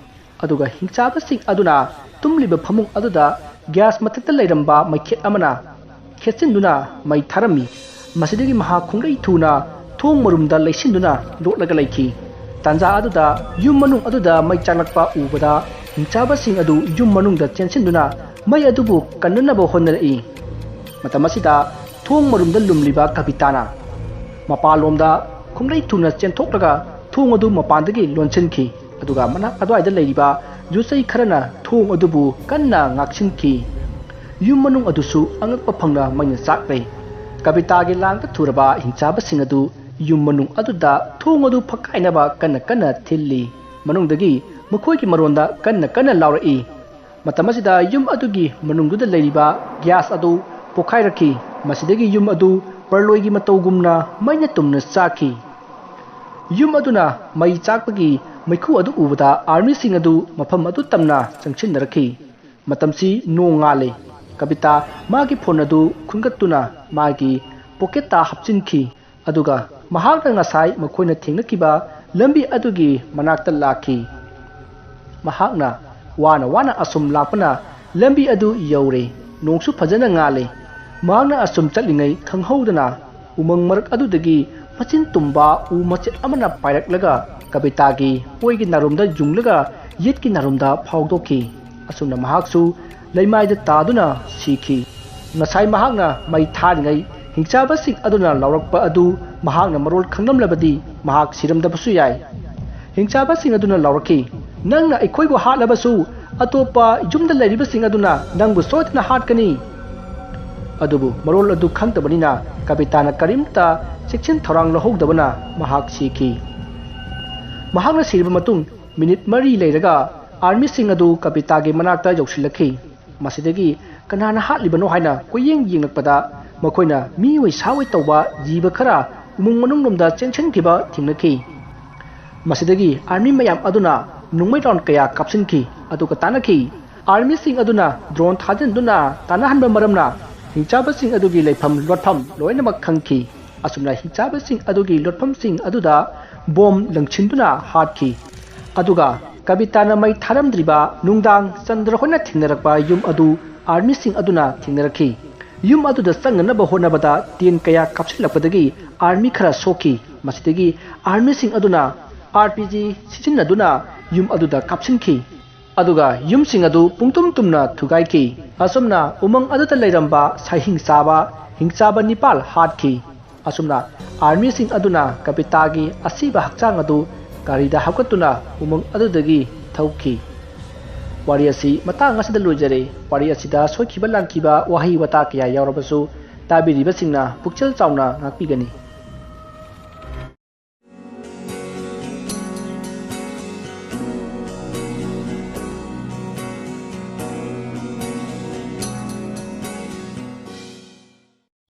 ꯑꯗꯨꯒ ꯍꯤꯡꯆꯥꯕꯁꯤꯡ ꯑꯗꯨꯅ ꯇꯨꯝꯂꯤꯕ ꯐꯃꯨꯡ ꯑꯗꯨꯗ ꯒ꯭ꯌꯥꯁ ꯃꯊꯛꯇ ꯂꯩꯔꯝꯕ ꯃꯩꯈꯦꯠ ꯑꯃꯅ ꯈꯦꯠꯆꯤꯟꯗꯨꯅ ꯃꯩ ꯊꯥꯔꯝꯃꯤ꯫ ꯃꯁꯤꯗꯒꯤ ꯃꯍꯥꯛ ꯈꯣꯡꯂꯩ ꯊꯨꯅ ꯊꯣꯡ ꯃꯔꯨꯝꯗ ꯂꯩꯁꯤꯟꯗꯨꯅ ꯂꯣꯠꯂꯒ ꯂꯩꯈꯤ꯫ ꯇꯥꯟꯖꯥ ꯑꯗꯨꯗ ꯌꯨꯝ ꯃꯅꯨꯡ ꯑꯗꯨꯗ ꯃꯩ ꯆꯥꯛꯂꯛꯄ ꯎꯕꯗ ꯍꯤꯡꯆꯥꯕꯁꯤꯡ ꯑꯗꯨ ꯌꯨꯝ ꯃꯅꯨꯡꯗ ꯆꯦꯟꯁꯤꯟꯗꯨꯅ ꯃꯩ ꯑꯗꯨꯕꯨ ꯀꯟꯅꯅꯕ ꯍꯣꯠꯅꯔꯛꯏ꯫ ꯃꯇꯝ ꯑꯁꯤꯗ ꯊꯣꯡ ꯃꯔꯨꯝꯗ ꯂꯨꯝꯂꯤꯕ ꯀꯕꯤꯇꯥꯅ ꯃꯄꯥꯟꯂꯣꯝꯗ ꯈꯣꯡꯂꯩ ꯊꯨꯅ ꯆꯦꯟꯊꯣꯛꯂꯒ ꯊꯣꯡ ꯑꯗꯨ ꯃꯄꯥꯟꯗꯒꯤ ꯂꯣꯟꯁꯤꯟꯈꯤ꯫ ꯑꯗꯨꯒ ꯃꯅꯥꯛ ꯑꯗꯨꯋꯥꯏꯗ ꯂꯩꯔꯤꯕ ꯌꯨꯆꯩ ꯈꯔꯅ ꯊꯣꯡ ꯑꯗꯨꯕꯨ ꯀꯟꯅ ꯉꯥꯛꯁꯤꯟꯈꯤ꯫ ꯌꯨꯝ ꯃꯅꯨꯡ ꯑꯗꯨꯁꯨ ꯑꯉꯛꯄ ꯐꯪꯅ ꯃꯩꯅ ꯆꯥꯛꯂꯦ꯫ ꯀꯕꯤꯇꯥꯒꯤ ꯂꯥꯡꯗ ꯊꯨꯔꯕ ꯍꯤꯡꯆꯥꯕꯁꯤꯡ ꯑꯗꯨ ꯌꯨꯝ ꯃꯅꯨꯡ ꯑꯗꯨꯗ ꯊꯣꯡ ꯑꯗꯨ ꯐꯛꯀꯥꯏꯅꯕ ꯀꯟꯅ ꯀꯟꯅ ꯊꯤꯜꯂꯤ꯫ ꯃꯅꯨꯡꯗꯒꯤ ꯃꯈꯣꯏꯒꯤ ꯃꯔꯣꯟꯗ ꯀꯟꯅ ꯀꯟꯅ ꯂꯥꯎꯔꯛꯏ꯫ ꯃꯇꯝ ꯑꯁꯤꯗ ꯌꯨꯝ ꯑꯗꯨꯒꯤ ꯃꯅꯨꯡꯗꯨꯗ ꯂꯩꯔꯤꯕ ꯒ꯭ꯌꯥꯁ ꯑꯗꯨ ꯄꯣꯈꯥꯏꯔꯛꯈꯤ꯫ ꯃꯁꯤꯗꯒꯤ ꯌꯨꯝ ꯑꯗꯨ ꯄꯔꯂꯣꯏꯒꯤ ꯃꯇꯧꯒꯨꯝꯅ ꯃꯩꯅ ꯇꯨꯝꯅ ꯆꯥꯛꯈꯤ꯫ ꯌꯨꯝ ꯑꯗꯨꯅ ꯃꯩ ꯆꯥꯛꯄꯒꯤ ꯃꯩꯈꯨ ꯑꯗꯨ ꯎꯕꯗ ꯑꯥꯔꯃꯤꯁꯤꯡ ꯑꯗꯨ ꯃꯐꯝ ꯑꯗꯨ ꯇꯝꯅ ꯆꯪꯁꯤꯟꯅꯔꯛꯈꯤ꯫ ꯃꯇꯝꯁꯤ ꯅꯣꯡ ꯉꯥꯜꯂꯦ꯫ ꯀꯕꯤꯇꯥ ꯃꯥꯒꯤ ꯐꯣꯟ ꯑꯗꯨ ꯈꯨꯟꯒꯠꯇꯨꯅ ꯃꯥꯒꯤ ꯄꯣꯀꯦꯠꯇ ꯍꯥꯞꯆꯤꯟꯈꯤ꯫ ꯑꯗꯨꯒ ꯃꯍꯥꯛꯅ ꯉꯁꯥꯏ ꯃꯈꯣꯏꯅ ꯊꯦꯡꯅꯈꯤꯕ ꯂꯝꯕꯤ ꯑꯗꯨꯒꯤ ꯃꯅꯥꯛꯇ ꯂꯥꯛꯈꯤ꯫ ꯃꯍꯥꯛꯅ ꯋꯥꯅ ꯋꯥꯅ ꯑꯁꯨꯝ ꯂꯥꯛꯄꯅ ꯂꯝꯕꯤ ꯑꯗꯨ ꯌꯧꯔꯦ꯫ ꯅꯣꯡꯁꯨ ꯐꯖꯅ ꯉꯥꯜꯂꯦ꯫ ꯃꯍꯥꯛꯅ ꯑꯁꯨꯝ ꯆꯠꯂꯤꯉꯩ ꯈꯪꯍꯧꯗꯅ ꯎꯃꯪ ꯃꯔꯛ ꯑꯗꯨꯗꯒꯤ ꯃꯆꯤꯟ ꯇꯨꯝꯕ ꯎ ꯃꯆꯦꯠ ꯑꯃꯅ ꯄꯥꯏꯔꯛꯂꯒ ꯀꯕꯤꯇꯥꯒꯤ ꯑꯣꯏꯒꯤ ꯅꯥꯔꯨꯝꯗ ꯌꯨꯡꯂꯒ ꯌꯦꯠꯀꯤ ꯅꯥꯔꯨꯝꯗ ꯐꯥꯎꯗꯣꯛꯈꯤ꯫ ꯑꯁꯨꯝꯅ ꯃꯍꯥꯛꯁꯨ ꯂꯩꯃꯥꯏꯗ ꯇꯥꯗꯨꯅ ꯁꯤꯈꯤ꯫ ꯉꯁꯥꯏ ꯃꯍꯥꯛꯅ ꯃꯩ ꯊꯥꯔꯤꯉꯩ ꯍꯤꯡꯆꯥꯕꯁꯤꯡ ꯑꯗꯨꯅ ꯂꯥꯎꯔꯛꯄ ꯑꯗꯨ ꯃꯍꯥꯛꯅ ꯃꯔꯣꯜ ꯈꯪꯂꯝꯂꯕꯗꯤ ꯃꯍꯥꯛ ꯁꯤꯔꯝꯗꯕꯁꯨ ꯌꯥꯏ꯫ ꯍꯤꯡꯆꯥꯕꯁꯤꯡ ꯑꯗꯨꯅ ꯂꯥꯎꯔꯛꯈꯤ, "ꯅꯪꯅ ꯑꯩꯈꯣꯏꯕꯨ ꯍꯥꯠꯂꯕꯁꯨ ꯑꯇꯣꯞꯄ ꯌꯨꯝꯗ ꯂꯩꯔꯤꯕꯁꯤꯡ ꯑꯗꯨꯅ ꯅꯪꯕꯨ ꯁꯣꯏꯗꯅ ꯍꯥꯠꯀꯅꯤ"꯫ ꯑꯗꯨꯕꯨ ꯃꯔꯣꯜ ꯑꯗꯨ ꯈꯪꯗꯕꯅꯤꯅ ꯀꯕꯤꯇꯥꯅ ꯀꯔꯤꯝꯇ ꯆꯦꯛꯁꯤꯟ ꯊꯧꯔꯥꯡ ꯂꯧꯍꯧꯗꯕꯅ ꯃꯍꯥꯛ ꯁꯤꯈꯤ꯫ ꯃꯍꯥꯛꯅ ꯁꯤꯔꯕ ꯃꯇꯨꯡ ꯃꯤꯅꯤꯠ ꯃꯔꯤ ꯂꯩꯔꯒ ꯑꯥꯔꯃꯤꯁꯤꯡ ꯑꯗꯨ ꯀꯕꯤꯇꯥꯒꯤ ꯃꯅꯥꯛꯇ ꯌꯧꯁꯤꯜꯂꯛꯈꯤ꯫ ꯃꯁꯤꯗꯒꯤ ꯀꯅꯥꯅ ꯍꯥꯠꯂꯤꯕꯅꯣ ꯍꯥꯏꯅ ꯀꯣꯏꯌꯦꯡ ꯌꯦꯡꯂꯛꯄꯗ ꯃꯈꯣꯏꯅ ꯃꯤꯑꯣꯏ ꯁꯥꯑꯣꯏ ꯇꯧꯕ ꯖꯤꯕ ꯈꯔ ꯎꯃꯪ ꯃꯅꯨꯡꯂꯣꯝꯗ ꯆꯦꯟꯁꯤꯟꯈꯤꯕ ꯊꯦꯡꯅꯈꯤ꯫ ꯃꯁꯤꯗꯒꯤ ꯑꯥꯔꯃꯤ ꯃꯌꯥꯝ ꯑꯗꯨꯅ ꯅꯣꯡꯃꯩ ꯔꯥꯎꯟ ꯀꯌꯥ ꯀꯥꯞꯁꯤꯟꯈꯤ, ꯑꯗꯨꯒ ꯇꯥꯟꯅꯈꯤ꯫ ꯑꯥꯔꯃꯤꯁꯤꯡ ꯑꯗꯨꯅ ꯗ꯭ꯔꯣꯟ ꯊꯥꯖꯤꯟꯗꯨꯅ ꯇꯥꯟꯅꯍꯟꯕ ꯃꯔꯝꯅ ꯍꯤꯡꯆꯥꯕꯁꯤꯡ ꯑꯗꯨꯒꯤ ꯂꯩꯐꯝ ꯂꯣꯠꯐꯝ ꯂꯣꯏꯅꯃꯛ ꯈꯪꯈꯤ꯫ ꯑꯁꯨꯝꯅ ꯍꯤꯡꯆꯥꯕꯁꯤꯡ ꯑꯗꯨꯒꯤ ꯂꯣꯠꯐꯝꯁꯤꯡ ꯑꯗꯨꯗ ꯕꯣꯝ ꯂꯪꯁꯤꯟꯗꯨꯅ ꯍꯥꯠꯈꯤ꯫ ꯑꯗꯨꯒ ꯀꯕꯤꯇꯥꯅ ꯃꯩ ꯊꯥꯔꯝꯗ꯭ꯔꯤꯕ ꯅꯨꯡꯗꯥꯡ ꯆꯟꯗ꯭ꯔ ꯍꯣꯏꯅ ꯊꯦꯡꯅꯔꯛꯄ ꯌꯨꯝ ꯑꯗꯨ ꯑꯥꯔꯃꯤꯁꯤꯡ ꯑꯗꯨꯅ ꯊꯦꯡꯅꯔꯛꯈꯤ꯫ ꯌꯨꯝ ꯑꯗꯨꯗ ꯆꯪꯅꯅꯕ ꯍꯣꯠꯅꯕꯗ ꯇꯦꯟ ꯀꯌꯥ ꯀꯥꯞꯁꯤꯜꯂꯛꯄꯗꯒꯤ ꯑꯥꯔꯃꯤ ꯈꯔ ꯁꯣꯛꯈꯤ꯫ ꯃꯁꯤꯗꯒꯤ ꯑꯥꯔꯃꯤꯁꯤꯡ ꯑꯗꯨꯅ ꯑꯥꯔ ꯄꯤ ꯖꯤ ꯁꯤꯖꯤꯟꯅꯗꯨꯅ ꯌꯨꯝ ꯑꯗꯨꯗ ꯀꯥꯞꯁꯤꯟꯈꯤ꯫ ꯑꯗꯨꯒ ꯌꯨꯝꯁꯤꯡ ꯑꯗꯨ ꯄꯨꯡꯇꯨꯝ ꯇꯨꯝꯅ ꯊꯨꯒꯥꯏꯈꯤ꯫ ꯑꯁꯨꯝꯅ ꯎꯃꯪ ꯑꯗꯨꯗ ꯂꯩꯔꯝꯕ ꯁꯥꯍꯤꯡ ꯆꯥꯕ ꯍꯤꯡꯆꯥꯕ ꯅꯤꯄꯥꯜ ꯍꯥꯠꯈꯤ꯫ ꯑꯁꯨꯝꯅ ꯑꯥꯔꯃꯤꯁꯤꯡ ꯑꯗꯨꯅ ꯀꯕꯤꯇꯥꯒꯤ ꯑꯁꯤꯕ ꯍꯛꯆꯥꯡ ꯑꯗꯨ ꯒꯥꯔꯤꯗ ꯍꯥꯞꯀꯠꯇꯨꯅ ꯎꯃꯪ ꯑꯗꯨꯗꯒꯤ ꯊꯧꯈꯤ꯫ ꯋꯥꯔꯤ ꯑꯁꯤ ꯃꯇꯥꯡ ꯑꯁꯤꯗ ꯂꯣꯏꯖꯔꯦ꯫ ꯋꯥꯔꯤ ꯑꯁꯤꯗ ꯁꯣꯏꯈꯤꯕ ꯂꯥꯟꯈꯤꯕ ꯋꯥꯍꯩ ꯋꯥꯇꯥ ꯀꯌꯥ ꯌꯥꯎꯔꯕꯁꯨ ꯇꯥꯕꯤꯔꯤꯕꯁꯤꯡꯅ ꯄꯨꯛꯆꯦꯜ ꯆꯥꯎꯅ ꯉꯥꯛꯄꯤꯒꯅꯤ꯫